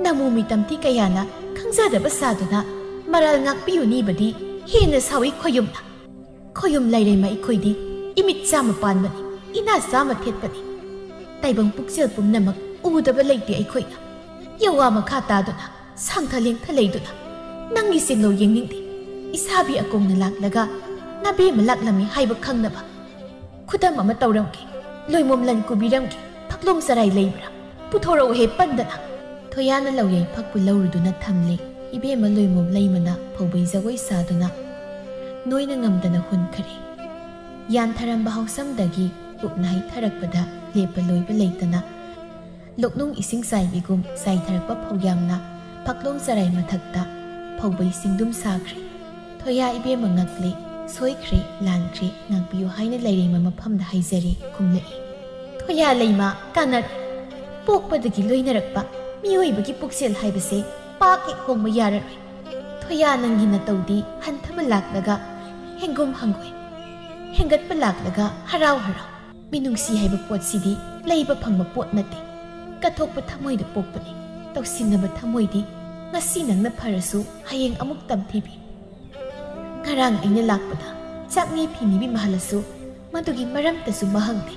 ꯅꯃꯨ ꯃꯤꯇꯝꯊꯤ ꯀꯌꯥꯅ ꯈꯪꯖꯗꯕ ꯁꯥꯗꯨꯅ ꯃꯔꯥꯜ ꯉꯥꯛꯄꯤꯌꯨꯅꯤꯕꯗꯤ ꯍꯦꯟꯅ ꯁꯥꯎꯏ ꯈꯣꯌꯨꯝꯅ꯫ ꯈꯣꯌꯨꯝ ꯂꯩꯔꯦꯝꯃ ꯑꯩꯈꯣꯏꯗꯤ ꯏꯃꯤꯠ ꯆꯥꯝꯃ ꯄꯥꯟꯕꯅꯤ, ꯏꯅꯥ ꯆꯥꯝꯃ ꯊꯦꯠꯄꯅꯤ꯫ ꯇꯥꯏꯕꯪ ꯄꯨꯛꯆꯦꯜ ꯄꯨꯝꯅꯃꯛ ꯎꯗꯕ ꯂꯩꯇꯦ ꯑꯩꯈꯣꯏꯅ꯫ ꯌꯋꯥ ꯃꯈꯥ ꯇꯥꯗꯨꯅ ꯁꯥꯡꯊ ꯂꯦꯡꯊ ꯂꯩꯗꯨꯅ ꯅꯪꯒꯤ ꯆꯦꯡꯂꯧ ꯌꯦꯡꯅꯤꯡꯗꯦ꯫ ꯏꯁꯥꯕꯤ ꯑꯀꯣꯡꯅ ꯂꯥꯛꯂꯒ ꯅꯕꯦꯝꯃ ꯂꯥꯛꯂꯝꯃꯤ ꯍꯥꯏꯕ ꯈꯪꯅꯕ ꯈꯨꯗꯝ ꯑꯃ ꯇꯧꯔꯝꯒꯦ꯫ ꯂꯣꯏꯃꯣꯝ ꯂꯟ ꯀꯨꯕꯤꯔꯝꯒꯦ꯫ ꯐꯛꯂꯣꯡ ꯆꯔꯥꯏ ꯂꯩꯕ꯭ꯔꯥ? ꯄꯨꯊꯣꯔꯛꯎꯍꯦ ꯄꯟꯗꯅ!" ꯊꯣꯌꯥꯅ ꯂꯧꯌꯩ ꯐꯛꯄꯨ ꯂꯧꯔꯨꯗꯨꯅ ꯊꯝꯂꯦ꯫ ꯏꯕꯦꯝꯃ ꯂꯣꯏꯃꯣꯝ ꯂꯩꯃꯅ ꯐꯧꯕꯩ ꯖꯒꯣꯏ ꯁꯥꯗꯨꯅ ꯅꯣꯏꯅ ꯉꯝꯗꯅ ꯍꯨꯟꯈꯔꯦ꯫ ꯌꯥꯟꯊꯔꯝꯕ ꯍꯥꯎꯁꯝꯗꯒꯤ ꯄꯨꯛꯅ ꯍꯩꯊꯔꯛꯄꯗ ꯂꯦꯞꯄ ꯂꯣꯏꯕ ꯂꯩꯇꯅ ꯂꯣꯛꯅꯨꯡ ꯏꯁꯤꯡ ꯆꯥꯏꯕꯤꯒꯨꯝ ꯆꯥꯏꯊꯔꯛꯄ ꯐꯧꯌꯥꯝꯅ ꯐꯛꯂꯣꯡ ꯆꯔꯥꯏ ꯃꯊꯛꯇ ꯐꯧꯕꯩ ꯆꯤꯡꯗꯨꯝ ꯁꯥꯈ꯭ꯔꯦ꯫ "ꯊꯣꯌꯥ ꯏꯕꯦꯝꯃ ꯉꯛꯂꯦ, ꯁꯣꯏꯈ꯭ꯔꯦ, ꯂꯥꯟꯈ꯭ꯔꯦ, ꯉꯥꯛꯄꯤꯌꯨ" ꯍꯥꯏꯅ ꯂꯩꯔꯦꯝꯃ ꯃꯐꯝꯗ ꯍꯥꯏꯖꯔꯦ ꯈꯨꯝꯂꯛꯏ꯫ "ꯊꯣꯌꯥ ꯂꯩꯃ ꯀꯥꯟꯅꯔꯦ꯫ ꯄꯣꯛꯄꯗꯒꯤ ꯂꯣꯏꯅꯔꯛꯄ ꯃꯤꯑꯣꯏꯕꯒꯤ ꯄꯨꯛꯆꯦꯜ ꯍꯥꯏꯕꯁꯦ ꯄꯥꯛ ꯍꯦꯛ ꯍꯣꯡꯕ ꯌꯥꯔꯔꯣꯏ꯫ ꯊꯣꯌꯥ ꯅꯪꯒꯤ ꯅꯇꯧꯗꯤ ꯍꯟꯊꯕ ꯂꯥꯛꯂꯒ ꯍꯦꯡꯒꯨꯝ ꯍꯪꯒꯣꯏ, ꯍꯦꯟꯒꯠꯄ ꯂꯥꯛꯂꯒ ꯍꯔꯥꯎ ꯍꯔꯥꯎ꯫ ꯃꯤꯅꯨꯡꯁꯤ ꯍꯥꯏꯕ ꯄꯣꯠꯁꯤꯗꯤ ꯂꯩꯕ ꯐꯪꯕ ꯄꯣꯠ ꯅꯠꯇꯦ꯫ ꯀꯠꯊꯣꯛꯄ ꯊꯃꯣꯏꯗ ꯄꯣꯛꯄꯅꯤ꯫ ꯇꯧꯁꯤꯟꯅꯕ ꯊꯃꯣꯏꯗꯤ ꯉꯁꯤ ꯅꯪꯅ ꯐꯔꯁꯨ ꯍꯌꯦꯡ ꯑꯃꯨꯛ ꯇꯝꯊꯤꯕꯤ꯫ ꯉꯔꯥꯡ ꯑꯩꯅ ꯂꯥꯛꯄꯗ ꯆꯥꯛꯅꯤ ꯐꯤꯅꯤꯕꯤ ꯃꯍꯜꯂꯁꯨ ꯃꯗꯨꯒꯤ ꯃꯔꯝꯇꯁꯨ ꯃꯍꯪꯗꯦ꯫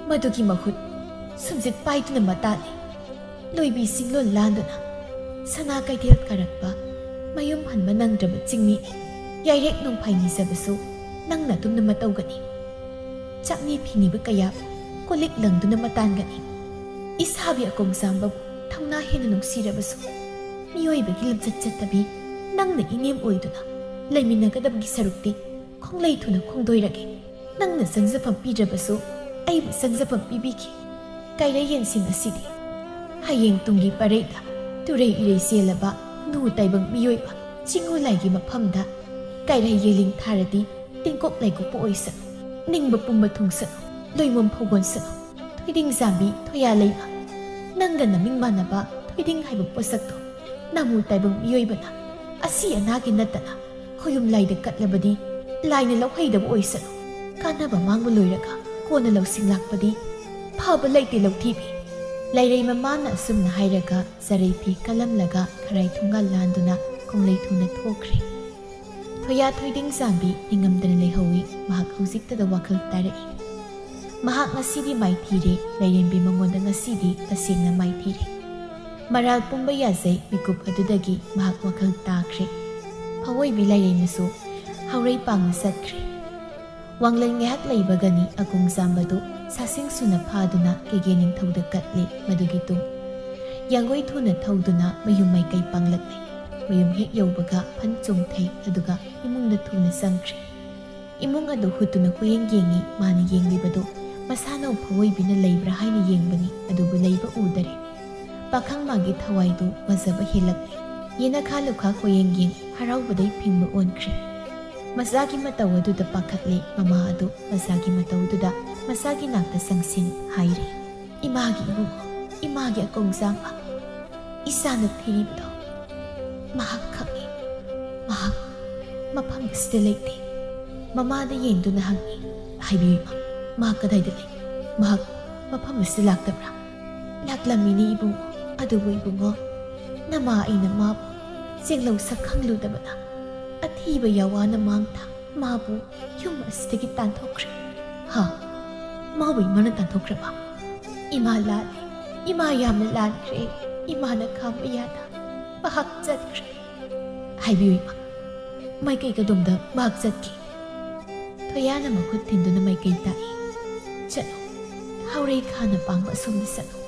ꯃꯗꯨꯒꯤ ꯃꯍꯨꯠ ꯁꯨꯝꯖꯤꯠ ꯄꯥꯏꯗꯨꯅ ꯃꯇꯥꯅꯤ꯫ ꯂꯣꯏꯕꯤ ꯆꯤꯡꯂꯣꯟ ꯂꯥꯟꯗꯨꯅ ꯁꯅꯥ ꯀꯩꯊꯦꯜ ꯀꯥꯔꯛꯄ ꯃꯌꯨꯝ ꯍꯟꯕ ꯅꯪꯗ꯭ꯔꯕ ꯆꯤꯡꯃꯤꯅꯤ꯫ ꯌꯥꯏꯔꯦꯛ ꯅꯣꯡꯐꯥꯏ ꯅꯤꯖꯕꯁꯨ ꯅꯪꯅ ꯑꯗꯨꯝ ꯅꯃ ꯇꯧꯒꯅꯤ꯫ ꯆꯥꯛꯅꯤ ꯐꯤꯅꯤꯕ ꯀꯌꯥ ꯀꯣꯜꯂꯤꯛ ꯂꯪꯗꯨꯅ ꯃꯇꯥꯟꯒꯅꯤ꯫ ꯏꯁꯥꯕꯤ ꯑꯀꯣꯡ ꯆꯥꯝꯕꯕꯨ ꯊꯧꯅꯥ ꯍꯦꯟꯅ ꯅꯨꯡꯁꯤꯔꯕꯁꯨ, ꯃꯤꯑꯣꯏꯕꯒꯤ ꯂꯝꯆꯠ ꯆꯠꯇꯕꯤ ꯅꯪꯅ ꯏꯅꯦꯝ ꯑꯣꯏꯗꯨꯅ ꯂꯩꯃꯤꯟꯅꯒꯗꯕꯒꯤ ꯁꯔꯨꯛꯇꯤ ꯈꯣꯡꯂꯩ ꯊꯨꯅ ꯈꯣꯡꯗꯣꯏꯔꯒꯦ꯫ ꯅꯪꯅ ꯆꯪꯖꯐꯝ ꯄꯤꯗ꯭ꯔꯕꯁꯨ ꯑꯩꯕꯨ ꯆꯪꯖꯐꯝ ꯄꯤꯕꯤꯈꯤ꯫ ꯀꯩꯔꯩ ꯌꯦꯟꯁꯤꯡ ꯑꯁꯤꯗꯤ ꯍꯌꯦꯡ ꯇꯨꯡꯒꯤ ꯄꯔꯩꯗ ꯇꯨꯔꯩ ꯏꯔꯩ ꯆꯦꯜꯂꯕ ꯅꯨ ꯇꯥꯏꯕꯪ ꯃꯤꯑꯣꯏꯕ ꯆꯤꯡꯉꯨ ꯂꯥꯏꯒꯤ ꯃꯐꯝꯗ ꯀꯩꯔꯩ ꯌꯦꯂꯤꯡ ꯊꯥꯔꯗꯤ ꯇꯤꯡꯀꯣꯛ ꯂꯩꯀꯣꯛꯄ ꯑꯣꯏꯁꯅꯨ, ꯅꯤꯡꯕ ꯄꯨꯝꯕ ꯊꯨꯡꯁꯅꯨ, ꯂꯣꯏꯃꯝ ꯐꯧꯒꯣꯟꯁꯅꯨ꯫ ꯊꯣꯏꯗꯤꯡ ꯆꯥꯝꯕꯤ ꯊꯣꯌꯥ ꯂꯩꯃ, ꯅꯪꯒ ꯅꯃꯤꯡ ꯃꯥꯟꯅꯕ ꯊꯣꯏꯗꯤꯡ ꯍꯥꯏꯕ ꯄꯣꯠꯁꯛꯇꯣ ꯅꯃꯨ ꯇꯥꯏꯕꯪ ꯃꯤꯑꯣꯏꯕꯅ ꯑꯁꯤ ꯑꯅꯥꯒꯤ ꯅꯠꯇꯅ ꯈꯣꯌꯨꯝ ꯂꯥꯏꯗ ꯀꯠꯂꯕꯗꯤ ꯂꯥꯏꯅ ꯂꯧꯍꯩꯗꯕ ꯑꯣꯏꯁꯅꯨ꯫ ꯀꯥꯟꯅꯕ ꯃꯥꯡꯕ ꯂꯣꯏꯔꯒ ꯀꯣꯟꯅ ꯂꯧꯁꯤꯡ ꯂꯥꯛꯄꯗꯤ ꯐꯕ ꯂꯩꯇꯦ ꯂꯧꯊꯤꯕꯤ꯫ ꯂꯩꯔꯩ ꯃꯃꯥꯅ ꯑꯁꯨꯝꯅ ꯍꯥꯏꯔꯒ ꯆꯔꯩ ꯐꯤ ꯀꯜꯂꯝꯂꯒ ꯈꯔꯥꯏ ꯊꯣꯡꯒꯥꯜ ꯂꯥꯟꯗꯨꯅ ꯈꯣꯡꯂꯩ ꯊꯨꯅ ꯊꯣꯛꯈ꯭ꯔꯦ꯫ ꯊꯣꯌꯥ ꯊꯣꯏꯗꯤꯡ ꯆꯥꯝꯕꯤ ꯅꯤꯡꯉꯝꯗꯅ ꯂꯩꯍꯧꯏ꯫ ꯃꯍꯥꯛ ꯍꯧꯖꯤꯛꯇꯗ ꯋꯥꯈꯜ ꯇꯥꯔꯛꯏ꯫ ꯃꯍꯥꯛ ꯉꯁꯤꯗꯤ ꯃꯥꯏꯊꯤꯔꯦ꯫ ꯂꯥꯏꯔꯦꯝꯕꯤ ꯃꯉꯣꯟꯗ ꯉꯁꯤꯗꯤ ꯇꯁꯦꯡꯅ ꯃꯥꯏꯊꯤꯔꯦ꯫ ꯃꯔꯥꯜ ꯄꯨꯝꯕ ꯌꯥꯖꯩ꯫ ꯃꯤꯀꯨꯞ ꯑꯗꯨꯗꯒꯤ ꯃꯍꯥꯛ ꯋꯥꯈꯜ ꯇꯥꯈ꯭ꯔꯦ꯫ ꯐꯑꯣꯏꯕꯤ ꯂꯥꯏꯔꯦꯝꯕꯤꯁꯨ ꯍꯧꯔꯩ ꯄꯥꯡꯅ ꯆꯠꯈ꯭ꯔꯦ꯫ ꯋꯥꯡꯂꯦꯟ ꯉꯥꯏꯍꯥꯛ ꯂꯩꯕꯒꯅꯤ ꯑꯀꯣꯡ ꯆꯥꯝꯕꯗꯨ ꯁꯥꯁꯤꯡ ꯁꯨꯅ ꯐꯥꯗꯨꯅ ꯀꯦꯒꯦ ꯅꯤꯡꯊꯧꯗ ꯀꯠꯂꯤ꯫ ꯃꯗꯨꯒꯤ ꯇꯨꯡ ꯌꯥꯡꯒꯣꯏ ꯊꯨꯅ ꯊꯧꯗꯨꯅ ꯃꯌꯨꯝ ꯃꯥꯏꯀꯩ ꯄꯥꯡꯂꯛꯂꯤ꯫ ꯃꯌꯨꯝ ꯍꯦꯛ ꯌꯧꯕꯒ ꯐꯟ ꯆꯣꯡꯊꯩ, ꯑꯗꯨꯒ ꯏꯃꯨꯡꯗ ꯊꯨꯅ ꯆꯪꯈ꯭ꯔꯦ꯫ ꯏꯃꯨꯡ ꯑꯗꯨ ꯍꯨꯠꯇꯨꯅ ꯀꯣꯏꯌꯦꯡ ꯌꯦꯡꯉꯤ꯫ ꯃꯥꯅ ꯌꯦꯡꯂꯤꯕꯗꯨ ꯃꯁꯥꯅꯧ ꯐꯑꯣꯏꯕꯤꯅ ꯂꯩꯕ꯭ꯔꯥ ꯍꯥꯏꯅ ꯌꯦꯡꯕꯅꯤ, ꯑꯗꯨꯕꯨ ꯂꯩꯕ ꯎꯗꯔꯦ꯫ ꯄꯥꯈꯪ ꯃꯥꯒꯤ ꯊꯋꯥꯏꯗꯨ ꯋꯥꯖꯕ ꯍꯦꯜꯂꯛꯂꯦ꯫ ꯌꯦꯅꯈꯥ ꯂꯨꯈꯥ ꯀꯣꯏꯌꯦꯡ ꯌꯦꯡ ꯍꯔꯥꯎꯕꯗꯩ ꯐꯤꯡꯕ ꯑꯣꯟꯈ꯭ꯔꯦ꯫ ꯃꯆꯥꯒꯤ ꯃꯇꯧ ꯑꯗꯨꯗ ꯄꯥꯈꯠꯂꯦ꯫ ꯃꯃꯥ ꯑꯗꯨ ꯃꯆꯥꯒꯤ ꯃꯇꯧꯗꯨꯗ ꯃꯆꯥꯒꯤ ꯅꯥꯛꯇ ꯆꯪꯁꯤꯟ ꯍꯥꯏꯔꯦ, "ꯏꯃꯥꯒꯤ ꯏꯕꯨꯡꯉꯣ, ꯏꯃꯥꯒꯤ ꯑꯀꯣꯡꯖꯥꯝꯕ, ꯏꯆꯥꯅ ꯊꯤꯔꯤꯕꯗꯣ ꯃꯍꯥꯛ ꯈꯪꯏ꯫ ꯃꯍꯥꯛ ꯃꯐꯝ ꯑꯁꯤꯗ ꯂꯩꯇꯦ꯫" ꯃꯃꯥꯗ ꯌꯦꯡꯗꯨꯅ ꯍꯪꯏ, "ꯍꯥꯏꯕꯤꯌꯨ ꯏꯃꯥ, ꯃꯍꯥꯛ ꯀꯗꯥꯏꯗ ꯂꯩ? ꯃꯍꯥꯛ ꯃꯐꯝ ꯑꯁꯤꯗ ꯂꯥꯛꯇꯕ꯭ꯔꯥ?" "ꯂꯥꯛꯂꯝꯃꯤꯅꯤ ꯏꯕꯨꯡꯉꯣ, ꯑꯗꯨꯕꯨ ꯏꯕꯨꯡꯉꯣ, ꯅꯃꯥ ꯑꯩꯅ ꯃꯥꯕꯨ ꯆꯦꯡꯂꯧ ꯁꯛ ꯈꯪꯂꯨꯗꯕꯅ ꯑꯊꯤꯕ ꯌꯥꯋꯥꯅ ꯃꯥꯡ ꯊꯥ ꯃꯥꯕꯨ ꯌꯨꯝ ꯑꯁꯤꯗꯒꯤ ꯇꯥꯟꯊꯣꯛꯈ꯭ꯔꯦ꯫" "ꯍꯥ? ꯃꯥꯕꯨ ꯏꯃꯥꯅ ꯇꯥꯟꯊꯣꯛꯈ꯭ꯔꯕ?" "ꯏꯃꯥ ꯂꯥꯜꯂꯦ꯫ "ꯏꯃꯥ ꯌꯥꯝꯅ ꯂꯥꯟꯈ꯭ꯔꯦ, ꯏꯃꯥꯅ ꯈꯥꯝꯕ ꯌꯥꯗ ꯃꯍꯥꯛ ꯆꯠꯈ꯭ꯔꯦ꯫" "ꯍꯥꯏꯕꯤꯌꯨ ꯏꯃꯥ, ꯃꯥꯏꯀꯩ ꯀꯗꯣꯝꯗ ꯃꯍꯥꯛ ꯆꯠꯈꯤ?" ꯊꯣꯏꯌꯥꯅ ꯃꯈꯨꯠ ꯊꯤꯟꯗꯨꯅ ꯃꯥꯏꯀꯩ ꯇꯥꯛꯏ꯫ "ꯆꯠꯂꯣ, ꯍꯥꯎꯔꯩ ꯈꯥꯅ ꯄꯥꯡꯕ ꯑꯁꯣꯝꯗ ꯆꯠꯂꯣ,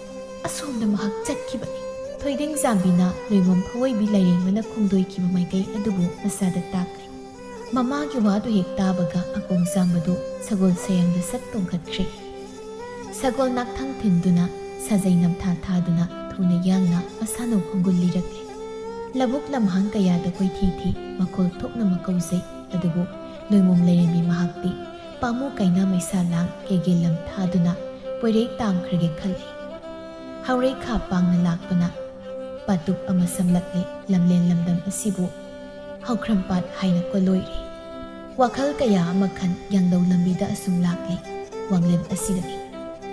ꯑꯁꯣꯝꯗ ꯃꯍꯥꯛ ꯆꯠꯈꯤꯕꯅꯤ꯫" ꯊꯣꯏꯗꯤꯡ ꯖꯥꯝꯕꯤꯅ ꯂꯣꯏꯃꯣꯝ ꯐꯋꯣꯏꯕꯤ ꯂꯥꯏꯔꯦꯝꯃꯅ ꯈꯣꯡꯗꯣꯏꯈꯤꯕ ꯃꯥꯏꯀꯩ ꯑꯗꯨꯕꯨ ꯃꯆꯥꯗ ꯇꯥꯛꯂꯤ꯫ ꯃꯃꯥꯒꯤ ꯋꯥꯗꯨ ꯍꯦꯛ ꯇꯥꯕꯒ ꯑꯀꯣꯡ ꯖꯥꯝꯕꯗꯨ ꯁꯒꯣꯜ ꯁꯌꯥꯡꯗ ꯁꯠ ꯇꯣꯡꯈꯠꯈ꯭ꯔꯦ꯫ ꯁꯒꯣꯜ ꯅꯥꯛꯊꯪ ꯊꯤꯟꯗꯨꯅ ꯁꯥꯖꯩ ꯅꯝꯊꯥ ꯊꯥꯗꯨꯅ ꯊꯨꯅ ꯌꯥꯡꯅ ꯃꯁꯥꯅꯧ ꯈꯣꯡꯒꯨꯜ ꯂꯤꯔꯛꯂꯦ꯫ ꯂꯧꯕꯨꯛ ꯂꯝꯍꯥꯡ ꯀꯌꯥꯗ ꯀꯣꯏꯊꯤ ꯊꯤ ꯃꯈꯣꯜ ꯊꯣꯛꯅ ꯃꯀꯧꯖꯩ, ꯑꯗꯨꯕꯨ ꯂꯣꯏꯃꯣꯝ ꯂꯩꯔꯦꯝꯕꯤ ꯃꯍꯥꯛꯇꯤ ꯄꯥꯝꯃꯨ ꯀꯩꯅꯥ ꯃꯩꯁꯥ ꯂꯥꯡ ꯀꯩꯒꯦꯜ ꯂꯝ ꯊꯥꯗꯨꯅ ꯄꯣꯏꯔꯩ ꯇꯥꯝꯈ꯭ꯔꯒꯦ ꯈꯜꯂꯤ꯫ ꯍꯥꯎꯔꯩ ꯈꯥ ꯄꯥꯡꯅ ꯂꯥꯛꯄꯅ ꯄꯥꯇꯨꯞ ꯑꯃ ꯁꯝꯂꯛꯂꯤ꯫ ꯂꯝꯂꯦꯟ ꯂꯝꯗꯝ ꯑꯁꯤꯕꯨ ꯍꯧꯈ꯭ꯔꯝꯄꯥꯠ ꯍꯥꯏꯅ ꯀꯣꯂꯣꯏꯔꯤ꯫ ꯋꯥꯈꯜ ꯀꯌꯥ ꯑꯃ ꯈꯟ ꯌꯥꯡꯂꯧ ꯂꯝꯕꯤꯗ ꯑꯁꯨꯝ ꯂꯥꯛꯂꯤ꯫ ꯋꯥꯡꯂꯦꯟ ꯑꯁꯤꯗꯅꯤ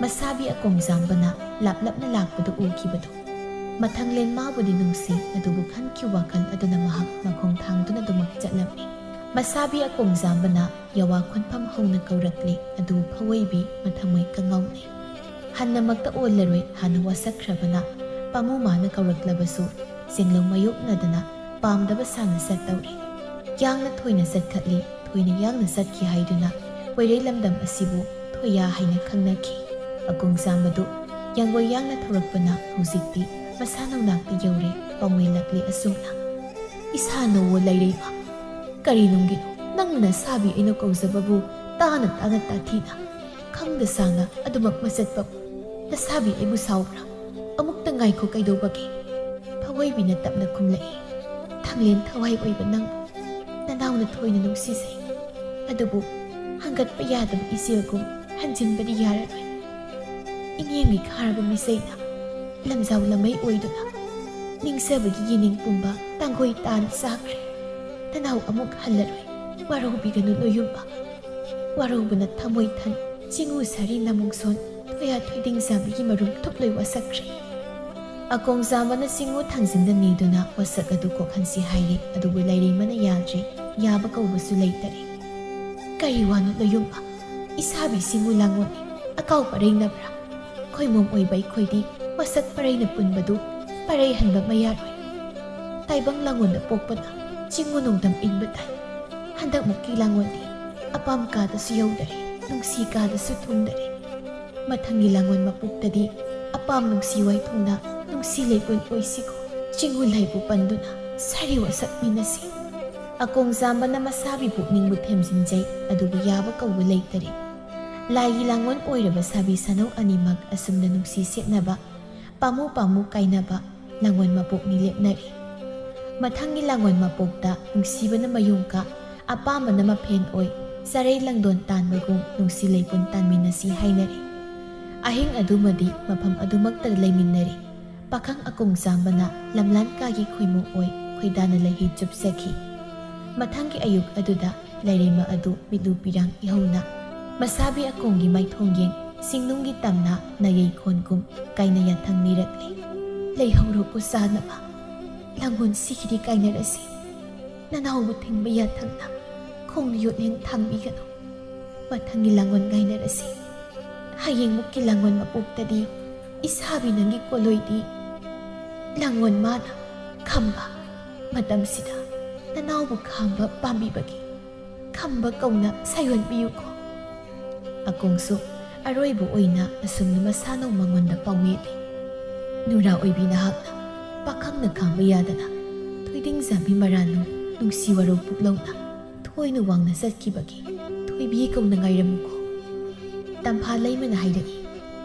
ꯃꯁꯥꯕꯤ ꯑꯀꯣꯡꯖꯥꯝꯕꯅ ꯂꯥꯞꯂꯞꯅ ꯂꯥꯛꯄꯗꯨ ꯎꯈꯤꯕꯗꯨ꯫ ꯃꯊꯪꯂꯦꯟ ꯃꯥꯕꯨꯗꯤ ꯅꯨꯡꯁꯤ, ꯑꯗꯨꯕꯨ ꯈꯟꯈꯤꯕ ꯋꯥꯈꯜ ꯑꯗꯨꯅ ꯃꯍꯥꯛ ꯃꯈꯣꯡ ꯊꯥꯡꯗꯨꯅ ꯑꯗꯨꯃꯛ ꯆꯠꯂꯝꯃꯤ꯫ ꯃꯁꯥꯕꯤ ꯑꯀꯣꯡꯖꯥꯝꯕꯅ ꯌꯥꯋꯥ ꯈꯣꯟꯐꯝ ꯍꯧꯅ ꯀꯧꯔꯛꯂꯤ, ꯑꯗꯨ ꯐꯋꯣꯏꯕꯤ ꯃꯊꯃꯣꯏ ꯀꯉꯥꯎꯅꯩ꯫ ꯍꯟꯅꯃꯛꯇ ꯑꯣꯜꯂꯔꯣꯏ ꯍꯥꯟꯅ ꯋꯥꯁꯛꯈ꯭ꯔꯕꯅ ꯄꯥꯃꯨ ꯃꯥꯅ ꯀꯧꯔꯛꯂꯕꯁꯨ ꯆꯦꯡꯂꯧ ꯃꯥꯌꯣꯛꯅꯗꯅ ꯄꯥꯝꯗꯕ ꯁꯥꯅ ꯆꯠꯇꯧꯔꯤ꯫ ꯌꯥꯡꯅ ꯊꯣꯏꯅ ꯆꯠꯈꯠꯂꯤ, ꯊꯣꯏꯅ ꯌꯥꯡꯅ ꯆꯠꯈꯤ ꯍꯥꯏꯗꯨꯅ ꯄꯣꯏꯔꯩ ꯂꯝꯗꯝ ꯑꯁꯤꯕꯨ ꯊꯣꯏꯌꯥ ꯍꯥꯏꯅ ꯈꯪꯅꯈꯤ꯫ ꯑꯀꯣꯡꯖꯥꯝꯕꯗꯨ ꯌꯥꯡꯒꯣꯏ ꯌꯥꯡꯅ ꯊꯧꯔꯛꯄꯅ ꯍꯧꯖꯤꯛꯇꯤ ꯃꯁꯥ ꯅꯧꯅꯥꯛꯇ ꯌꯧꯔꯦ, ꯄꯥꯎꯃꯩꯂꯛꯂꯤ ꯑꯁꯨꯝꯅ꯫ "ꯏꯁꯥ ꯅꯧꯋꯣ ꯂꯩꯔꯩꯃ, ꯀꯔꯤ ꯅꯨꯡꯒꯤꯅꯣ ꯅꯪꯅ ꯅꯁꯥꯕꯤ ꯑꯩꯅ ꯀꯧꯖꯕꯕꯨ ꯇꯥꯅ ꯇꯥꯅ ꯇꯥꯊꯤꯅ ꯈꯪꯗ ꯁꯥꯅ ꯑꯗꯨꯃꯛ ꯃꯆꯠꯄꯕꯨ? ꯅꯁꯥꯕꯤ ꯑꯩꯕꯨ ꯁꯥꯎꯕ꯭ꯔꯥ? ꯑꯃꯨꯛꯇ ꯉꯥꯏꯈꯣ, ꯀꯩꯗꯧꯕꯒꯦ?" ꯐꯋꯣꯏꯕꯤꯅ ꯇꯞꯅ ꯈꯨꯝꯂꯛꯏ꯫ "ꯊꯥꯡꯂꯦꯟ ꯊꯋꯥꯏ ꯑꯣꯏꯕ ꯅꯪꯕꯨ ꯅꯅꯥꯎꯅ ꯊꯣꯏꯅ ꯅꯨꯡꯁꯤꯖꯩ, ꯑꯗꯨꯕꯨ ꯍꯪꯒꯠꯄ ꯌꯥꯗꯕ ꯏꯆꯦꯜꯒꯨꯝ ꯍꯟꯖꯤꯟꯕꯗꯤ ꯌꯥꯔꯔꯣꯏ꯫ ꯏꯅꯦꯝꯒꯤ ꯈꯥꯔꯕ ꯃꯤꯆꯩꯅ ꯂꯝꯖꯥꯎ ꯂꯃꯩ ꯑꯣꯏꯗꯨꯅ ꯅꯤꯡꯖꯕꯒꯤ ꯌꯦꯅꯤꯡ ꯄꯨꯝꯕ ꯇꯥꯡꯒꯣꯏ ꯇꯥꯅ ꯆꯥꯈ꯭ꯔꯦ꯫ ꯅꯅꯥꯎ ꯑꯃꯨꯛ ꯍꯜꯂꯔꯣꯏ, ꯋꯥꯔꯧꯕꯤꯒꯅꯨ ꯂꯣꯌꯨꯝꯕ꯫" ꯋꯥꯔꯧꯕꯅ ꯊꯃꯣꯏ ꯊꯟ ꯆꯤꯡꯉꯨ ꯁꯥꯔꯤ ꯅꯃꯨꯡꯁꯣꯟ ꯊꯣꯌꯥ ꯊꯣꯏꯗꯤꯡ ꯖꯥꯝꯕꯤꯒꯤ ꯃꯔꯨꯝ ꯊꯨꯞꯂꯣꯏ ꯋꯥꯁꯛꯈ꯭ꯔꯦ꯫ ꯑꯀꯣꯡꯖꯥꯝꯕꯅ ꯆꯤꯡꯉꯨ ꯊꯥꯡꯖꯤꯟꯗ ꯅꯤꯗꯨꯅ ꯋꯥꯁꯛ ꯑꯗꯨ ꯀꯣꯛꯍꯟꯁꯤ ꯍꯥꯏꯔꯦ, ꯑꯗꯨꯕꯨ ꯂꯩꯔꯩꯃꯅ ꯌꯥꯗ꯭ꯔꯦ, ꯌꯥꯕ ꯀꯧꯕꯁꯨ ꯂꯩꯇꯔꯦ꯫ "ꯀꯔꯤ ꯋꯥꯅꯣ ꯂꯣꯌꯨꯝꯕ? ꯏꯁꯥꯕꯤ ꯆꯤꯡꯉꯨ ꯂꯥꯡꯉꯣꯅꯦ, ꯑꯀꯥꯎ ꯄꯔꯩꯅꯕ꯭ꯔꯥ?" ꯈꯣꯏꯃꯣꯝ ꯑꯣꯏꯕ ꯑꯩꯈꯣꯏꯗꯤ ꯃꯁꯛ ꯄꯔꯩꯅ ꯄꯨꯟꯕꯗꯨ ꯄꯔꯩ ꯍꯟꯕ ꯃꯌꯥꯔꯣꯏ꯫ ꯇꯥꯏꯕꯪ ꯂꯥꯡꯉꯣꯟꯗ ꯄꯣꯛꯄꯅ ꯆꯤꯡꯉꯨ ꯅꯣꯡꯗꯝ ꯏꯟꯕ ꯇꯥꯏ꯫ ꯍꯟꯗꯛꯃꯨꯛꯀꯤ ꯂꯥꯡꯉꯣꯟꯗꯤ ꯑꯄꯥꯝ ꯀꯥꯗꯁꯨ ꯌꯧꯗꯔꯦ, ꯅꯨꯡꯁꯤ ꯀꯥꯗꯁꯨ ꯊꯨꯡꯗꯔꯦ꯫ ꯃꯊꯪꯒꯤ ꯂꯥꯡꯉꯣꯟ ꯃꯄꯣꯛꯇꯗꯤ ꯑꯄꯥꯝ ꯅꯨꯡꯁꯤ ꯋꯥꯏꯊꯨꯡꯅ ꯅꯨꯡꯁꯤ ꯂꯩꯄꯨꯟ ꯑꯣꯏꯁꯤꯀꯣ, ꯆꯤꯡꯉꯨ ꯂꯩꯕꯨ ꯄꯟꯗꯨꯅ ꯁꯥꯔꯤ ꯋꯥꯁꯛ ꯃꯤꯟꯅꯁꯤ꯫ ꯑꯀꯣꯡ ꯆꯥꯝꯕꯅ ꯃꯁꯥꯕꯤ ꯄꯨꯛꯅꯤꯡꯕꯨ ꯊꯦꯝꯖꯤꯟꯖꯩ, ꯑꯗꯨꯕꯨ ꯌꯥꯕ ꯀꯧꯕ ꯂꯩꯇꯔꯦ꯫ ꯂꯥꯏꯒꯤ ꯂꯥꯡꯉꯣꯟ ꯑꯣꯏꯔꯕ ꯁꯥꯕꯤ ꯁꯥꯅꯧ ꯑꯅꯤꯃꯛ ꯑꯁꯨꯝꯅ ꯅꯨꯡꯁꯤ ꯁꯦꯠꯅꯕ, ꯄꯥꯝꯃꯨ ꯄꯥꯝꯃꯨ ꯀꯥꯏꯅꯕ ꯂꯥꯡꯉꯣꯟ ꯃꯄꯣꯛꯅꯤ ꯂꯦꯞꯅꯔꯤ꯫ ꯃꯊꯪꯒꯤ ꯂꯥꯡꯉꯣꯟ ꯃꯄꯣꯛꯇ ꯅꯨꯡꯁꯤꯕꯅ ꯃꯌꯨꯝ ꯀꯥ, ꯑꯄꯥꯝꯕꯅ ꯃꯐꯦꯟ ꯑꯣꯏ, ꯆꯔꯩ ꯂꯪꯗꯣꯟ ꯇꯥꯟꯕꯒꯨꯝ ꯅꯨꯡꯁꯤ ꯂꯩꯄꯨꯟ ꯇꯥꯟꯃꯤꯟꯅꯁꯤ ꯍꯥꯏꯅꯔꯤ꯫ ꯑꯍꯤꯡ ꯑꯗꯨꯃꯗꯤ ꯃꯐꯝ ꯑꯗꯨꯃꯛꯇ ꯂꯩꯃꯤꯟꯅꯔꯤ꯫ ꯄꯥꯈꯪ ꯑꯀꯣꯡ ꯆꯥꯝꯕꯅ ꯂꯝꯂꯥꯟ ꯀꯥꯒꯤ ꯈꯣꯏꯃꯨ ꯑꯣꯏ ꯈꯣꯏꯗꯥꯅ ꯂꯩꯍꯤ ꯆꯨꯞꯆꯈꯤ꯫ ꯃꯊꯪꯒꯤ ꯑꯌꯨꯛ ꯑꯗꯨꯗ ꯂꯥꯏꯔꯦꯝꯕ ꯑꯗꯨ ꯃꯤꯠꯂꯨ ꯄꯤꯔꯥꯡ ꯏꯍꯧꯅ ꯃꯁꯥꯕꯤ ꯑꯀꯣꯡꯒꯤ ꯃꯥꯏꯊꯣꯡ ꯌꯦꯡ ꯆꯤꯡꯅꯨꯡꯒꯤ ꯇꯝꯅ ꯅꯥꯌꯩ ꯈꯣꯟꯒꯨꯝ ꯀꯥꯏꯅ ꯌꯥꯊꯪ ꯅꯤꯔꯛꯂꯦ꯫ ꯂꯩꯍꯧꯔꯣ ꯀꯨꯁꯥꯅꯕ, ꯂꯥꯡꯒꯣꯜ ꯁꯤꯒꯤꯗꯤ ꯀꯥꯏꯅꯔꯁꯤ꯫ ꯅꯅꯥꯎꯕꯨ ꯊꯤꯡꯕ ꯌꯥꯊꯪꯅ ꯈꯣꯡ ꯌꯣꯠꯂꯦꯡ ꯊꯥꯡꯕꯤꯒꯅꯨ꯫ ꯃꯊꯪꯒꯤ ꯂꯥꯡꯒꯣꯜ ꯉꯥꯏꯅꯔꯁꯤ꯫ ꯍꯌꯦꯡꯃꯨꯛꯀꯤ ꯂꯥꯡꯒꯣꯜ ꯃꯄꯣꯛꯇꯗꯤ ꯏꯁꯥꯕꯤ ꯅꯪꯒꯤ ꯀꯣꯂꯣꯏꯗꯤ ꯂꯥꯡꯒꯣꯜ ꯃꯥꯅ ꯈꯝꯕ꯫ ꯃꯇꯝꯁꯤꯗ ꯅꯅꯥꯎꯕꯨ ꯈꯥꯝꯕ ꯄꯥꯝꯕꯤꯕꯒꯤ ꯈꯝꯕ ꯀꯧꯅ ꯁꯥꯏꯌꯣꯟꯕꯤꯌꯨꯀꯣ꯫ ꯑꯀꯣꯡꯁꯨ ꯑꯔꯣꯏꯕ ꯑꯣꯏꯅ ꯑꯁꯨꯝꯅ ꯃꯁꯥꯅꯧ ꯃꯉꯣꯟꯗ ꯄꯥꯎꯃꯦꯜꯂꯤ꯫ ꯅꯨꯔꯥ ꯑꯣꯏꯕꯤ ꯅꯍꯥꯛꯅ ꯄꯥꯈꯪꯅ ꯈꯥꯝꯕ ꯌꯥꯗꯅ ꯊꯣꯏꯗꯤꯡ ꯆꯥꯕꯤ ꯃꯔꯥꯅꯨ ꯅꯨꯡꯁꯤ ꯋꯥꯔꯧ ꯄꯨꯛꯂꯧꯅ ꯊꯣꯏꯅ ꯋꯥꯡꯅ ꯆꯠꯈꯤꯕꯒꯤ ꯊꯣꯏꯕꯤ ꯀꯧꯅ ꯉꯥꯏꯔꯝꯃꯨꯀꯣ꯫ ꯇꯝꯐꯥ ꯂꯩꯃꯅ ꯍꯥꯏꯔꯛꯏ꯫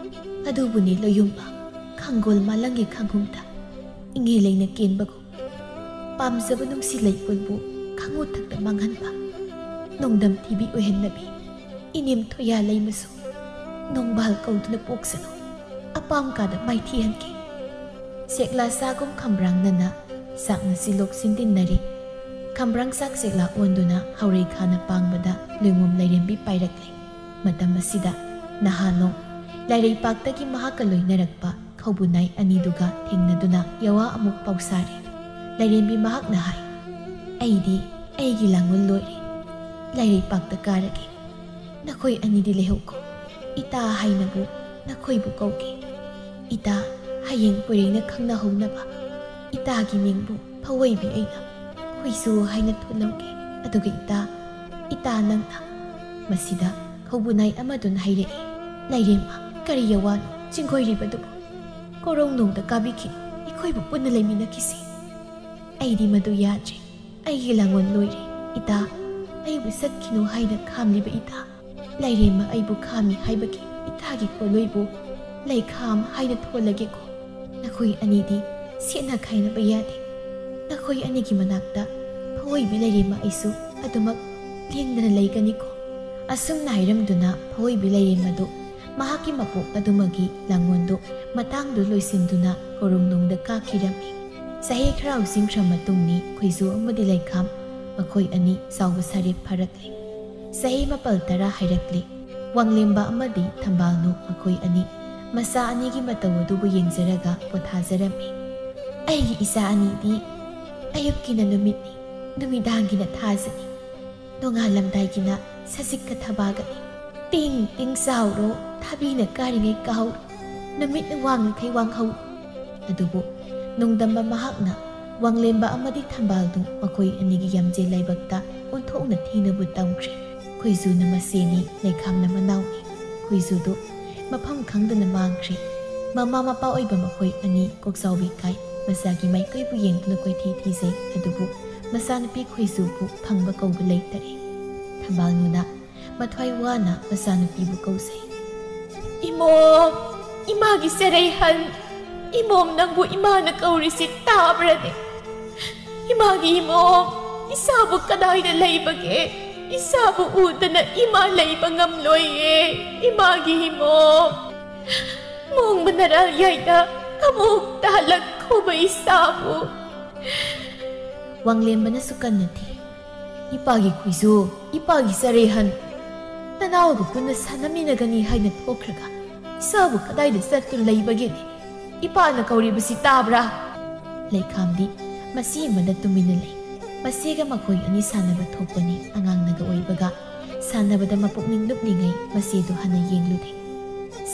ꯑꯗꯨꯕꯨꯅꯦ ꯂꯣꯌꯨꯝꯕ, ꯈꯪꯒꯣꯜ ꯃꯥꯂꯪꯒꯤ ꯈꯪꯍꯨꯝꯗ ꯏꯉꯦ ꯂꯩꯅ ꯀꯦꯟꯕꯒꯨꯝ ꯄꯥꯝꯖꯕ ꯅꯨꯡꯁꯤ ꯂꯩꯄꯨꯟꯕꯨ ꯈꯪꯉꯨꯊꯛꯇ ꯃꯥꯡꯍꯟꯕ ꯅꯣꯡꯗꯝ ꯊꯤꯕꯤ ꯑꯣꯏꯍꯟꯅꯕꯤ ꯏꯅꯦꯝ ꯊꯣꯏꯌꯥ ꯂꯩꯃꯁꯨ ꯅꯣꯡꯕꯥꯜ ꯀꯧꯗꯨꯅ ꯄꯣꯛꯁꯅꯨ꯫ ꯑꯄꯥꯝ ꯀꯥꯗ ꯃꯥꯏꯊꯤꯍꯟꯒꯦ꯫ ꯆꯦꯛꯂꯥ ꯆꯥꯒꯨꯝ ꯈꯝꯕ꯭ꯔꯥꯡꯅꯅ ꯆꯥꯛꯅ ꯁꯤꯂꯣꯛ ꯁꯤꯟꯗꯤꯟꯅꯔꯤ꯫ ꯈꯝꯕ꯭ꯔꯥꯡ ꯆꯥꯛ ꯆꯦꯛꯂꯥ ꯑꯣꯟꯗꯨꯅ ꯍꯧꯔꯩ ꯈꯥꯅ ꯄꯥꯡꯕꯗ ꯂꯣꯏꯉꯣꯝ ꯂꯥꯏꯔꯦꯝꯕꯤ ꯄꯥꯏꯔꯛꯂꯦ꯫ ꯃꯇꯝ ꯑꯁꯤꯗ ꯅꯍꯥꯅꯣꯡ ꯂꯥꯏꯔꯩꯄꯥꯛꯇꯒꯤ ꯃꯍꯥꯛꯀ ꯂꯣꯏꯅꯔꯛꯄ ꯈꯧꯕꯨꯅꯥꯏ ꯑꯅꯤꯗꯨꯒ ꯊꯦꯡꯅꯗꯨꯅ ꯌꯋꯥ ꯑꯃꯨꯛ ꯄꯥꯎꯁꯥꯔꯦ꯫ ꯂꯥꯏꯔꯦꯝꯕꯤ ꯃꯍꯥꯛꯅ ꯍꯥꯏ, "ꯑꯩꯗꯤ ꯑꯩꯒꯤ ꯂꯥꯡꯒꯣꯜ ꯂꯣꯏꯔꯦ꯫ ꯂꯥꯏꯔꯩꯄꯥꯛꯇ ꯀꯥꯔꯒꯦ꯫ ꯅꯈꯣꯏ ꯑꯅꯤꯗꯤ ꯂꯩꯍꯧꯀꯣ꯫ ꯏꯇꯥ ꯍꯥꯏꯅꯕꯨ ꯅꯈꯣꯏꯕꯨ ꯀꯧꯒꯦ꯫ ꯏꯇꯥ, ꯍꯌꯦꯡ ꯀꯣꯏꯔꯦꯡꯅ ꯈꯪꯅꯍꯧꯅꯕ ꯏꯇꯥꯒꯤ ꯃꯤꯡꯕꯨ ꯐꯑꯣꯏꯕꯤ ꯑꯩꯅ ꯈꯣꯏꯖꯨ ꯍꯥꯏꯅ ꯊꯣꯜꯂꯝꯒꯦ꯫ ꯑꯗꯨꯒ ꯏꯇꯥ, ꯏꯇꯥ ꯅꯪꯅ꯫ ꯃꯁꯤꯗ ꯈꯧꯕꯨꯅꯥꯏ ꯑꯃꯗꯨꯅ ꯍꯥꯏꯔꯛꯏ, "ꯂꯥꯏꯔꯦꯝꯃ, ꯀꯔꯤ ꯑꯋꯥꯅꯣ ꯆꯤꯡꯈꯣꯏꯔꯤꯕꯗꯨꯕꯨ? ꯀꯣꯔꯣꯡꯅꯨꯡꯗ ꯀꯥꯕꯤꯈꯤꯅꯨ, ꯑꯩꯈꯣꯏꯕꯨ ꯄꯨꯟꯅ ꯂꯩꯃꯤꯟꯅꯈꯤꯁꯤ꯫" ꯑꯩꯗꯤ ꯃꯗꯨ ꯌꯥꯗ꯭ꯔꯦ꯫ ꯑꯩꯒꯤ ꯂꯥꯡꯑꯣꯟ ꯂꯣꯏꯔꯦ꯫ ꯏꯇꯥ, ꯑꯩꯕꯨ ꯆꯠꯈꯤꯅꯨ ꯍꯥꯏꯅ ꯈꯥꯝꯂꯤꯕ ꯏꯇꯥ, ꯂꯥꯏꯔꯦꯝꯃ ꯑꯩꯕꯨ ꯈꯥꯝꯃꯤ ꯍꯥꯏꯕꯒꯤ ꯏꯇꯥꯒꯤ ꯀꯣꯂꯣꯏꯕꯨ ꯂꯩꯈꯥꯝ ꯍꯥꯏꯅ ꯊꯣꯜꯂꯒꯦꯀꯣ꯫ ꯅꯈꯣꯏ ꯑꯅꯤꯗꯤ ꯁꯦꯠꯅ ꯈꯥꯏꯅꯕ ꯌꯥꯗꯦ꯫ ꯅꯈꯣꯏ ꯑꯅꯤꯒꯤ ꯃꯅꯥꯛꯇ ꯐꯑꯣꯏꯕꯤ ꯂꯥꯏꯔꯦꯝꯃ ꯑꯩꯁꯨ ꯑꯗꯨꯃꯛ ꯂꯦꯡꯗꯅ ꯂꯩꯒꯅꯤꯀꯣ꯫ ꯑꯁꯨꯝꯅ ꯍꯥꯏꯔꯝꯗꯨꯅ ꯐꯑꯣꯏꯕꯤ ꯂꯥꯏꯔꯦꯝꯃꯗꯨ ꯃꯍꯥꯛꯀꯤ ꯃꯄꯣꯛ ꯑꯗꯨꯃꯒꯤ ꯂꯥꯡꯑꯣꯟꯗꯨ ꯃꯇꯥꯡꯗꯨ ꯂꯣꯏꯁꯤꯟꯗꯨꯅ ꯀꯣꯔꯣꯡꯅꯨꯡꯗ ꯀꯥꯈꯤꯔꯝꯃꯤ꯫ ꯆꯍꯤ ꯈꯔ ꯍꯧꯁꯤꯟꯈ꯭ꯔ ꯃꯇꯨꯡꯅꯤ ꯈꯣꯏꯖꯨ ꯑꯃꯗꯤ ꯂꯩꯈꯥꯝ ꯃꯈꯣꯏ ꯑꯅꯤ ꯆꯥꯎꯕ ꯁꯥꯔꯦꯞ ꯐꯥꯔꯛꯂꯤ꯫ ꯆꯍꯤ ꯃꯥꯄꯜ ꯇꯔꯥ ꯍꯥꯏꯔꯛꯂꯤ꯫ ꯋꯥꯡꯂꯦꯝꯕ ꯑꯃꯗꯤ ꯊꯝꯕꯥꯜꯅꯨ ꯃꯈꯣꯏ ꯑꯅꯤ ꯃꯆꯥ ꯑꯅꯤꯒꯤ ꯃꯇꯧ ꯑꯗꯨꯕꯨ ꯌꯦꯡꯖꯔꯒ ꯄꯣꯊꯥꯖꯔꯝꯃꯤ꯫ ꯑꯩꯒꯤ ꯏꯆꯥ ꯑꯅꯤꯗꯤ ꯑꯌꯨꯛꯀꯤꯅ ꯅꯨꯃꯤꯠꯅꯤ, ꯅꯨꯃꯤꯗꯥꯡꯒꯤꯅ ꯊꯥꯖꯅꯤ꯫ ꯅꯣꯡꯉꯥꯜꯂꯝꯗꯥꯏꯒꯤꯅ ꯁꯖꯤꯛꯀ ꯊꯕꯥꯒꯅꯤ꯫ ꯇꯤꯡ ꯇꯤꯡ ꯆꯥꯎꯔꯣ, ꯊꯥꯕꯤꯅ ꯀꯥꯔꯤꯉꯩ ꯀꯥꯍꯧꯔꯣ, ꯅꯨꯃꯤꯠꯅ ꯋꯥꯡꯂꯤꯈꯩ ꯋꯥꯡꯍꯧꯔꯣ꯫ ꯑꯗꯨꯕꯨ ꯅꯣꯡꯗꯝꯕ ꯃꯍꯥꯛꯅ ꯋꯥꯡꯂꯦꯝꯕ ꯑꯃꯗꯤ ꯊꯝꯕꯥꯜꯗꯨ ꯃꯈꯣꯏ ꯑꯅꯤꯒꯤ ꯌꯥꯝꯖꯦꯜ ꯂꯥꯏꯕꯛꯇ ꯑꯣꯟꯊꯣꯛꯅ ꯊꯤꯅꯕꯨ ꯇꯝꯈ꯭ꯔꯦ꯫ ꯈꯣꯏꯖꯨꯅ ꯃꯆꯦꯅꯤ, ꯂꯩꯈꯥꯝꯅ ꯃꯅꯥꯎꯅꯤ꯫ ꯈꯣꯏꯖꯨꯗꯨ ꯃꯐꯝ ꯈꯪꯗꯅ ꯃꯥꯡꯈ꯭ꯔꯦ꯫ ꯃꯃꯥ ꯃꯄꯥ ꯑꯣꯏꯕ ꯃꯈꯣꯏ ꯑꯅꯤ ꯀꯣꯛꯆꯥꯎꯕꯤ ꯀꯥꯏ ꯃꯆꯥꯒꯤ ꯃꯥꯏꯀꯩꯕꯨ ꯌꯦꯡꯗꯨꯅ ꯀꯣꯏꯊꯤ ꯊꯤꯖꯩ꯫ ꯑꯗꯨꯕꯨ ꯃꯆꯥꯅꯨꯄꯤ ꯈꯣꯏꯖꯨꯕꯨ ꯐꯪꯕ ꯀꯧꯕ ꯂꯩꯇꯔꯦ꯫ ꯊꯝꯕꯥꯜꯅꯨꯅ ꯃꯊ꯭ꯋꯥꯏ ꯋꯥꯅ ꯃꯆꯥꯅꯨꯄꯤꯕꯨ ꯀꯧꯖꯩ꯫ "ꯏꯃꯣꯝ, ꯏꯃꯥꯒꯤ ꯆꯔꯩꯍꯟ, ꯏꯃꯣꯝ, ꯅꯪꯕꯨ ꯏꯃꯥꯅ ꯀꯧꯔꯤꯁꯤ ꯇꯥꯕ꯭ꯔꯅꯦ? ꯏꯃꯥꯒꯤ ꯏꯃꯣꯝ, ꯏꯆꯥꯕꯨ ꯀꯗꯥꯏꯗ ꯂꯩꯕꯒꯦ? ꯏꯆꯥꯕꯨ ꯎꯗꯅ ꯏꯃꯥ ꯂꯩꯕ ꯉꯝꯂꯣꯏꯌꯦ꯫ ꯏꯃꯥꯒꯤ ꯏꯃꯣꯝ, ꯃꯣꯡꯕ ꯅꯔꯥꯜ ꯌꯥꯏꯗ ꯑꯃꯨꯛꯇ ꯍꯜꯂꯛꯈꯣꯕ ꯏꯆꯥꯕꯨ꯫" ꯋꯥꯡꯂꯦꯝꯕꯅꯁꯨ ꯀꯟꯅ ꯊꯤ꯫ "ꯏꯄꯥꯒꯤ ꯈꯣꯏꯖꯨ, ꯏꯄꯥꯒꯤ ꯆꯔꯩꯍꯟ, ꯅꯅꯥꯎꯒ ꯄꯨꯟꯅ ꯁꯥꯟꯅꯃꯤꯟꯅꯒꯅꯤ ꯍꯥꯏꯅ ꯊꯣꯛꯈ꯭ꯔꯒ ꯏꯆꯥꯕꯨ ꯀꯗꯥꯏꯗ ꯆꯠꯇꯨꯅ ꯂꯩꯕꯒꯦꯅꯦ? ꯏꯄꯥꯅ ꯀꯧꯔꯤꯕꯁꯤ ꯇꯥꯕ꯭ꯔꯥ?" ꯂꯩꯈꯥꯝꯗꯤ ꯃꯆꯦ ꯑꯃꯗ ꯇꯨꯃꯤꯟꯅ ꯂꯩ꯫ ꯃꯆꯦꯒ ꯃꯈꯣꯏ ꯑꯅꯤ ꯁꯥꯟꯅꯕ ꯊꯣꯛꯄꯅꯤ꯫ ꯑꯉꯥꯡꯅꯒ ꯑꯣꯏꯕꯒ ꯁꯥꯟꯅꯕꯗ ꯃꯄꯨꯛꯅꯤꯡ ꯂꯨꯞꯂꯤꯉꯩ ꯃꯆꯦꯗꯨ ꯍꯥꯟꯅ ꯌꯦꯡꯂꯨꯗꯦ꯫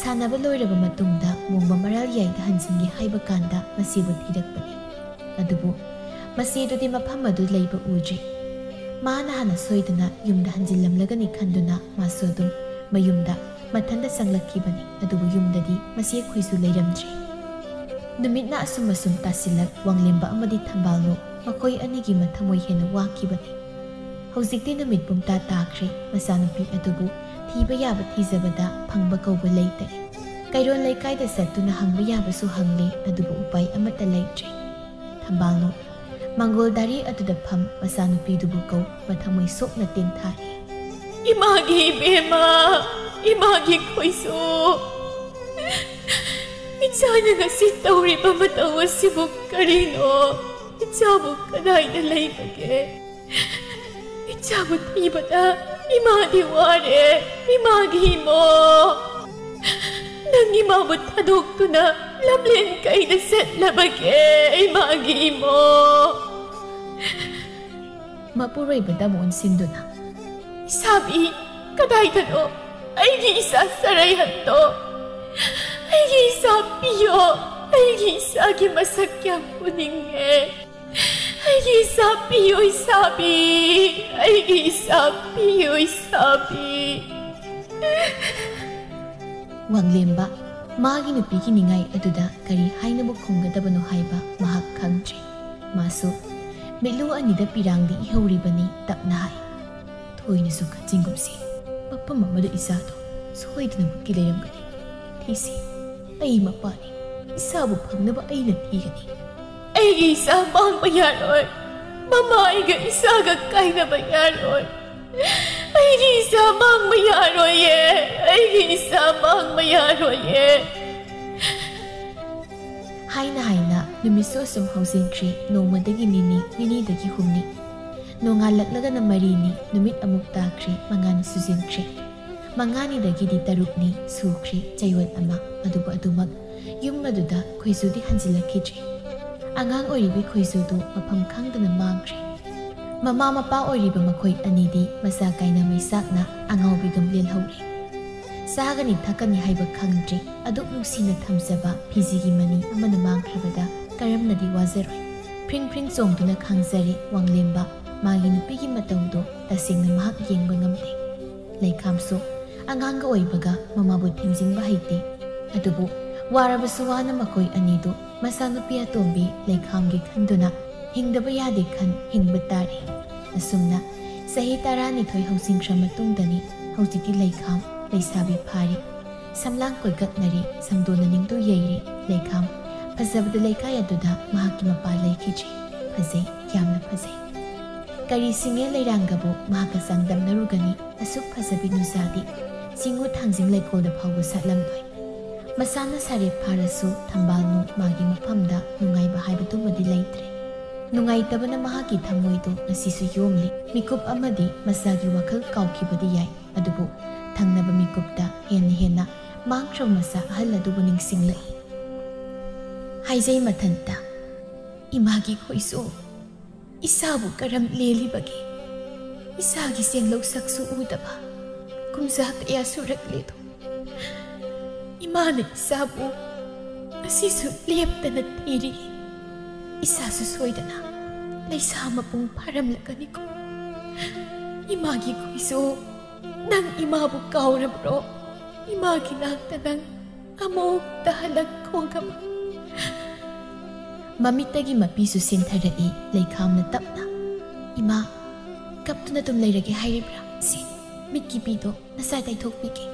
ꯁꯥꯟꯅꯕ ꯂꯣꯏꯔꯕ ꯃꯇꯨꯡꯗ ꯃꯣꯡꯕ ꯃꯔꯥꯜ ꯌꯥꯏꯗ ꯍꯟꯖꯤꯟꯒꯦ ꯍꯥꯏꯕ ꯀꯥꯟꯗ ꯃꯁꯤꯕꯨ ꯊꯤꯔꯛꯄꯅꯤ꯫ ꯑꯗꯨꯕꯨ ꯃꯁꯤ ꯑꯗꯨꯗꯤ ꯃꯐꯝ ꯑꯗꯨ ꯂꯩꯕ ꯎꯗ꯭ꯔꯤ꯫ ꯃꯥꯅ ꯍꯥꯟꯅ ꯁꯣꯏꯗꯅ ꯌꯨꯝꯗ ꯍꯟꯖꯤꯜꯂꯝꯂꯒꯅꯤ ꯈꯟꯗꯨꯅ ꯃꯥꯁꯨ ꯑꯗꯨꯝ ꯃꯌꯨꯝꯗ ꯃꯊꯟꯇ ꯆꯪꯂꯛꯈꯤꯕꯅꯤ꯫ ꯑꯗꯨꯕꯨ ꯌꯨꯝꯗꯗꯤ ꯃꯁꯤ ꯑꯩꯈꯣꯏꯁꯨ ꯂꯩꯔꯝꯗ꯭ꯔꯤ꯫ ꯅꯨꯃꯤꯠꯅ ꯑꯁꯨꯝ ꯑꯁꯨꯝ ꯇꯥꯁꯤꯜꯂꯛ ꯋꯥꯡꯂꯦꯝꯕ ꯑꯃꯗꯤ ꯊꯝꯕꯥꯜꯅꯨ ꯃꯈꯣꯏ ꯑꯅꯤꯒꯤ ꯃꯊꯃꯣꯏ ꯍꯦꯟꯅ ꯋꯥꯈꯤꯕꯅꯤ꯫ ꯍꯧꯖꯤꯛꯇꯤ ꯅꯨꯃꯤꯠ ꯄꯨꯡꯇꯥ ꯇꯥꯈ꯭ꯔꯦ꯫ ꯃꯆꯥꯅꯨꯄꯤ ꯑꯗꯨꯕꯨ ꯊꯤꯕ ꯌꯥꯕ ꯊꯤꯖꯕꯗ ꯐꯪꯕ ꯀꯧꯕ ꯂꯩꯇꯔꯦ꯫ ꯀꯩꯔꯣꯜ ꯂꯩꯀꯥꯏꯗ ꯆꯠꯇꯨꯅ ꯍꯪꯕ ꯌꯥꯕꯁꯨ ꯍꯪꯂꯦ, ꯑꯗꯨꯕꯨ ꯎꯄꯥꯏ ꯑꯃꯠꯇ ꯂꯩꯇ꯭ꯔꯦ꯫ ꯊꯝꯕꯥꯜꯅꯨ ꯃꯪꯒꯣꯜ ꯗꯥꯔꯤ ꯑꯗꯨꯗ ꯐꯝ ꯃꯆꯥꯅꯨꯄꯤꯗꯨꯕꯨ ꯀꯧ, ꯃꯊꯃꯣꯏ ꯁꯣꯛꯅ ꯇꯦꯟꯊꯥꯔꯤ꯫ ꯏꯃꯥꯒꯤ ꯏꯕꯦꯝꯃ, ꯏꯃꯥꯒꯤ ꯈꯣꯏꯁꯨ, ꯏꯆꯥꯅ ꯉꯁꯤ ꯇꯧꯔꯤꯕ ꯃꯇꯧ ꯑꯁꯤꯕꯨ ꯀꯔꯤꯅꯣ? ꯏꯆꯥꯕꯨ ꯀꯗꯥꯏꯗ ꯂꯩꯕꯒꯦ? ꯏꯆꯥꯕꯨ ꯊꯤꯕꯗ ꯏꯃꯥꯗꯤ ꯋꯥꯔꯦ, ꯏꯃꯥꯒꯤ ꯏꯃꯣ꯫ ꯅꯪ ꯏꯃꯥꯕꯨ ꯊꯥꯗꯣꯛꯇꯨꯅ ꯂꯝꯂꯦꯟ ꯀꯩꯗ ꯆꯠꯂꯕꯒꯦ, ꯏꯃꯥꯒꯤ ꯏꯃꯣ? ꯃꯄꯨꯔꯣꯏꯕꯗ ꯑꯃꯨꯛ ꯑꯣꯟꯁꯤꯟꯗꯨꯅ, ꯏꯁꯥꯕꯤ, ꯀꯗꯥꯏꯗꯅꯣ ꯑꯩꯒꯤ ꯏꯆꯥ ꯆꯔꯩꯍꯟꯗꯣ? ꯑꯩꯒꯤ ꯏꯆꯥ ꯄꯤꯌꯣ, ꯑꯩꯒꯤ ꯏꯆꯥꯒꯤ ꯃꯁꯛ ꯌꯥꯝ ꯎꯅꯤꯡꯉꯦ꯫ ꯑꯩꯒꯤ ꯏꯆꯥ ꯄꯤꯌꯣ, ꯏꯁꯥꯕꯤ, ꯑꯩꯒꯤ ꯏꯆꯥ ꯄꯤꯌꯣ, ꯏꯁꯥꯕꯤ꯫ ꯋꯥꯡꯂꯦꯝꯕ ꯃꯥꯒꯤ ꯅꯨꯄꯤꯒꯤ ꯅꯤꯡꯉꯥꯏ ꯑꯗꯨꯗ ꯀꯔꯤ ꯍꯥꯏꯅꯕ ꯈꯨꯝꯒꯗꯕꯅꯣ ꯍꯥꯏꯕ ꯃꯍꯥꯛ ꯈꯪꯗ꯭ꯔꯦ꯫ ꯃꯥꯁꯨ ꯃꯤꯠꯂꯨ ꯑꯅꯤꯗ ꯄꯤꯔꯥꯡꯗꯤ ꯏꯍꯧꯔꯤꯕꯅꯤ꯫ ꯇꯞꯅ ꯍꯥꯏ, ꯊꯣꯏꯅꯁꯨ ꯈꯟꯖꯤꯟꯒꯨꯝꯁꯤ꯫ ꯃꯐꯝ ꯑꯃꯗ ꯏꯆꯥꯗꯣ ꯁꯣꯏꯗꯅꯃꯛꯀꯤ ꯂꯩꯔꯝꯒꯅꯤ꯫ ꯊꯤꯁꯤ, ꯑꯩ ꯃꯄꯥꯅꯤ꯫ ꯏꯆꯥꯕꯨ ꯐꯪꯅꯕ ꯑꯩꯅ ꯊꯤꯒꯅꯤ꯫ ꯑꯩꯒꯤ ꯏꯆꯥ ꯃꯥꯡꯕ ꯌꯥꯔꯣꯏ꯫ ꯃꯃꯥ ꯑꯩꯒ ꯏꯆꯥꯒ ꯀꯥꯏꯅꯕ ꯌꯥꯔꯣꯏ꯫ ꯑꯩꯒꯤ ꯏꯆꯥ ꯃꯥꯡꯕ ꯌꯥꯔꯣꯏꯌꯦ꯫ ꯑꯩꯒꯤ ꯏꯆꯥ ꯃꯥꯡꯕ ꯌꯥꯔꯣꯏꯌꯦ꯫ ꯍꯥꯏꯅ ꯍꯥꯏꯅ ꯅꯨꯃꯤꯠꯁꯨ ꯑꯁꯨꯝ ꯍꯧꯖꯤꯟꯈ꯭ꯔꯦ꯫ ꯅꯣꯡꯃꯗꯒꯤ ꯅꯤꯅꯤ, ꯅꯤꯅꯤꯗꯒꯤ ꯍꯨꯝꯅꯤ, ꯅꯣꯡꯉꯥꯜꯂꯛꯂꯒꯅ ꯃꯔꯤꯅꯤ, ꯅꯨꯃꯤꯠ ꯑꯃꯨꯛ ꯇꯥꯈ꯭ꯔꯦ, ꯃꯉꯥꯅꯤ ꯁꯨꯖꯤꯟꯈ꯭ꯔꯦ꯫ ꯃꯉꯥꯅꯤꯗꯒꯤꯗꯤ ꯇꯔꯨꯛꯅꯤ ꯁꯨꯈ꯭ꯔꯦ, ꯆꯌꯣꯜ ꯑꯃ꯫ ꯑꯗꯨꯕꯨ ꯑꯗꯨꯃꯛ ꯌꯨꯝ ꯑꯗꯨꯗ ꯈꯣꯏꯖꯨꯗꯤ ꯍꯟꯖꯤꯜꯂꯛꯈꯤꯗ꯭ꯔꯦ꯫ ꯑꯉꯥꯡ ꯑꯣꯏꯔꯤꯕꯤ ꯈꯣꯏꯖꯨꯗꯨ ꯃꯐꯝ ꯈꯪꯗꯅ ꯃꯥꯡꯈ꯭ꯔꯦ꯫ ꯃꯃꯥ ꯃꯄꯥ ꯑꯣꯏꯔꯤꯕ ꯃꯈꯣꯏ ꯑꯅꯤꯗꯤ ꯃꯆꯥ ꯀꯥꯏꯅ ꯃꯩꯆꯥꯛꯅ ꯑꯉꯥꯎꯕꯤꯒꯨꯝ ꯂꯦꯜꯍꯧꯔꯦ꯫ ꯆꯥꯒꯅꯤ ꯊꯛꯀꯅꯤ ꯍꯥꯏꯕ ꯈꯪꯗ꯭ꯔꯤ꯫ ꯑꯗꯨꯛ ꯅꯨꯡꯁꯤꯅ ꯊꯝꯖꯕ ꯐꯤꯖꯤꯒꯤ ꯃꯅꯤ ꯑꯃꯅ ꯃꯥꯡꯈ꯭ꯔꯕꯗ ꯀꯔꯝꯅꯗꯤ ꯋꯥꯖꯔꯣꯏ꯫ ꯐ꯭ꯔꯤꯡ ꯐ꯭ꯔꯤꯡ ꯆꯣꯡꯗꯨꯅ ꯈꯥꯡꯖꯔꯤ ꯋꯥꯡꯂꯦꯝꯕ ꯃꯥꯒꯤ ꯅꯨꯄꯤꯒꯤ ꯃꯇꯧꯗꯨ꯫ ꯇꯁꯦꯡꯅ ꯃꯍꯥꯛ ꯌꯦꯡꯕ ꯉꯝꯗꯦ꯫ ꯂꯩꯈꯥꯝꯁꯨ ꯑꯉꯥꯡꯒ ꯑꯣꯏꯕꯒ ꯃꯃꯥꯕꯨ ꯊꯦꯝꯖꯤꯟꯕ ꯍꯩꯇꯦ꯫ ꯑꯗꯨꯕꯨ ꯋꯥꯔꯕꯁꯨ ꯋꯥꯅ ꯃꯈꯣꯏ ꯑꯅꯤꯗꯨ ꯃꯆꯥꯅꯨꯄꯤ ꯑꯇꯣꯝꯕꯤ ꯂꯩꯈꯥꯝꯒꯤ ꯈꯟꯗꯨꯅ ꯍꯤꯡꯗꯕ ꯌꯥꯗꯦ ꯈꯟ ꯍꯤꯡꯕ ꯇꯥꯔꯦ꯫ ꯑꯁꯨꯝꯅ ꯆꯍꯤ ꯇꯔꯥꯅꯤꯊꯣꯏ ꯍꯧꯖꯤꯟꯈ꯭ꯔ ꯃꯇꯨꯡꯗꯅꯤ ꯍꯧꯖꯤꯛꯇꯤ ꯂꯩꯈꯥꯝ ꯂꯩꯁꯥꯕꯤ ꯐꯥꯔꯤ꯫ ꯁꯝꯂꯥꯡ ꯀꯣꯏꯒꯠꯅꯔꯤ, ꯁꯪꯗꯣꯟꯅ ꯅꯤꯡꯗꯨ ꯌꯩꯔꯤ꯫ ꯂꯩꯈꯥꯝ ꯐꯖꯕꯗ ꯂꯩꯀꯥꯏ ꯑꯗꯨꯗ ꯃꯍꯥꯛꯀꯤ ꯃꯄꯥ ꯂꯩꯈꯤꯗ꯭ꯔꯤ꯫ ꯐꯖꯩ, ꯌꯥꯝꯅ ꯐꯖꯩ꯫ ꯀꯔꯤ ꯁꯤꯡꯉꯦ ꯂꯩꯔꯥꯡꯒꯕꯨ ꯃꯍꯥꯛꯀ ꯆꯥꯡꯗꯝꯅꯔꯨꯒꯅꯤ? ꯑꯁꯨꯛ ꯐꯖꯕꯤ ꯅꯨꯆꯥꯗꯤ ꯆꯤꯡꯉꯨ ꯊꯥꯡꯖꯤꯡ ꯂꯩꯀꯣꯜꯗ ꯐꯥꯎꯕ ꯁꯥꯠꯂꯝꯂꯣꯏ꯫ ꯃꯁꯥꯅ ꯁꯥꯔꯦꯞ ꯐꯥꯔꯁꯨ ꯊꯝꯕꯥꯜꯅꯨ ꯃꯥꯒꯤ ꯃꯐꯝꯗ ꯅꯨꯡꯉꯥꯏꯕ ꯍꯥꯏꯕꯗꯨꯃꯗꯤ ꯂꯩꯇ꯭ꯔꯦ꯫ ꯅꯨꯡꯉꯥꯏꯇꯕꯅ ꯃꯍꯥꯛꯀꯤ ꯊꯃꯣꯏꯗꯨ ꯉꯁꯤꯁꯨ ꯌꯣꯝꯂꯤ꯫ ꯃꯤꯀꯨꯞ ꯑꯃꯗꯤ ꯃꯆꯥꯒꯤ ꯋꯥꯈꯜ ꯀꯥꯎꯈꯤꯕꯗꯤ ꯌꯥꯏ, ꯑꯗꯨꯕꯨ ꯊꯪꯅꯕ ꯃꯤꯀꯨꯞꯇ ꯍꯦꯟꯅ ꯍꯦꯟꯅ ꯃꯥꯡꯈ꯭ꯔꯕ ꯃꯆꯥ ꯑꯍꯜ ꯑꯗꯨꯕꯨ ꯅꯤꯡꯁꯤꯡꯂꯛꯏ꯫ ꯍꯥꯏꯖꯩ ꯃꯊꯟꯇ, "ꯏꯃꯥꯒꯤ ꯈꯣꯏꯁꯨ ꯏꯁꯥꯕꯨ ꯀꯔꯝ ꯂꯦꯜꯂꯤꯕꯒꯦ? ꯏꯁꯥꯒꯤ ꯆꯦꯡꯂꯧ ꯁꯛꯁꯨ ꯎꯗꯕ ꯀꯨꯝꯖꯥ ꯀꯌꯥ ꯁꯨꯔꯛꯂꯦꯗꯣ꯫ ꯏꯃꯥꯅ ꯏꯆꯥꯕꯨ ꯉꯁꯤꯁꯨ ꯂꯦꯞꯇꯅ ꯊꯤꯔꯤ꯫ ꯏꯆꯥꯁꯨ ꯁꯣꯏꯗꯅ ꯂꯩꯁꯥ ꯃꯄꯨꯡ ꯐꯥꯔꯝꯂꯒꯅꯤꯀꯣ꯫ ꯏꯃꯥꯒꯤ ꯈꯣꯏꯁꯨ, ꯅꯪ ꯏꯃꯥꯕꯨ ꯀꯥꯎꯔꯕ꯭ꯔꯣ? ꯏꯃꯥꯒꯤ ꯅꯥꯛꯇ ꯅꯪ ꯑꯃꯨꯛꯇ ꯍꯜꯂꯛꯈꯣꯒꯕ?" ꯃꯃꯤꯠꯇꯒꯤ ꯃꯄꯤꯁꯨ ꯁꯦꯟꯊꯔꯛꯏ ꯂꯩꯈꯥꯝꯅ ꯇꯞꯅ꯫ "ꯏꯃꯥ, ꯀꯞꯇꯨꯅ ꯑꯗꯨꯝ ꯂꯩꯔꯒꯦ ꯍꯥꯏꯔꯤꯕ꯭ꯔꯥ? ꯁꯤ, ꯃꯤꯠꯀꯤ ꯄꯤꯗꯣ ꯅꯆꯥ ꯇꯩꯊꯣꯛꯄꯤꯒꯦ꯫"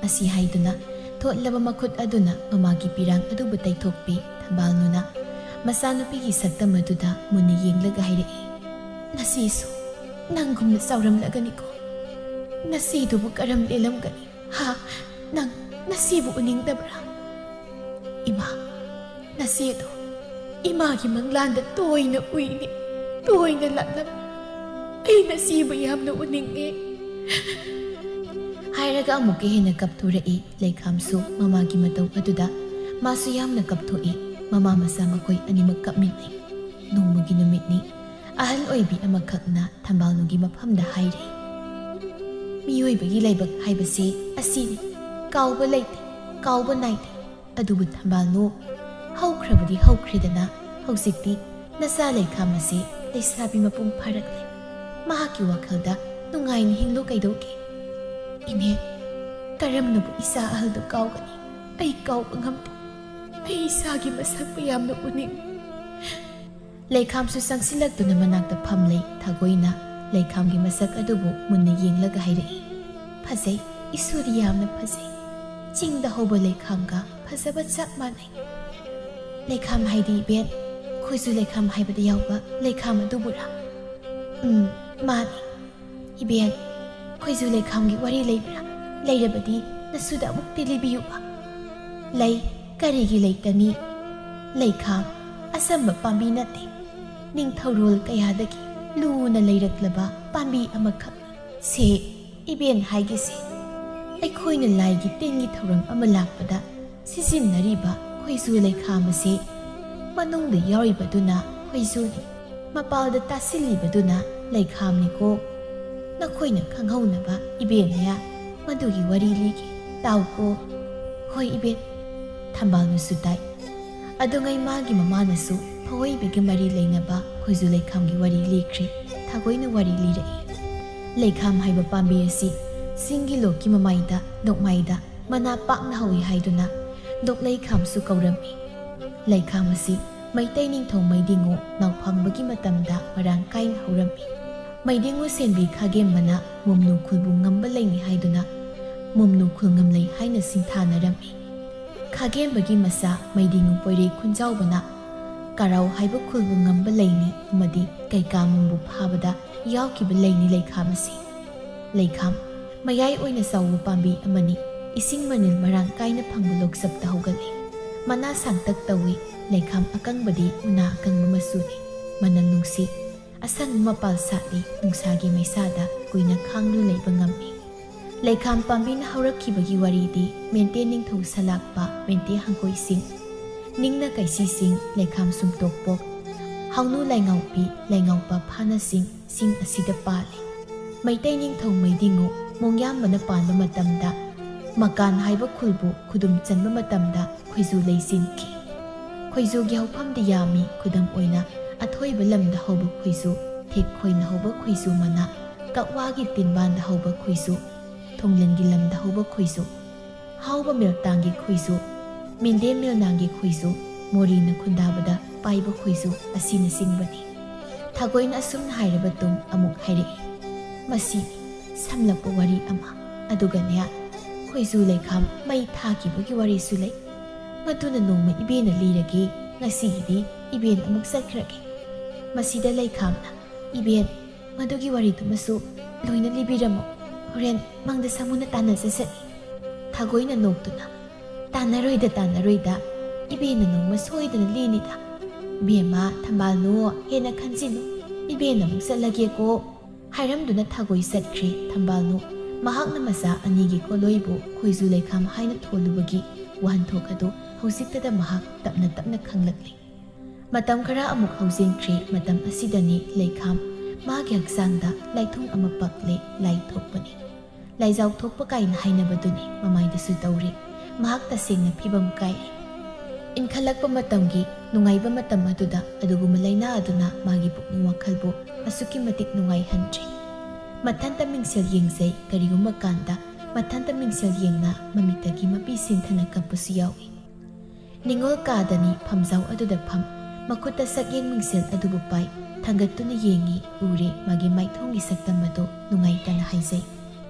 ꯑꯁꯤ ꯍꯥꯏꯗꯨꯅ ꯊꯣꯠꯂꯕ ꯃꯈꯨꯠ ꯑꯗꯨꯅ ꯃꯃꯥꯒꯤ ꯄꯤꯔꯥꯡ ꯑꯗꯨꯕꯨ ꯇꯩꯊꯣꯛꯄꯤ꯫ ꯊꯝꯕꯥꯜꯅꯨꯅ ꯃꯆꯥꯅꯨꯄꯤꯒꯤ ꯁꯛꯇꯝ ꯑꯗꯨꯗ ꯃꯨꯟꯅ ꯌꯦꯡꯂꯒ ꯍꯥꯏꯔꯛꯏ, "ꯅꯆꯦꯁꯨ ꯅꯪꯒꯨꯝꯅ ꯆꯥꯎꯔꯝꯂꯒꯅꯤꯀꯣ꯫ ꯅꯆꯦꯗꯨꯕꯨ ꯀꯔꯝ ꯂꯦꯜꯂꯝꯒꯅꯤ? ꯍꯥ? ꯅꯪ ꯅꯆꯦꯕꯨ ꯎꯅꯤꯡꯗꯕ꯭ꯔꯥ?" "ꯏꯃꯥ, ꯅꯆꯦꯗꯣ ꯏꯃꯥꯒꯤ ꯃꯪꯂꯥꯟꯗ ꯇꯣꯏꯅ ꯎꯏꯅꯦ, ꯇꯣꯏꯅ ꯂꯥꯛꯂꯝꯃꯤ꯫ ꯑꯩ ꯅꯆꯦꯕꯨ ꯌꯥꯝꯅ ꯎꯅꯤꯡꯉꯦ꯫" ꯍꯥꯏꯔꯒ ꯑꯃꯨꯛꯀ ꯍꯦꯟꯅ ꯀꯞꯊꯣꯔꯛꯏ꯫ ꯂꯩꯈꯥꯝꯁꯨ ꯃꯃꯥꯒꯤ ꯃꯇꯧ ꯑꯗꯨꯗ ꯃꯥꯁꯨ ꯌꯥꯝꯅ ꯀꯞꯊꯣꯛꯏ꯫ ꯃꯃꯥ ꯃꯆꯥ ꯃꯈꯣꯏ ꯑꯅꯤꯃꯛ ꯀꯞꯃꯤꯟꯅꯩ꯫ ꯅꯣꯡꯃꯒꯤ ꯅꯨꯃꯤꯠꯅꯤ꯫ ꯑꯍꯜ ꯑꯣꯏꯕꯤ ꯑꯃꯈꯛꯅ ꯊꯝꯕꯥꯜꯅꯨꯒꯤ ꯃꯐꯝꯗ ꯍꯥꯏꯔꯤ, ꯃꯤꯑꯣꯏꯕꯒꯤ ꯂꯥꯏꯕꯛ ꯍꯥꯏꯕꯁꯤ ꯑꯁꯤꯅꯤ, ꯀꯥꯎꯕ ꯂꯩꯇꯦ, ꯀꯥꯎꯕ ꯅꯥꯏꯗꯦ꯫ ꯑꯗꯨꯕꯨ ꯊꯝꯕꯥꯜꯅꯨ, ꯍꯧꯈ꯭ꯔꯕꯗꯤ ꯍꯧꯈ꯭ꯔꯦꯗꯅ, ꯍꯧꯖꯤꯛꯇꯤ ꯅꯆꯥ ꯂꯩꯈꯥꯝ ꯑꯁꯤ ꯂꯩꯁꯥꯕꯤ ꯃꯄꯨꯡ ꯐꯥꯔꯛꯂꯦ꯫ ꯃꯍꯥꯛꯀꯤ ꯋꯥꯈꯜꯗ ꯅꯨꯡꯉꯥꯏꯅ ꯍꯤꯡꯂꯨ ꯀꯩꯗꯧꯒꯦ? ꯏꯅꯦ, ꯀꯔꯝꯅꯕꯨ ꯏꯆꯥ ꯑꯍꯜꯗꯨ ꯀꯥꯎꯒꯅꯤ? ꯑꯩ ꯀꯥꯎꯕ ꯉꯝꯗꯦ꯫ ꯑꯩ ꯏꯆꯥꯒꯤ ꯃꯁꯛ ꯃꯌꯥꯝꯅ ꯎꯅꯤꯡꯏ꯫ ꯂꯩꯈꯥꯝꯁꯨ ꯆꯪꯁꯤꯜꯂꯛꯇꯨꯅ ꯃꯅꯥꯛꯇ ꯐꯝꯂꯦ꯫ ꯊꯥꯒꯣꯏꯅ ꯂꯩꯈꯥꯝꯒꯤ ꯃꯁꯛ ꯑꯗꯨꯕꯨ ꯃꯨꯟꯅ ꯌꯦꯡꯂꯒ ꯍꯥꯏꯔꯛꯏ, "ꯐꯖꯩ, ꯏꯁꯨꯗꯤ ꯌꯥꯝꯅ ꯐꯖꯩ꯫ ꯆꯤꯡꯗ ꯍꯧꯕ ꯂꯩꯈꯥꯝꯒ ꯐꯖꯕ ꯆꯞ ꯃꯥꯟꯅꯩ꯫ ꯂꯩꯈꯥꯝ ꯍꯥꯏꯗꯤ ꯏꯕꯦꯟ, ꯈꯣꯏꯖꯨ ꯂꯩꯈꯥꯝ ꯍꯥꯏꯕꯗ ꯌꯥꯎꯕ ꯂꯩꯈꯥꯝ ꯑꯗꯨꯕꯨꯔꯥ?" "ꯎꯝ, ꯃꯥꯅꯤ꯫ ꯏꯕꯦꯟ, ꯈꯣꯏꯖꯨ ꯂꯩꯈꯥꯝꯒꯤ ꯋꯥꯔꯤ ꯂꯩꯕ꯭ꯔꯥ? ꯂꯩꯔꯕꯗꯤ ꯅꯁꯨꯗ ꯑꯃꯨꯛꯇꯤ ꯂꯤꯕꯤꯌꯨꯕ꯫" "ꯂꯩ, ꯀꯔꯤꯒꯤ ꯂꯩꯇꯅꯤ? ꯂꯩꯈꯥꯝ ꯑꯆꯝꯕ ꯄꯥꯝꯕꯤ ꯅꯠꯇꯦ꯫ ꯅꯤꯡꯊꯧꯔꯣꯜ ꯀꯌꯥꯗꯒꯤ ꯂꯨꯅ ꯂꯩꯔꯛꯂꯕ ꯄꯥꯝꯕꯤ ꯑꯃꯈꯛꯅꯤ꯫ ꯁꯦ, ꯏꯕꯦꯟ ꯍꯥꯏꯒꯦꯁꯦ, ꯑꯩꯈꯣꯏꯅ ꯂꯥꯏꯒꯤ ꯇꯤꯟꯒꯤ ꯊꯧꯔꯝ ꯑꯃ ꯂꯥꯛꯄꯗ ꯁꯤꯖꯤꯟꯅꯔꯤꯕ ꯈꯣꯏꯖꯨ ꯂꯩꯈꯥꯝ ꯑꯁꯤ ꯃꯅꯨꯡꯗ ꯌꯥꯎꯔꯤꯕꯗꯨꯅ ꯈꯣꯏꯖꯨꯅꯤ, ꯃꯄꯥꯜꯗ ꯇꯥꯁꯤꯜꯂꯤꯕꯗꯨꯅ ꯂꯩꯈꯥꯝꯅꯤꯀꯣ꯫ ꯅꯈꯣꯏꯅ ꯈꯪꯍꯧꯅꯕ ꯏꯕꯦꯟꯅ ꯃꯗꯨꯒꯤ ꯋꯥꯔꯤ ꯂꯤꯒꯦ, ꯇꯥꯎꯀꯣ꯫" "ꯍꯣꯏ ꯏꯕꯦꯟ꯫" ꯊꯝꯕꯥꯜꯅꯨꯁꯨ ꯇꯥꯏ꯫ ꯑꯗꯨꯉꯩ ꯃꯥꯒꯤ ꯃꯃꯥꯅꯁꯨ ꯐꯋꯣꯏꯕꯒꯤ ꯃꯔꯤ ꯂꯩꯅꯕ ꯈꯣꯏꯖꯨ ꯂꯩꯈꯥꯝꯒꯤ ꯋꯥꯔꯤ ꯂꯤꯈ꯭ꯔꯦ꯫ ꯊꯥꯒꯣꯏꯅ ꯋꯥꯔꯤ ꯂꯤꯔꯛꯏ꯫ ꯂꯩꯈꯥꯝ ꯍꯥꯏꯕ ꯄꯥꯝꯕꯤ ꯑꯁꯤ ꯆꯤꯡꯒꯤ ꯂꯣꯛꯀꯤ ꯃꯃꯥꯏꯗ, ꯅꯣꯡꯃꯥꯏꯗ ꯃꯅꯥ ꯄꯥꯛꯅ ꯍꯧꯏ ꯍꯥꯏꯗꯨꯅ ꯂꯣꯛꯂꯩꯈꯥꯝꯁꯨ ꯀꯧꯔꯝꯃꯤ꯫ ꯂꯩꯈꯥꯝ ꯑꯁꯤ ꯃꯩꯇꯩ ꯅꯤꯡꯊꯧ ꯃꯩꯗꯤꯡꯉꯨ ꯅꯥꯎꯐꯪꯕꯒꯤ ꯃꯇꯝꯗ ꯃꯔꯥꯡ ꯀꯥꯏꯅ ꯍꯧꯔꯝꯃꯤ꯫ ꯃꯩꯗꯤꯡꯉꯨ ꯁꯦꯟꯕꯤ ꯈꯥꯒꯦꯝꯕꯅ ꯃꯨꯝꯅꯨ ꯈꯨꯜꯕꯨ ꯉꯝꯕ ꯂꯩꯅꯤ ꯍꯥꯏꯗꯨꯅ ꯃꯨꯝꯅꯨ ꯈꯨꯜ ꯉꯝꯂꯩ ꯍꯥꯏꯅ ꯁꯤꯡꯊꯥꯅꯔꯝꯃꯤ꯫ ꯈꯥꯒꯦꯝꯕꯒꯤ ꯃꯆꯥ ꯃꯩꯗꯤꯡꯉꯨ ꯄꯣꯏꯔꯩ ꯈꯨꯟꯖꯥꯎꯕꯅ ꯀꯥꯔꯥꯎ ꯍꯥꯏꯕ ꯈꯨꯜꯕꯨ ꯉꯝꯕ ꯂꯩꯅꯤ ꯑꯃꯗꯤ ꯀꯩꯀꯥꯃꯨꯡꯕꯨ ꯐꯥꯕꯗ ꯌꯥꯎꯈꯤꯕ ꯂꯩꯅꯤ ꯂꯩꯈꯥꯝ ꯑꯁꯤ꯫ ꯂꯩꯈꯥꯝ ꯃꯌꯥꯏ ꯑꯣꯏꯅ ꯆꯥꯎꯕ ꯄꯥꯝꯕꯤ ꯑꯃꯅꯤ꯫ ꯏꯁꯤꯡ ꯃꯅꯤꯜ ꯃꯔꯥꯡ ꯀꯥꯏꯅ ꯐꯪꯕ ꯂꯣꯛꯆꯞꯇ ꯍꯧꯒꯠꯂꯤ꯫ ꯃꯅꯥ ꯁꯥꯡꯇꯛ ꯇꯧꯏ꯫ ꯂꯩꯈꯥꯝ ꯑꯀꯪꯕꯗꯤ ꯎꯅꯥ ꯑꯀꯪꯕ ꯃꯆꯨꯅꯤ꯫ ꯃꯅꯝ ꯅꯨꯡꯁꯤ꯫ ꯑꯁꯪꯕ ꯃꯄꯥꯜ ꯁꯥꯠꯂꯤ꯫ ꯅꯨꯡꯁꯥꯒꯤ ꯃꯩꯁꯥꯗ ꯀꯨꯏꯅ ꯈꯥꯡꯗꯨꯅ ꯂꯩꯕ ꯉꯝꯃꯤ꯫ ꯂꯩꯈꯥꯝ ꯄꯥꯝꯕꯤꯅ ꯍꯧꯔꯛꯈꯤꯕꯒꯤ ꯋꯥꯔꯤꯗꯤ ꯃꯦꯟꯇꯦ ꯅꯤꯡꯊꯧ ꯁꯂꯥꯛꯄ, ꯃꯦꯟꯇꯦ ꯍꯪꯀꯣꯏꯁꯤꯡ, ꯅꯤꯡꯅ ꯀꯩꯁꯤꯁꯤꯡ, ꯂꯩꯈꯥꯝ ꯁꯨꯝꯇꯣꯛꯄꯣꯛ, ꯍꯥꯎꯅꯨ ꯂꯥꯏꯉꯥꯎꯄꯤ, ꯂꯥꯏꯉꯥꯎꯄ ꯐꯥꯅꯁꯤꯡ, ꯁꯤꯡ ꯑꯁꯤꯗ ꯄꯥꯜꯂꯤ꯫ ꯃꯩꯇꯩ ꯅꯤꯡꯊꯧ ꯃꯩꯗꯤꯡꯉꯨ ꯃꯣꯡꯌꯥꯝꯕꯅ ꯄꯥꯟꯕ ꯃꯇꯝꯗ ꯃꯀꯥꯟ ꯍꯥꯏꯕ ꯈꯨꯜꯕꯨ ꯈꯨꯗꯨꯝ ꯆꯟꯕ ꯃꯇꯝꯗ ꯈꯣꯏꯖꯨ ꯂꯩꯆꯤꯟꯈꯤ꯫ ꯈꯣꯏꯖꯨꯒꯤ ꯍꯧꯐꯝꯗꯤ ꯌꯥꯝꯃꯤ꯫ ꯈꯨꯗꯝ ꯑꯣꯏꯅ, ꯑꯊꯣꯏꯕ ꯂꯝꯗ ꯍꯧꯕ ꯈꯣꯏꯖꯨ, ꯊꯦꯛꯈꯣꯏꯅ ꯍꯧꯕ ꯈꯣꯏꯖꯨ ꯃꯅꯥ, ꯀꯛꯋꯥꯒꯤ ꯇꯤꯟꯕꯥꯟꯗ ꯍꯧꯕ ꯈꯣꯏꯖꯨ, ꯊꯣꯡꯂꯦꯟꯒꯤ ꯂꯝꯗ ꯍꯧꯕ ꯈꯣꯏꯖꯨ, ꯍꯥꯎꯕ ꯃꯦꯜꯇꯥꯡꯒꯤ ꯈꯣꯏꯖꯨ, ꯃꯤꯟꯗꯦ ꯃꯦꯜꯅꯥꯡꯒꯤ ꯈꯣꯏꯖꯨ, ꯃꯣꯔꯤꯅ ꯈꯨꯟꯗꯥꯕꯗ ꯄꯥꯏꯕ ꯈꯣꯏꯖꯨ ꯑꯁꯤꯅꯆꯤꯡꯕꯅꯤ꯫ ꯊꯥꯒꯣꯏꯅ ꯑꯁꯨꯝꯅ ꯍꯥꯏꯔꯕ ꯇꯨꯡ ꯑꯃꯨꯛ ꯍꯥꯏꯔꯛꯏ, ꯃꯁꯤ ꯁꯝꯂꯞꯄ ꯋꯥꯔꯤ ꯑꯃ, ꯑꯗꯨꯒꯅꯦ, ꯈꯣꯏꯖꯨ ꯂꯩꯈꯥꯝ ꯃꯩ ꯊꯥꯈꯤꯕꯒꯤ ꯋꯥꯔꯤꯁꯨ ꯂꯩ꯫ ꯃꯗꯨꯅ ꯅꯣꯡꯃ ꯏꯕꯦꯟꯅ ꯂꯤꯔꯒꯦ, ꯉꯁꯤꯒꯤꯗꯤ ꯏꯕꯦꯟ ꯑꯃꯨꯛ ꯆꯠꯈ꯭ꯔꯒꯦ꯫ ꯃꯁꯤꯗ ꯂꯩꯈꯥꯝꯅ, ꯏꯕꯦꯟ, ꯃꯗꯨꯒꯤ ꯋꯥꯔꯤꯗꯨꯃꯁꯨ ꯂꯣꯏꯅ ꯂꯤꯕꯤꯔꯝꯃꯣ꯫ ꯍꯣꯔꯦꯟ ꯃꯪꯗ ꯁꯥꯃꯨꯅ ꯇꯥꯟꯅꯖꯁꯅꯤ꯫ ꯊꯥꯒꯣꯏꯅ ꯅꯣꯛꯇꯨꯅ, ꯇꯥꯟꯅꯔꯣꯏꯗ, ꯇꯥꯟꯅꯔꯣꯏꯗ, ꯏꯕꯦꯟꯅ ꯅꯣꯡꯃ ꯁꯣꯏꯗꯅ ꯂꯤꯅꯤꯗ꯫ ꯕꯦꯝꯃ, ꯊꯝꯕꯥꯜꯅꯨ, ꯍꯦꯟꯅ ꯈꯟꯖꯤꯜꯂꯨ, ꯏꯕꯦꯟ ꯑꯃꯨꯛ ꯆꯠꯂꯒꯦꯀꯣ꯫ ꯍꯥꯏꯔꯝꯗꯨꯅ ꯊꯥꯒꯣꯏ ꯆꯠꯈ꯭ꯔꯦ꯫ ꯊꯝꯕꯥꯜꯅꯨ ꯃꯍꯥꯛꯅ ꯃꯆꯥ ꯑꯅꯤꯒꯤ ꯀꯣꯂꯣꯏꯕꯨ ꯈꯣꯏꯖꯨ ꯂꯩꯈꯥꯝ ꯍꯥꯏꯅ ꯊꯣꯜꯂꯨꯕꯒꯤ ꯋꯥꯍꯟꯊꯣꯛ ꯑꯗꯨ ꯍꯧꯖꯤꯛꯇꯗ ꯃꯍꯥꯛ ꯇꯞꯅ ꯇꯞꯅ ꯈꯪꯂꯛꯂꯤ꯫ ꯃꯇꯝ ꯈꯔ ꯑꯃꯨꯛ ꯍꯧꯖꯤꯟꯈ꯭ꯔꯦ꯫ ꯃꯇꯝ ꯑꯁꯤꯗꯅꯤ ꯂꯩꯈꯥꯝ ꯃꯥꯒꯤ ꯍꯛꯆꯥꯡꯗ ꯂꯥꯏꯊꯨꯡ ꯑꯃ ꯄꯛꯂꯦ, ꯂꯥꯏ ꯊꯣꯛꯄꯅꯤ꯫ ꯂꯥꯏꯖꯥꯎ ꯊꯣꯛꯄ ꯀꯥꯏꯅ ꯍꯥꯏꯅꯕꯗꯨꯅꯤ꯫ ꯃꯃꯥꯏꯗꯁꯨ ꯇꯧꯔꯦ꯫ ꯃꯍꯥꯛ ꯇꯁꯦꯡꯅ ꯐꯤꯕꯝ ꯀꯥꯏꯔꯦ꯫ ꯏꯟꯈꯠꯂꯛꯄ ꯃꯇꯝꯒꯤ ꯅꯨꯡꯉꯥꯏꯕ ꯃꯇꯝ ꯑꯗꯨꯗ ꯑꯗꯨꯒꯨꯝꯕ ꯂꯥꯏꯅꯥ ꯑꯗꯨꯅ ꯃꯥꯒꯤ ꯄꯨꯛꯅꯤꯡ ꯋꯥꯈꯜꯕꯨ ꯑꯁꯨꯛꯀꯤ ꯃꯇꯤꯛ ꯅꯨꯡꯉꯥꯏꯍꯟꯗ꯭ꯔꯦ꯫ ꯃꯊꯟꯇ ꯃꯤꯡꯁꯦꯜ ꯌꯦꯡꯖꯩ꯫ ꯀꯔꯤꯒꯨꯝꯕ ꯀꯥꯟꯗ ꯃꯊꯟꯇ ꯃꯤꯡꯁꯦꯜ ꯌꯦꯡꯅ ꯃꯃꯤꯠꯇꯒꯤ ꯃꯄꯤ ꯁꯤꯟꯊꯅ ꯀꯞꯄꯁꯨ ꯌꯥꯎꯏ꯫ ꯅꯤꯡꯉꯣꯜ ꯀꯥꯗꯅꯤ ꯐꯝꯖꯥꯎ ꯑꯗꯨꯗ ꯐꯝ, ꯃꯈꯨꯠꯇ ꯁꯛꯌꯦꯡ ꯃꯤꯡꯁꯦꯜ ꯑꯗꯨꯕꯨ ꯄꯥꯏ, ꯊꯥꯡꯒꯠꯇꯨꯅ ꯌꯦꯡꯏ꯫ ꯎꯔꯦ, ꯃꯥꯒꯤ ꯃꯥꯏꯊꯣꯡꯒꯤ ꯁꯛꯇꯝ ꯑꯗꯨ ꯅꯨꯡꯉꯥꯏꯇꯅ ꯍꯥꯏꯖꯩ,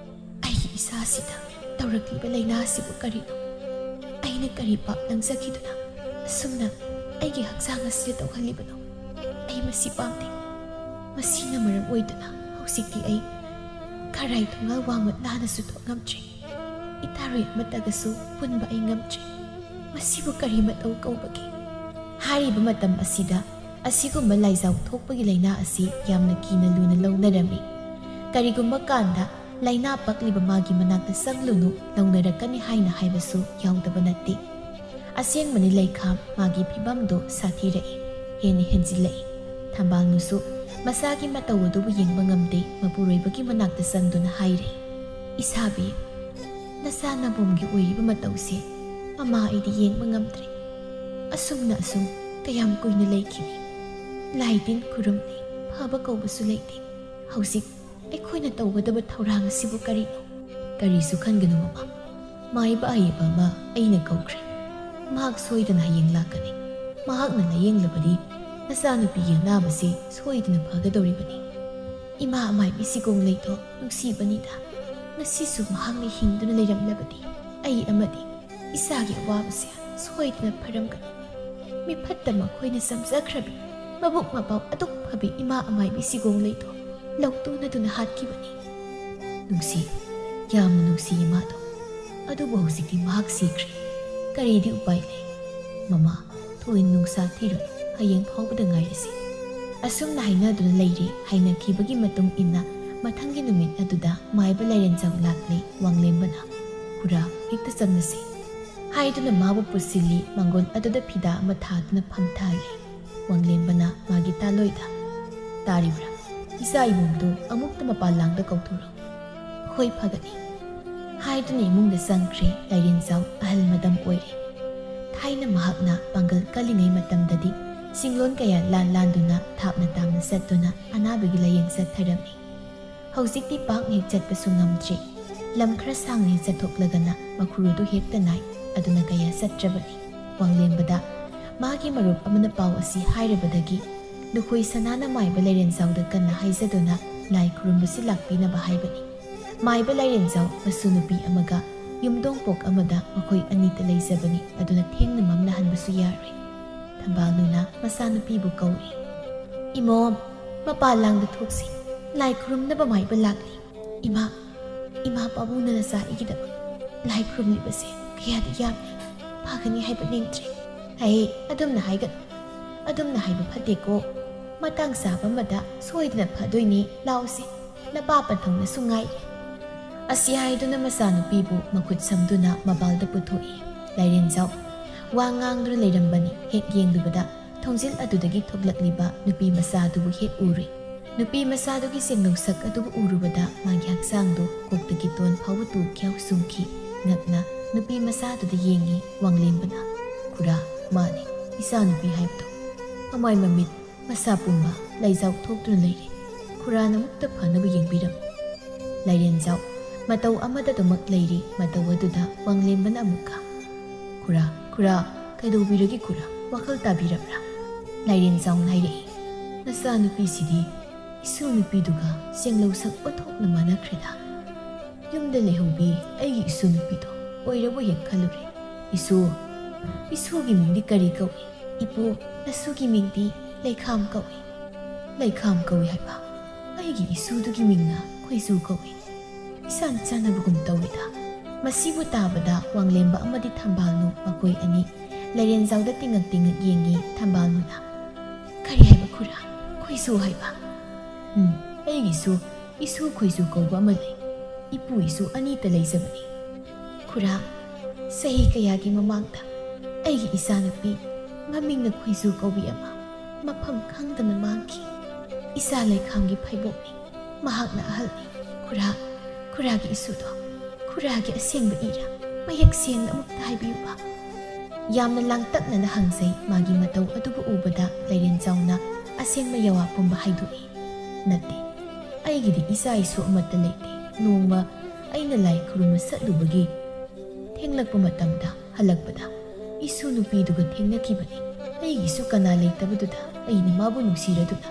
"ꯑꯩꯒꯤ ꯏꯁꯥꯁꯤꯗ ꯇꯧꯔꯛꯂꯤꯕ ꯂꯥꯏꯅꯥ ꯑꯁꯤꯕꯨ ꯀꯔꯤꯅꯣ? ꯑꯩꯅ ꯀꯔꯤ ꯄꯥꯞ ꯅꯪꯖꯈꯤꯗꯨꯅ ꯑꯁꯨꯝꯅ ꯑꯩꯒꯤ ꯍꯛꯆꯥꯡ ꯑꯁꯤꯗ ꯇꯧꯍꯜꯂꯤꯕꯅꯣ? ꯑꯩ ꯃꯁꯤ ꯄꯥꯝꯗꯦ꯫ ꯃꯁꯤꯅ ꯃꯔꯝ ꯑꯣꯏꯗꯨꯅ ꯍꯧꯖꯤꯛꯇꯤ ꯑꯩ ꯈꯔꯥꯏ ꯊꯣꯡꯒꯥꯜ ꯋꯥꯡꯃ ꯂꯥꯟꯅꯁꯨ ꯊꯣꯛ ꯉꯝꯗ꯭ꯔꯦ꯫ ꯏꯇꯥꯔꯣꯏ ꯑꯃꯠꯇꯒꯁꯨ ꯄꯨꯟꯕ ꯑꯩ ꯉꯝꯗ꯭ꯔꯦ꯫ ꯃꯁꯤꯕꯨ ꯀꯔꯤ ꯃꯇꯧ ꯀꯧꯕꯒꯦ?" ꯍꯥꯏꯔꯤꯕ ꯃꯇꯝ ꯑꯁꯤꯗ ꯑꯁꯤꯒꯨꯝꯕ ꯂꯥꯏꯖꯥꯎ ꯊꯣꯛꯄꯒꯤ ꯂꯥꯏꯅꯥ ꯑꯁꯤ ꯌꯥꯝꯅ ꯀꯤꯅ ꯂꯨꯅ ꯂꯧꯅꯔꯝꯃꯤ꯫ ꯀꯔꯤꯒꯨꯝꯕ ꯀꯥꯟꯗ ꯂꯥꯏꯅꯥ ꯄꯛꯂꯤꯕ ꯃꯥꯒꯤ ꯃꯅꯥꯛꯇ ꯆꯪꯂꯨꯅꯨ, ꯂꯧꯅꯔꯛꯀꯅꯤ ꯍꯥꯏꯅ ꯍꯥꯏꯕꯁꯨ ꯌꯥꯎꯗꯕ ꯅꯠꯇꯦ꯫ ꯑꯁꯦꯡꯕꯅꯤ ꯂꯩꯈꯥꯝ, ꯃꯥꯒꯤ ꯐꯤꯕꯝꯗꯨ ꯁꯥꯊꯤꯔꯛꯏ, ꯍꯦꯟꯅ ꯍꯦꯟꯖꯤꯜꯂꯛꯏ꯫ ꯊꯝꯕꯥꯜꯅꯨꯁꯨ ꯃꯆꯥꯒꯤ ꯃꯇꯧ ꯑꯗꯨꯕꯨ ꯌꯦꯡꯕ ꯉꯝꯗꯦ, ꯃꯄꯨꯔꯣꯏꯕꯒꯤ ꯃꯅꯥꯛꯇ ꯆꯪꯗꯨꯅ ꯍꯥꯏꯔꯦ, "ꯏꯁꯥꯕꯤ, ꯅꯆꯥ ꯅꯕꯣꯝꯒꯤ ꯑꯣꯏꯔꯤꯕ ꯃꯇꯧꯁꯦ ꯃꯃꯥ ꯑꯩꯗꯤ ꯌꯦꯡꯕ ꯉꯝꯗ꯭ꯔꯦ꯫ ꯑꯁꯨꯝꯅ ꯑꯁꯨꯝ ꯀꯌꯥꯝ ꯀꯨꯏꯅ ꯂꯩꯈꯤꯅꯤ? ꯂꯥꯏ ꯇꯤꯟ ꯈꯨꯔꯨꯝꯂꯤ, ꯐꯕ ꯀꯧꯕꯁꯨ ꯂꯩꯇꯦ꯫ ꯍꯧꯖꯤꯛ ꯑꯩꯈꯣꯏꯅ ꯇꯧꯒꯗꯕ ꯊꯧꯔꯥꯡ ꯑꯁꯤꯕꯨ ꯀꯔꯤꯅꯣ?" "ꯀꯔꯤꯁꯨ ꯈꯟꯒꯅꯨ ꯃꯃꯥ, ꯃꯥꯏꯕ ꯑꯍꯩꯕ ꯑꯃ ꯑꯩꯅ ꯀꯧꯈ꯭ꯔꯦ꯫ ꯃꯍꯥꯛ ꯁꯣꯏꯗꯅ ꯍꯌꯦꯡ ꯂꯥꯛꯀꯅꯤ꯫ ꯃꯍꯥꯛꯅ ꯂꯥꯌꯦꯡꯂꯕꯗꯤ ꯅꯆꯥꯅꯨꯄꯤꯒꯤ ꯑꯅꯥꯕꯁꯤ ꯁꯣꯏꯗꯅ ꯐꯒꯗꯧꯔꯤꯕꯅꯤ꯫ ꯏꯃꯥ ꯑꯃꯥꯏꯕꯤ ꯁꯤꯒꯣꯡꯂꯩꯗꯣ ꯅꯨꯡꯁꯤꯕꯅꯤꯗ꯫ ꯉꯁꯤꯁꯨ ꯃꯍꯥꯛꯅ ꯍꯤꯡꯗꯨꯅ ꯂꯩꯔꯝꯂꯕꯗꯤ ꯑꯩ ꯑꯃꯗꯤ ꯏꯆꯥꯒꯤ ꯑꯋꯥꯕꯁꯦ ꯁꯣꯏꯗꯅ ꯐꯔꯝꯒꯅꯤ꯫ ꯃꯤꯐꯠꯇ ꯃꯈꯣꯏꯅ ꯆꯝꯖꯈ꯭ꯔꯕꯤ, ꯃꯕꯨꯛ ꯃꯄꯥꯎ ꯑꯗꯨꯛ ꯐꯕꯤ ꯏꯃꯥ ꯑꯃꯥꯏꯕꯤ ꯁꯤꯒꯣꯡꯂꯩꯗꯣ ꯂꯧꯇꯨꯅꯗꯨꯅ ꯍꯥꯠꯈꯤꯕꯅꯤ꯫ ꯅꯨꯡꯁꯤ, ꯌꯥꯝꯅ ꯅꯨꯡꯁꯤ ꯏꯃꯥꯗꯣ꯫ ꯑꯗꯨꯕꯨ ꯍꯧꯖꯤꯛꯇꯤ ꯃꯍꯥꯛ ꯁꯤꯈ꯭ꯔꯦ꯫ ꯀꯔꯤꯗꯤ ꯎꯄꯥꯏ ꯂꯩ? ꯃꯃꯥ, ꯊꯣꯏꯅ ꯅꯨꯡꯁꯥ ꯊꯤꯔꯨꯅꯨ, ꯍꯌꯦꯡ ꯐꯥꯎꯕꯗ ꯉꯥꯏꯔꯁꯤ꯫" ꯑꯁꯨꯝꯅ ꯍꯥꯏꯅꯗꯨꯅ ꯂꯩꯔꯤ꯫ ꯍꯥꯏꯅꯈꯤꯕꯒꯤ ꯃꯇꯨꯡ ꯏꯟꯅ ꯃꯊꯪꯒꯤ ꯅꯨꯃꯤꯠ ꯑꯗꯨꯗ ꯃꯥꯏꯕ ꯂꯥꯏꯔꯦꯟꯖꯥꯎ ꯂꯥꯛꯂꯦ꯫ ꯋꯥꯡꯂꯦꯝꯕꯅ, "ꯈꯨꯔꯥ, ꯍꯦꯛꯇ ꯆꯪꯂꯁꯤ" ꯍꯥꯏꯗꯨꯅ ꯃꯥꯕꯨ ꯄꯨꯁꯤꯜꯂꯤ꯫ ꯃꯥꯡꯒꯣꯜ ꯑꯗꯨꯗ ꯐꯤꯗꯥ ꯑꯃ ꯊꯥꯗꯨꯅ ꯐꯝꯊꯍꯜꯂꯤ꯫ ꯋꯥꯡꯂꯦꯝꯕꯅ ꯃꯥꯒꯤ ꯇꯥꯂꯣꯏꯗ, "ꯇꯥꯔꯤꯕ꯭ꯔꯥ? ꯏꯆꯥ ꯏꯕꯨꯡꯗꯨ ꯑꯃꯨꯛꯇ ꯃꯄꯥꯟ ꯂꯥꯡꯗ ꯀꯧꯊꯣꯔꯛꯎ꯫" "ꯍꯣꯏ, ꯐꯒꯅꯤ" ꯍꯥꯏꯗꯨꯅ ꯏꯃꯨꯡꯗ ꯆꯪꯈ꯭ꯔꯦ꯫ ꯂꯥꯏꯔꯦꯟꯖꯥꯎ ꯑꯍꯜ ꯃꯗꯝ ꯑꯣꯏꯔꯦ꯫ ꯊꯥꯏꯅ ꯃꯍꯥꯛꯅ ꯄꯥꯡꯒꯜ ꯀꯜꯂꯤꯉꯩ ꯃꯇꯝꯗꯗꯤ ꯆꯤꯡꯂꯣꯟ ꯀꯌꯥ ꯂꯥꯟ ꯂꯥꯟꯗꯨꯅ ꯊꯥꯞꯅ ꯇꯥꯝꯅ ꯆꯠꯇꯨꯅ ꯑꯅꯥꯕꯒꯤ ꯂꯥꯌꯦꯡ ꯆꯠꯊꯔꯝꯃꯤ꯫ ꯍꯧꯖꯤꯛꯇꯤ ꯄꯥꯛꯅ ꯍꯦꯛ ꯆꯠꯄꯁꯨ ꯉꯝꯗ꯭ꯔꯤ꯫ ꯂꯝ ꯈꯔ ꯁꯥꯡꯅ ꯍꯦꯛ ꯆꯠꯊꯣꯛꯂꯒꯅ ꯃꯈꯨꯔꯨꯗꯨ ꯍꯦꯛꯇ ꯅꯥꯏ꯫ ꯑꯗꯨꯅ ꯀꯌꯥ ꯆꯠꯇ꯭ꯔꯕꯅꯤ꯫ ꯋꯥꯡꯂꯦꯝꯕꯗ ꯃꯥꯒꯤ ꯃꯔꯨꯞ ꯑꯃꯅ ꯄꯥꯎ ꯑꯁꯤ ꯍꯥꯏꯔꯕꯗꯒꯤ ꯂꯨꯈꯣꯏ ꯁꯅꯥꯅ ꯃꯥꯏꯕ ꯂꯥꯏꯔꯦꯟꯖꯥꯎꯗ ꯀꯟꯅ ꯍꯥꯏꯖꯗꯨꯅ ꯂꯥꯏ ꯈꯨꯔꯨꯝꯕꯁꯤ ꯂꯥꯛꯄꯤꯅꯕ ꯍꯥꯏꯕꯅꯤ꯫ ꯃꯥꯏꯕ ꯂꯥꯏꯔꯦꯟꯖꯥꯎ ꯃꯁꯨ ꯅꯨꯄꯤ ꯑꯃꯒ ꯌꯨꯝꯗꯣꯡꯄꯣꯛ ꯑꯃꯗ ꯃꯈꯣꯏ ꯑꯅꯤꯇ ꯂꯩꯖꯕꯅꯤ꯫ ꯑꯗꯨꯅ ꯊꯦꯡꯅ ꯃꯝꯅ ꯍꯟꯕꯁꯨ ꯌꯥꯔꯣꯏ꯫ ꯊꯝꯕꯥꯜꯅꯨꯅ ꯃꯆꯥꯅꯨꯄꯤꯕꯨ ꯀꯧꯔꯤ꯫ "ꯏꯃꯣꯝ, ꯃꯄꯥꯟ ꯂꯥꯡꯗ ꯊꯣꯛꯁꯤ꯫ ꯂꯥꯏ ꯈꯨꯔꯨꯝꯅꯕ ꯃꯥꯏꯕ ꯂꯥꯛꯂꯤ꯫" "ꯏꯃꯥ, ꯏꯃꯥ ꯄꯥꯕꯨꯡꯅ ꯅꯆꯥ ꯑꯩꯒꯤꯗꯃꯛ ꯂꯥꯏ ꯈꯨꯔꯨꯝꯂꯤꯕꯁꯦ ꯀꯌꯥꯗꯤ ꯌꯥꯝꯃꯤ꯫ ꯐꯒꯅꯤ ꯍꯥꯏꯕ ꯅꯤꯡꯗ꯭ꯔꯦ꯫" "ꯍꯩ, ꯑꯗꯨꯝꯅ ꯍꯥꯏꯒꯅꯨ꯫ ꯑꯗꯨꯝꯅ ꯍꯥꯏꯕ ꯐꯠꯇꯦꯀꯣ꯫ ꯃꯇꯥꯡ ꯆꯥꯕ ꯑꯃꯗ ꯁꯣꯏꯗꯅ ꯐꯗꯣꯏꯅꯤ꯫ ꯂꯥꯛꯎꯁꯦ, ꯅꯄꯥ ꯄꯟꯊꯧꯅꯁꯨ ꯉꯥꯏ꯫" ꯑꯁꯤ ꯍꯥꯏꯗꯨꯅ ꯃꯆꯥꯅꯨꯄꯤꯕꯨ ꯃꯈꯨꯠ ꯁꯝꯗꯨꯅ ꯃꯄꯥꯜꯗ ꯄꯨꯊꯣꯛꯏ꯫ ꯂꯥꯏꯔꯦꯟꯖꯥꯎ ꯋꯥ ꯉꯥꯡꯗꯨꯅ ꯂꯩꯔꯝꯕꯅꯤ꯫ ꯍꯦꯛ ꯌꯦꯡꯂꯨꯕꯗ ꯊꯣꯡꯖꯤꯜ ꯑꯗꯨꯗꯒꯤ ꯊꯣꯛꯂꯛꯂꯤꯕ ꯅꯨꯄꯤ ꯃꯆꯥ ꯑꯗꯨꯕꯨ ꯍꯦꯛ ꯎꯔꯨꯏ꯫ ꯅꯨꯄꯤ ꯃꯆꯥꯗꯨꯒꯤ ꯁꯦꯡꯅꯧ ꯁꯛ ꯑꯗꯨꯕꯨ ꯎꯔꯨꯕꯗ ꯃꯥꯒꯤ ꯍꯛꯆꯥꯡꯗꯨ ꯀꯣꯛꯇꯒꯤ ꯇꯣꯟ ꯐꯥꯎꯕ ꯇꯨ ꯈ꯭ꯌꯥꯎ ꯆꯨꯡꯈꯤ꯫ ꯉꯛꯅ ꯅꯨꯄꯤ ꯃꯆꯥꯗꯨꯗ ꯌꯦꯡꯉꯤ ꯋꯥꯡꯂꯦꯝꯕꯅ꯫ "ꯈꯨꯔꯥ, ꯃꯥꯅꯤ, ꯏꯆꯥꯅꯨꯄꯤ ꯍꯥꯏꯕꯗꯣ꯫ ꯃꯃꯥꯏ ꯃꯃꯤꯠ ꯃꯁꯥ ꯄꯨꯝꯕ ꯂꯩꯖꯥꯎ ꯊꯣꯛꯇꯨꯅ ꯂꯩꯔꯦ꯫ ꯈꯨꯔꯥꯅ ꯑꯃꯨꯛꯇ ꯐꯅꯕ ꯌꯦꯡꯕꯤꯔꯝꯃꯨ꯫" ꯂꯥꯏꯔꯦꯟꯖꯥꯎ ꯃꯇꯧ ꯑꯃꯗꯗꯃꯛ ꯂꯩꯔꯤ꯫ ꯃꯇꯧ ꯑꯗꯨꯗ ꯋꯥꯡꯂꯦꯝꯕꯅ ꯑꯃꯨꯛꯀ, "ꯈꯨꯔꯥ, ꯈꯨꯔꯥ, ꯀꯩꯗꯧꯕꯤꯔꯒꯦ ꯈꯨꯔꯥ? ꯋꯥꯈꯜ ꯇꯥꯕꯤꯔꯕ꯭ꯔꯥ?" ꯂꯥꯏꯔꯦꯟꯖꯥꯎꯅ ꯍꯥꯏꯔꯛꯏ, "ꯅꯆꯥꯅꯨꯄꯤꯁꯤꯗꯤ ꯏꯁꯨ ꯅꯨꯄꯤꯗꯨꯒ ꯁꯦꯡꯂꯧ ꯁꯛ ꯑꯣꯟꯊꯣꯛꯅ ꯃꯥꯟꯅꯈ꯭ꯔꯦꯗ꯫ ꯌꯨꯝꯗ ꯂꯩꯍꯧꯕꯤ ꯑꯩꯒꯤ ꯏꯁꯨ ꯅꯨꯄꯤꯗꯣ ꯑꯣꯏꯔꯕꯣꯏ ꯍꯦꯛ ꯈꯜꯂꯨꯔꯦ꯫ ꯏꯁꯨ, ꯏꯁꯨꯒꯤ ꯃꯤꯡꯗꯤ ꯀꯔꯤ ꯀꯧꯏ? ꯏꯄꯨ, ꯅꯁꯨꯒꯤ ꯃꯤꯡꯗꯤ ꯂꯩꯈꯥꯝ ꯀꯧꯏ꯫" "ꯂꯩꯈꯥꯝ ꯀꯧꯏ ꯍꯥꯏꯕ? ꯑꯩꯒꯤ ꯏꯁꯨꯗꯨꯒꯤ ꯃꯤꯡꯅ ꯈꯣꯏꯖꯨ ꯀꯧꯏ꯫ ꯏꯆꯥꯟ ꯆꯥꯟꯅꯕꯒꯨꯝ ꯇꯧꯏꯗ꯫" ꯃꯁꯤꯕꯨ ꯇꯥꯕꯗ ꯋꯥꯡꯂꯦꯝꯕ ꯑꯃꯗꯤ ꯊꯝꯕꯥꯜꯅꯨ ꯃꯈꯣꯏ ꯑꯅꯤ ꯂꯥꯏꯔꯦꯟꯖꯥꯎꯗ ꯇꯤꯡꯉꯛ ꯇꯤꯡꯉꯛ ꯌꯦꯡꯉꯤ꯫ ꯊꯝꯕꯥꯜꯅꯨꯅ, "ꯀꯔꯤ ꯍꯥꯏꯕ ꯈꯨꯔꯥ? ꯈꯣꯏꯖꯨ ꯍꯥꯏꯕ?" "ꯎꯝ, ꯑꯩꯒꯤꯁꯨ ꯏꯁꯨ ꯈꯣꯏꯖꯨ ꯀꯧꯕ ꯑꯃ ꯂꯩ꯫ ꯏꯄꯨ ꯏꯁꯨ ꯑꯅꯤꯇ ꯂꯩꯖꯕꯅꯤ꯫ ꯈꯨꯔꯥ, ꯆꯍꯤ ꯀꯌꯥꯒꯤ ꯃꯃꯥꯡꯗ ꯑꯩꯒꯤ ꯏꯆꯥꯅꯨꯄꯤ ꯃꯃꯤꯡꯅ ꯈꯣꯏꯖꯨ ꯀꯧꯕꯤ ꯑꯃ ꯃꯐꯝ ꯈꯪꯗꯅ ꯃꯥꯡꯈꯤ꯫ ꯏꯆꯥ ꯂꯩꯈꯥꯝꯒꯤ ꯐꯩꯕꯣꯛꯅꯤ꯫ ꯃꯍꯥꯛꯅ ꯑꯍꯜꯅꯤ꯫ ꯈꯨꯔꯥ, ꯈꯨꯔꯥꯒꯤ ꯏꯁꯨꯗꯣ, ꯈꯨꯔꯥꯒꯤ ꯑꯁꯦꯡꯕ ꯏꯔꯥ? ꯃꯌꯦꯛ ꯁꯦꯡꯅ ꯑꯃꯨꯛꯇ ꯍꯥꯏꯕꯤꯌꯨꯕ꯫" ꯌꯥꯝꯅ ꯂꯥꯡꯇꯛꯅꯅ ꯍꯪꯖꯩ꯫ ꯃꯥꯒꯤ ꯃꯇꯧ ꯑꯗꯨꯕꯨ ꯎꯕꯗ ꯂꯥꯏꯔꯦꯟꯖꯥꯎꯅ ꯑꯁꯦꯡꯕ ꯌꯥꯋꯥ ꯄꯨꯝꯕ ꯍꯥꯏꯗꯣꯛꯏ꯫ "ꯅꯠꯇꯦ, ꯑꯩꯒꯤꯗꯤ ꯏꯆꯥ ꯏꯁꯨ ꯑꯃꯠꯇ ꯂꯩꯇꯦ꯫ ꯅꯣꯡꯃ ꯑꯩꯅ ꯂꯥꯏ ꯈꯨꯔꯨꯝꯕ ꯆꯠꯂꯨꯕꯒꯤ ꯊꯦꯡꯂꯛꯄ ꯃꯇꯝꯗ ꯍꯜꯂꯛꯄꯗ ꯏꯁꯨ ꯅꯨꯄꯤꯗꯨꯒ ꯊꯦꯡꯅꯈꯤꯕꯅꯤ꯫ ꯑꯩꯒꯤꯁꯨ ꯀꯅꯥ ꯂꯩꯇꯕꯗꯨꯗ ꯑꯩꯅ ꯃꯥꯕꯨ ꯅꯨꯡꯁꯤꯔꯗꯨꯅ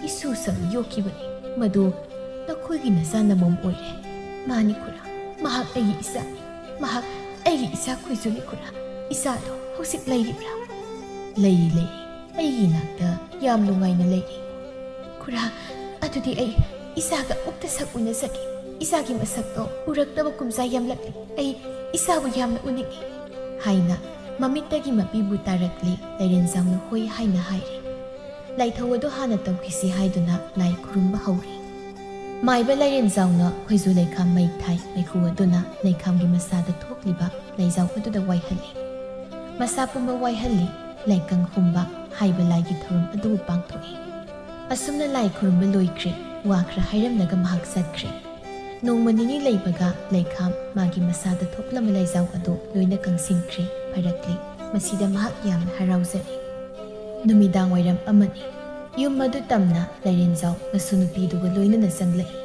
ꯏꯁꯨ ꯁꯛꯅ ꯌꯣꯛꯈꯤꯕꯅꯤ꯫ ꯃꯗꯨ ꯅꯈꯣꯏꯒꯤ ꯅꯆꯥ ꯅꯃꯣꯝ ꯑꯣꯏꯔꯦ꯫" "ꯃꯥꯅꯤ ꯈꯨꯔꯥ, ꯃꯍꯥꯛ ꯑꯩꯒꯤ ꯏꯆꯥꯅꯤ꯫ ꯃꯍꯥꯛ ꯑꯩꯒꯤ ꯏꯆꯥ ꯈꯣꯏꯖꯨꯅꯤ ꯈꯨꯔꯥ꯫ ꯏꯆꯥꯗꯣ ꯍꯧꯖꯤꯛ ꯂꯩꯔꯤꯕ꯭ꯔꯥ?" "ꯂꯩꯔꯤ, ꯂꯩꯔꯤ꯫ ꯑꯩꯒꯤ ꯏꯅꯥꯛꯇ ꯌꯥꯝ ꯅꯨꯡꯉꯥꯏꯅ ꯂꯩꯔꯤ꯫" "ꯈꯨꯔꯥ, ꯑꯗꯨꯗꯤ ꯑꯩ ꯏꯆꯥꯒ ꯑꯃꯨꯛꯇ ꯁꯛ ꯎꯅꯖꯒꯦ꯫ ꯏꯆꯥꯒꯤ ꯃꯁꯛꯇꯣ ꯎꯔꯛꯇꯕ ꯀꯨꯝꯖꯥ ꯌꯥꯝꯂꯛꯂꯤ꯫ ꯑꯩ ꯏꯆꯥꯕꯨ ꯌꯥꯝꯅ ꯎꯅꯤꯡꯏ꯫" ꯍꯥꯏꯅ ꯃꯃꯤꯠꯇꯒꯤ ꯃꯄꯤꯕꯨ ꯇꯥꯔꯛꯂꯤ꯫ ꯂꯥꯏꯔꯦꯟꯖꯥꯎꯅ ꯍꯣꯏ ꯍꯥꯏꯅ ꯍꯥꯏꯔꯦ꯫ ꯂꯥꯏꯊꯧ ꯑꯗꯨ ꯍꯥꯟꯅ ꯇꯧꯈꯤꯁꯤ ꯍꯥꯏꯗꯨꯅ ꯂꯥꯏ ꯈꯨꯔꯨꯝꯕ ꯍꯧꯔꯦ꯫ ꯃꯥꯏꯕ ꯂꯥꯏꯔꯦꯟꯖꯥꯎꯅ ꯈꯣꯏꯖꯨ ꯂꯩꯈꯥꯝ ꯃꯩ ꯊꯥꯏ꯫ ꯃꯩꯈꯨ ꯑꯗꯨꯅ ꯂꯩꯈꯥꯝꯒꯤ ꯃꯁꯥꯗ ꯊꯣꯛꯂꯤꯕ ꯂꯩꯖꯥꯎ ꯑꯗꯨꯗ ꯋꯥꯏꯍꯜꯂꯤ꯫ ꯃꯁꯥ ꯄꯨꯝꯕ ꯋꯥꯏꯍꯜꯂꯤ꯫ ꯂꯥꯏꯀꯪ ꯍꯨꯝꯕ ꯍꯥꯏꯕ ꯂꯥꯏꯒꯤ ꯊꯧꯔꯝ ꯑꯗꯨꯕꯨ ꯄꯥꯡꯊꯣꯛꯏ꯫ ꯑꯁꯨꯝꯅ ꯂꯥꯏ ꯈꯨꯔꯨꯝꯕ ꯂꯣꯏꯈ꯭ꯔꯦ꯫ ꯋꯥ ꯈꯔ ꯍꯥꯏꯔꯝꯂꯒ ꯃꯍꯥꯛ ꯆꯠꯈ꯭ꯔꯦ꯫ ꯅꯣꯡꯃ ꯅꯤꯅꯤ ꯂꯩꯕꯒ ꯂꯩꯈꯥꯝ ꯃꯥꯒꯤ ꯃꯁꯥꯗ ꯊꯣꯛꯂꯝꯕ ꯂꯥꯏꯖꯥꯎ ꯑꯗꯨ ꯂꯣꯏꯅ ꯀꯪꯁꯤꯟꯈ꯭ꯔꯦ, ꯐꯔꯛꯂꯦ꯫ ꯃꯁꯤꯗ ꯃꯍꯥꯛ ꯌꯥꯝꯅ ꯍꯔꯥꯎꯖꯔꯦ꯫ ꯅꯨꯃꯤꯗꯥꯡ ꯋꯥꯏꯔꯝ ꯑꯃꯅꯤ꯫ ꯌꯨꯝ ꯑꯗꯨ ꯇꯝꯅ ꯂꯥꯏꯔꯦꯟꯖꯥꯎ ꯃꯁꯨ ꯅꯨꯄꯤꯗꯨꯒ ꯂꯣꯏꯅꯅ ꯆꯪꯂꯛꯏ꯫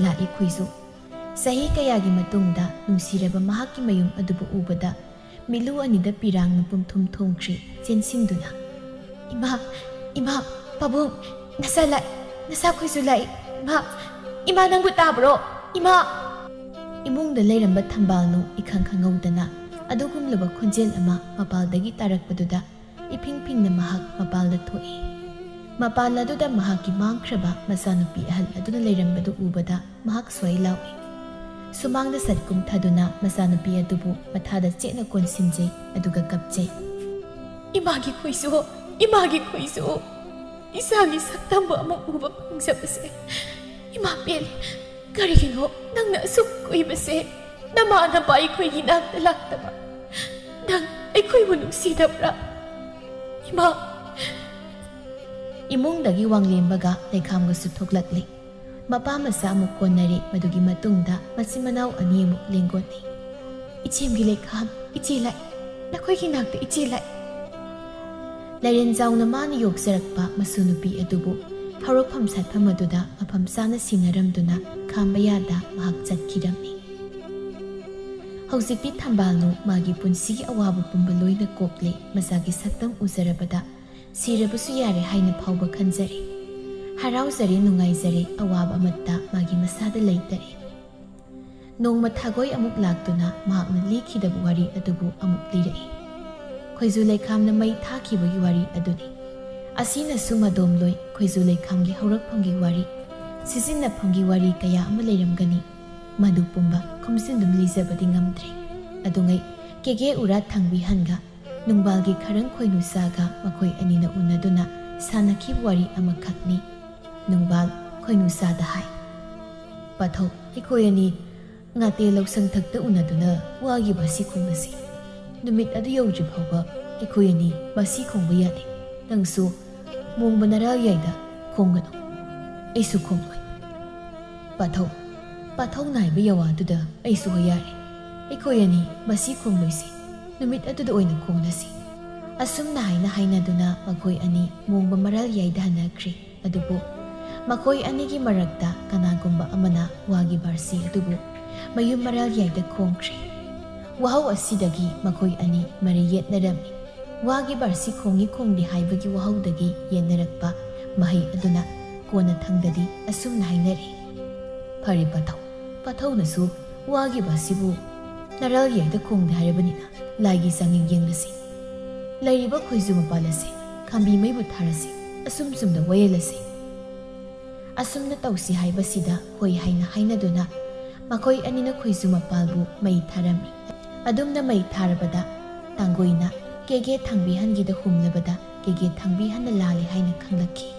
ꯂꯥꯛꯏ ꯈꯣꯏꯖꯨ꯫ ꯆꯍꯤ ꯀꯌꯥꯒꯤ ꯃꯇꯨꯡꯗ ꯅꯨꯡꯁꯤꯔꯕ ꯃꯍꯥꯛꯀꯤ ꯃꯌꯨꯝ ꯑꯗꯨꯕꯨ ꯎꯕꯗ ꯃꯤꯠꯂꯨ ꯑꯅꯤꯗ ꯄꯤꯔꯥꯡꯅ ꯄꯨꯝꯊꯨꯝ ꯊꯨꯝꯈ꯭ꯔꯤ꯫ ꯆꯦꯟꯁꯤꯟꯗꯨꯅ, "ꯏꯃꯥ, ꯏꯃꯥ, ꯄꯥꯕꯨꯡ, ꯅꯁꯥ ꯂꯥꯛꯏ, ꯅꯁꯥ ꯈꯣꯏꯖꯨ ꯂꯥꯛꯏ꯫ ꯏꯃꯥ, ꯏꯃꯥ, ꯅꯪꯕꯨ ꯇꯥꯕ꯭ꯔꯣ? ꯏꯃꯥ!" ꯏꯃꯨꯡꯗ ꯂꯩꯔꯝꯕ ꯊꯝꯕꯥꯜꯅꯨ ꯏꯈꯪ ꯈꯪꯍꯧꯗꯅ ꯑꯗꯨꯒꯨꯝꯂꯕ ꯈꯣꯟꯖꯦꯜ ꯑꯃ ꯃꯄꯥꯜꯗꯒꯤ ꯇꯥꯔꯛꯄꯗꯨꯗ ꯏꯐꯤꯡ ꯐꯤꯡꯅ ꯃꯍꯥꯛ ꯃꯄꯥꯜꯗ ꯊꯣꯛꯏ꯫ ꯃꯄꯥꯜ ꯑꯗꯨꯗ ꯃꯍꯥꯛꯀꯤ ꯃꯥꯡꯈ꯭ꯔꯕ ꯃꯆꯥꯅꯨꯄꯤ ꯑꯍꯜ ꯑꯗꯨꯅ ꯂꯩꯔꯝꯕꯗꯨ ꯎꯕꯗ ꯃꯍꯥꯛ ꯁ꯭ꯋꯥꯏ ꯂꯥꯎꯏ꯫ ꯁꯨꯃꯥꯡꯗ ꯁꯠꯀꯨꯝ ꯊꯥꯗꯨꯅ ꯃꯆꯥꯅꯨꯄꯤ ꯑꯗꯨꯕꯨ ꯃꯊꯥꯗ ꯆꯦꯠꯅ ꯀꯣꯟꯁꯤꯟꯖꯩ, ꯑꯗꯨꯒ ꯀꯞꯆꯩ꯫ "ꯏꯃꯥꯒꯤ ꯈꯣꯏꯖꯨ, ꯏꯃꯥꯒꯤ ꯈꯣꯏꯖꯨ, ꯏꯆꯥꯒꯤ ꯁꯛꯇꯝꯕꯨ ꯑꯃꯨꯛ ꯎꯕ ꯐꯪꯖꯕꯁꯦ ꯏꯃꯥ ꯄꯦꯜꯂꯦ꯫ ꯀꯔꯤꯒꯤꯅꯣ ꯅꯪꯅ ꯑꯁꯨꯛ ꯀꯨꯏꯕꯁꯦ ꯅꯃꯥ ꯅꯄꯥ ꯑꯩꯈꯣꯏꯒꯤ ꯅꯥꯛꯇ ꯂꯥꯛꯇꯕ? ꯅꯪ ꯑꯩꯈꯣꯏꯕꯨ ꯅꯨꯡꯁꯤꯗꯕ꯭ꯔꯥ? ꯏꯃꯥ!" ꯏꯃꯨꯡꯗꯒꯤ ꯋꯥꯡꯂꯦꯝꯕꯒ ꯂꯩꯈꯥꯝꯒꯁꯨ ꯊꯣꯛꯂꯛꯂꯤ꯫ ꯃꯄꯥ ꯃꯆꯥ ꯑꯃꯨꯛ ꯀꯣꯟꯅꯔꯦ꯫ ꯃꯗꯨꯒꯤ ꯃꯇꯨꯡꯗ ꯃꯆꯤꯟ ꯃꯅꯥꯎ ꯑꯅꯤ ꯑꯃꯨꯛ ꯂꯦꯡꯒꯣꯠꯅꯩ꯫ "ꯏꯆꯦꯝꯒꯤ ꯂꯩꯈꯥꯝ, ꯏꯆꯦ ꯂꯥꯛꯏ, ꯅꯈꯣꯏꯒꯤ ꯅꯥꯛꯇ ꯏꯆꯦ ꯂꯥꯛꯏ!" ꯂꯥꯏꯔꯦꯟꯖꯥꯎꯅ ꯃꯥꯅ ꯌꯣꯛꯆꯔꯛꯄ ꯃꯁꯨ ꯅꯨꯄꯤ ꯑꯗꯨꯕꯨ ꯍꯧꯔꯛꯐꯝ ꯁꯥꯠꯐꯝ ꯑꯗꯨꯗ ꯃꯐꯝ ꯆꯥꯅ ꯁꯤꯟꯅꯔꯝꯗꯨꯅ ꯈꯥꯝꯕ ꯌꯥꯗ ꯃꯍꯥꯛ ꯆꯠꯈꯤꯔꯝꯃꯤ꯫ ꯍꯧꯖꯤꯛꯇꯤ ꯊꯝꯕꯥꯜꯅꯨ ꯃꯥꯒꯤ ꯄꯨꯟꯁꯤꯒꯤ ꯑꯋꯥꯕ ꯄꯨꯝꯕ ꯂꯣꯏꯅ ꯀꯣꯛꯂꯦ꯫ ꯃꯆꯥꯒꯤ ꯁꯛꯇꯝ ꯎꯖꯔꯕꯗ ꯁꯤꯔꯕꯁꯨ ꯌꯥꯔꯦ ꯍꯥꯏꯅ ꯐꯥꯎꯕ ꯈꯟꯖꯔꯦ꯫ ꯍꯔꯥꯎꯖꯔꯦ, ꯅꯨꯡꯉꯥꯏꯖꯔꯦ, ꯑꯋꯥꯕ ꯑꯃꯠꯇ ꯃꯥꯒꯤ ꯃꯁꯥꯗ ꯂꯩꯇꯔꯦ꯫ ꯅꯣꯡꯃ ꯊꯥꯒꯣꯏ ꯑꯃꯨꯛ ꯂꯥꯛꯇꯨꯅ ꯃꯍꯥꯛꯅ ꯂꯤꯈꯤꯗꯕ ꯋꯥꯔꯤ ꯑꯗꯨꯕꯨ ꯑꯃꯨꯛ ꯂꯤꯔꯛꯏ꯫ ꯈꯣꯏꯖꯨ ꯂꯩꯈꯥꯝꯅ ꯃꯩ ꯊꯥꯈꯤꯕꯒꯤ ꯋꯥꯔꯤ ꯑꯗꯨꯅꯤ꯫ ꯑꯁꯤꯅꯁꯨ ꯃꯗꯣꯝꯂꯣꯏ ꯈꯣꯏꯖꯨ ꯂꯩꯈꯥꯝꯒꯤ ꯍꯧꯔꯛꯐꯝꯒꯤ ꯋꯥꯔꯤ, ꯁꯤꯖꯤꯟꯅꯐꯝꯒꯤ ꯋꯥꯔꯤ ꯀꯌꯥ ꯑꯃ ꯂꯩꯔꯝꯒꯅꯤ꯫ ꯃꯗꯨ ꯄꯨꯝꯕ ꯈꯨꯝꯖꯤꯟꯗꯨꯅ ꯂꯤꯖꯕꯗꯤ ꯉꯝꯗ꯭ꯔꯦ꯫ ꯑꯗꯨꯉꯩ ꯀꯦꯒꯦ ꯎꯔꯥ ꯊꯥꯡꯕꯤ ꯍꯟꯒ ꯅꯨꯡꯕꯥꯜꯒꯤ ꯈꯔꯪ ꯈꯣꯏꯅꯨ ꯆꯥꯒ ꯃꯈꯣꯏ ꯑꯅꯤꯅ ꯎꯅꯗꯨꯅ ꯁꯥꯟꯅꯈꯤꯕ ꯋꯥꯔꯤ ꯑꯃꯈꯛꯅꯤ꯫ ꯅꯨꯡꯕꯥꯜ ꯈꯣꯏꯅꯨ ꯆꯥꯗ ꯍꯥꯏ, "ꯄꯥꯊꯧ, ꯑꯩꯈꯣꯏ ꯑꯅꯤ ꯉꯥꯇꯦ ꯂꯧꯁꯪꯊꯛꯇ ꯎꯅꯗꯨꯅ ꯋꯥꯒꯤ ꯃꯁꯤ ꯈꯣꯡꯕꯁꯤ ꯅꯨꯃꯤꯠ ꯑꯗꯨ ꯌꯧꯗ꯭ꯔꯤ ꯐꯥꯎꯕ ꯑꯩꯈꯣꯏ ꯑꯅꯤ ꯃꯁꯤ ꯈꯣꯡꯕ ꯌꯥꯗꯦ꯫ ꯅꯪꯁꯨ ꯃꯣꯡꯕ ꯅꯔꯥ ꯌꯥꯏꯗ "ꯈꯣꯡꯒꯅꯨ, ꯑꯩꯁꯨ ꯈꯣꯡꯂꯣꯏ꯫ ꯄꯥꯊꯧ, ꯄꯥꯊꯧ ꯅꯥꯏꯕ ꯌꯥꯋꯥꯗꯨꯗ ꯑꯩꯁꯨ ꯍꯣꯌꯥꯔꯦ꯫ ꯑꯩꯈꯣꯏ ꯑꯅꯤ ꯃꯁꯤ ꯈꯣꯡꯂꯣꯏꯁꯤ, ꯅꯨꯃꯤꯠ ꯑꯗꯨꯗ ꯑꯣꯏꯅ ꯈꯣꯡꯂꯁꯤ"꯫ ꯑꯁꯨꯝꯅ ꯍꯥꯏꯅ ꯍꯥꯏꯅꯗꯨꯅ ꯃꯈꯣꯏ ꯑꯅꯤ ꯃꯣꯡꯕ ꯃꯔꯥꯜ ꯌꯥꯏꯗ ꯍꯟꯅꯈ꯭ꯔꯦ꯫ ꯑꯗꯨꯕꯨ ꯃꯈꯣꯏ ꯑꯅꯤꯒꯤ ꯃꯔꯛꯇ ꯀꯅꯥꯒꯨꯝꯕ ꯑꯃꯅ ꯋꯥꯒꯤ ꯕꯥꯔꯁꯤ ꯑꯗꯨꯕꯨ ꯃꯌꯨꯝ ꯃꯔꯥꯜ ꯌꯥꯏꯗ ꯈꯣꯡꯈ꯭ꯔꯦ꯫ ꯋꯥꯍꯧ ꯑꯁꯤꯗꯒꯤ ꯃꯈꯣꯏ ꯑꯅꯤ ꯃꯔꯩ ꯌꯦꯠꯅꯔꯝꯃꯤ꯫ ꯋꯥꯒꯤ ꯕꯥꯔꯁꯤ ꯈꯣꯡꯏ ꯈꯣꯡꯗꯦ ꯍꯥꯏꯕꯒꯤ ꯋꯥꯍꯧꯗꯒꯤ ꯌꯦꯟꯅꯔꯛꯄ ꯃꯍꯩ ꯑꯗꯨꯅ ꯀꯣꯟꯅ ꯊꯪꯗꯗꯤ ꯑꯁꯨꯝꯅ ꯍꯥꯏꯅꯔꯦ: "ꯐꯔꯦ ꯄꯥꯊꯧ, ꯄꯥꯊꯧꯅꯁꯨ ꯋꯥꯒꯤ ꯕꯥꯔꯁꯤꯕꯨ ꯅꯔꯥꯜ ꯌꯥꯏꯗ ꯈꯣꯡꯗꯦ ꯍꯥꯏꯔꯕꯅꯤꯅ ꯂꯥꯏꯒꯤ ꯆꯥꯡꯌꯦꯡ ꯌꯦꯡꯂꯁꯤ꯫ ꯂꯩꯔꯤꯕ ꯈꯣꯏꯖꯨ ꯃꯄꯥꯜ ꯑꯁꯤ ꯈꯥꯝꯕꯤ ꯃꯩꯕꯨ ꯊꯥꯔꯁꯤ, ꯑꯁꯨꯝ ꯆꯨꯝꯅ ꯋꯥꯌꯦꯜꯂꯁꯤ"꯫ ꯑꯁꯨꯝꯅ ꯇꯧꯁꯤ ꯍꯥꯏꯕꯁꯤꯗ ꯍꯣꯏ ꯍꯥꯏꯅ ꯍꯥꯏꯅꯗꯨꯅ ꯃꯈꯣꯏ ꯑꯅꯤꯅ ꯈꯣꯏꯖꯨ ꯃꯄꯥꯜꯕꯨ ꯃꯩ ꯊꯥꯔꯝꯃꯤ꯫ ꯑꯗꯨꯝꯅ ꯃꯩ ꯊꯥꯔꯕꯗ ꯇꯥꯡꯒꯣꯏꯅ ꯀꯦꯒꯦ ꯊꯥꯡꯕꯤꯍꯟꯒꯤꯗ ꯍꯨꯝꯂꯕꯗ ꯀꯦꯒꯦ ꯊꯥꯡꯕꯤꯍꯟꯅ ꯂꯥꯜꯂꯦ ꯍꯥꯏꯅ ꯈꯪꯂꯛꯈꯤ꯫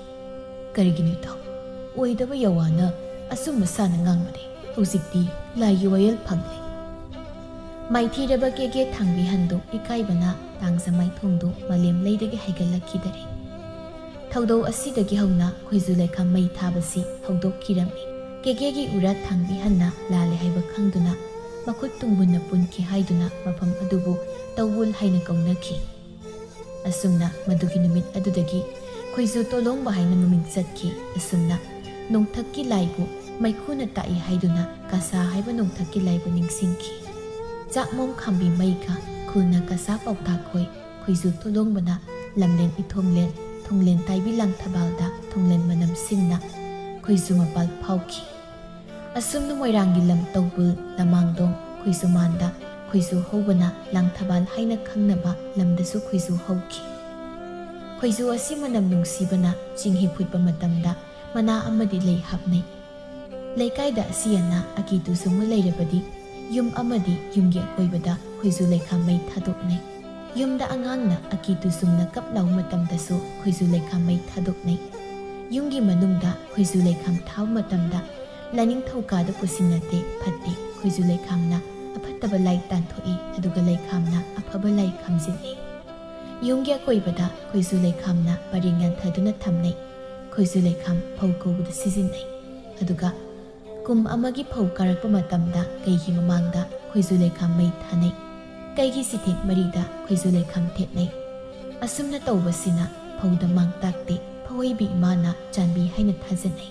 "ꯀꯔꯤꯒꯤꯅꯣ ꯏꯇꯥꯎ? ꯑꯣꯏꯗꯕ ꯌꯥꯋꯥꯅ ꯑꯆꯨꯝꯕ ꯁꯥꯅ ꯉꯥꯡꯕꯅꯦ꯫ ꯍꯧꯖꯤꯛꯇꯤ ꯂꯥꯏꯒꯤ ꯋꯥꯌꯦꯜ ꯐꯪꯂꯦ"꯫ ꯃꯥꯏꯊꯤꯔꯕ ꯀꯦꯒꯦ ꯊꯥꯡꯕꯤꯍꯟꯗꯨ ꯏꯀꯥꯏꯕꯅ ꯇꯥꯡꯖ ꯃꯥꯏꯊꯣꯡꯗꯨ ꯃꯥꯂꯦꯝ ꯂꯩꯗꯒꯤ ꯍꯥꯏꯒꯠꯂꯛꯈꯤꯗꯔꯦ꯫ ꯊꯧꯗꯧ ꯑꯁꯤꯗꯒꯤ ꯍꯧꯅ ꯈꯣꯏꯖꯨ ꯂꯩꯈꯥꯝ ꯃꯩ ꯊꯥꯕꯁꯤ ꯍꯧꯗꯣꯛꯈꯤꯔꯝꯃꯤ꯫ ꯀꯦꯒꯦꯒꯤ ꯎꯔꯥ ꯊꯥꯡꯕꯤꯍꯟꯅ ꯂꯥꯜꯂꯦ ꯍꯥꯏꯕ ꯈꯪꯗꯨꯅ ꯃꯈꯨꯠ ꯇꯨꯡꯕꯨꯟꯅ ꯄꯨꯟꯈꯤ ꯍꯥꯏꯗꯨꯅ ꯃꯐꯝ ꯑꯗꯨꯕꯨ ꯇꯧꯕꯨꯜ ꯍꯥꯏꯅ ꯀꯧꯅꯈꯤ꯫ ꯑꯁꯨꯝꯅ ꯃꯗꯨꯒꯤ ꯅꯨꯃꯤꯠ ꯑꯗꯨꯗꯒꯤ ꯈꯣꯏꯖꯨ ꯇꯣꯂꯣꯡꯕ ꯍꯥꯏꯅ ꯃꯃꯤꯡ ꯆꯠꯈꯤ꯫ ꯑꯁꯨꯝꯅ ꯅꯣꯡꯊꯛꯀꯤ ꯂꯥꯏꯕꯨ ꯃꯩꯈꯨꯅ ꯇꯥꯛꯏ ꯍꯥꯏꯗꯨꯅ ꯀꯁꯥ ꯍꯥꯏꯕ ꯅꯣꯡꯊꯛꯀꯤ ꯂꯥꯏꯕꯨ ꯅꯤꯡꯁꯤꯡꯈꯤ꯫ ꯆꯥꯛꯃꯣꯝ ꯈꯥꯝꯕꯤ ꯃꯩꯒ ꯈꯨꯜꯅ ꯀꯁꯥ ꯄꯥꯎꯇꯥꯛꯈꯣꯏ ꯈꯣꯏꯖꯨ ꯇꯣꯂꯣꯡꯕꯅ ꯂꯝꯂꯦꯟ ꯏꯊꯣꯡꯂꯦꯟ ꯊꯣꯡꯂꯦꯟ ꯇꯥꯏꯕꯤ ꯂꯥꯡꯊꯕꯥꯜꯗ ꯊꯣꯡꯂꯦꯟ ꯃꯅꯝ ꯁꯤꯟꯅ ꯈꯣꯏꯖꯨ ꯃꯄꯥꯜ ꯐꯥꯎꯈꯤ꯫ ꯑꯁꯨꯝꯅ ꯃꯣꯏꯔꯥꯡꯒꯤ ꯂꯝ ꯇꯧꯕꯨꯜ, ꯂꯃꯥꯡꯗꯣꯡ, ꯈꯣꯏꯖꯨꯃꯥꯟꯗ ꯈꯣꯏꯖꯨ ꯍꯧꯕꯅ ꯂꯥꯡꯊꯕꯥꯜ ꯍꯥꯏꯅ ꯈꯪꯅꯕ ꯂꯝꯗꯁꯨ ꯈꯣꯏꯖꯨ ꯍꯧꯈꯤ꯫ ꯈꯣꯏꯖꯨ ꯑꯁꯤ ꯃꯅꯝ ꯅꯨꯡꯁꯤꯕꯅ ꯆꯤꯡꯍꯤ ꯐꯨꯠꯄ ꯃꯇꯝꯗ ꯃꯅꯥ ꯑꯃꯗꯤ ꯂꯩ ꯍꯥꯞꯅꯩ꯫ ꯂꯩꯀꯥꯏꯗ ꯑꯁꯤ ꯑꯅꯥ ꯑꯀꯤ ꯇꯨꯁꯨꯡꯅ ꯂꯩꯔꯕꯗꯤ ꯌꯨꯝ ꯑꯃꯗꯤ ꯌꯨꯝꯒꯤ ꯑꯀꯣꯏꯕꯗ ꯈꯣꯏꯖꯨ ꯂꯩꯈꯥꯝ ꯃꯩ ꯊꯥꯗꯣꯛꯅꯩ꯫ ꯌꯨꯝꯗ ꯑꯉꯥꯡꯅ ꯑꯀꯤ ꯇꯨꯁꯨꯡꯅ ꯀꯞ ꯂꯥꯎ ꯃꯇꯝꯗꯁꯨ ꯈꯣꯏꯖꯨ ꯂꯩꯈꯥꯝ ꯃꯩ ꯊꯥꯗꯣꯛꯅꯩ꯫ ꯌꯨꯝꯒꯤ ꯃꯅꯨꯡꯗ ꯈꯣꯏꯖꯨ ꯂꯩꯈꯥꯝ ꯊꯥꯕ ꯃꯇꯝꯗ ꯂꯥꯏꯅꯤꯡꯊꯧꯀꯥꯗ ꯄꯨꯁꯤꯟꯅꯗꯦ, ꯐꯠꯇꯦ꯫ ꯈꯣꯏꯖꯨ ꯂꯩꯈꯥꯝꯅ ꯑꯐꯠꯇꯕ ꯂꯥꯏ ꯇꯥꯟꯊꯣꯛꯏ, ꯑꯗꯨꯒ ꯂꯩꯈꯥꯝꯅ ꯑꯐꯕ ꯂꯥꯏ ꯈꯥꯝꯖꯤꯜꯂꯤ꯫ ꯌꯨꯝꯒꯤ ꯑꯀꯣꯏꯕꯗ ꯈꯣꯏꯖꯨ ꯂꯩꯈꯥꯝꯅ ꯄꯔꯦꯡ ꯌꯥꯟꯊꯗꯨꯅ ꯊꯝꯅꯩ꯫ ꯈꯣꯏꯖꯨ ꯂꯩꯈꯥꯝ ꯐꯧ ꯀꯧꯕꯗ ꯁꯤꯖꯤꯟꯅꯩ꯫ ꯑꯗꯨꯒ ꯀꯨꯝ ꯑꯃꯒꯤ ꯐꯧ ꯀꯥꯔꯛꯄ ꯃꯇꯝꯗ ꯀꯩꯒꯤ ꯃꯃꯥꯡꯗ ꯈꯣꯏꯖꯨ ꯂꯩꯈꯥꯝ ꯃꯩ ꯊꯥꯅꯩ꯫ ꯀꯩꯒꯤ ꯁꯤꯊꯦꯡ ꯃꯔꯤꯗ ꯈꯣꯏꯖꯨ ꯂꯩꯈꯥꯝ ꯊꯦꯠꯅꯩ꯫ ꯑꯁꯨꯝꯅ ꯇꯧꯕꯁꯤꯅ ꯐꯧꯗ ꯃꯥꯡ ꯇꯥꯛꯇꯦ, ꯐꯧꯍꯩꯕꯤ ꯏꯃꯥꯅ ꯆꯥꯟꯕꯤ ꯍꯥꯏꯅ ꯊꯥꯖꯅꯩ꯫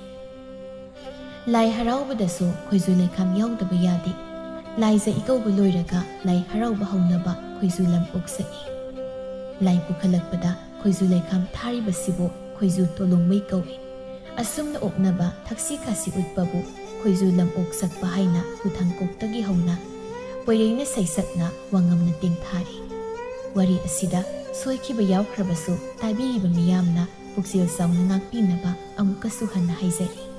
ꯂꯥꯏ ꯍꯔꯥꯎꯕꯗꯁꯨ ꯈꯣꯏꯖꯨ ꯂꯩꯈꯥꯝ ꯌꯥꯎꯗꯕ ꯌꯥꯗꯦ꯫ ꯂꯥꯏꯖ ꯏꯀꯧꯕ ꯂꯣꯏꯔꯒ ꯂꯥꯏ ꯍꯔꯥꯎꯕ ꯍꯧꯅꯕ ꯈꯣꯏꯖꯨ ꯂꯝ ꯑꯣꯛ ꯁꯛꯏ꯫ ꯂꯥꯏ ꯄꯨꯈꯠꯂꯛꯄꯗ ꯈꯣꯏꯖꯨ ꯂꯩꯈꯥꯝ ꯊꯥꯔꯤꯕꯁꯤꯕꯨ ꯈꯣꯏꯖꯨ ꯇꯣꯂꯣꯡꯃꯩ ꯀꯧꯏ꯫ ꯑꯁꯨꯝꯅ ꯑꯣꯛꯅꯕ ꯊꯛꯁꯤ ꯈꯥꯁꯤ ꯎꯠꯄꯕꯨ ꯈꯣꯏꯖꯨ ꯂꯝ ꯑꯣꯛ ꯁꯛꯄ ꯍꯥꯏꯅ ꯇꯨꯊꯥꯡꯀꯣꯛꯇꯒꯤ ꯍꯧꯅ ꯄꯣꯏꯔꯩꯅ ꯁꯩꯁꯛꯅ ꯋꯥꯉꯝꯅ ꯇꯦꯡꯊꯥꯔꯤ꯫ ꯋꯥꯔꯤ ꯑꯁꯤꯗ ꯁꯣꯏꯈꯤꯕ ꯌꯥꯎꯈ꯭ꯔꯕꯁꯨ ꯇꯥꯕꯤꯔꯤꯕ ꯃꯤꯌꯥꯝꯅ ꯄꯨꯛꯆꯦꯜ ꯆꯥꯎꯅ ꯉꯥꯛꯄꯤꯅꯕ ꯑꯃꯨꯛꯀꯁꯨ ꯍꯟꯅ ꯍꯥꯏꯖꯔꯤ꯫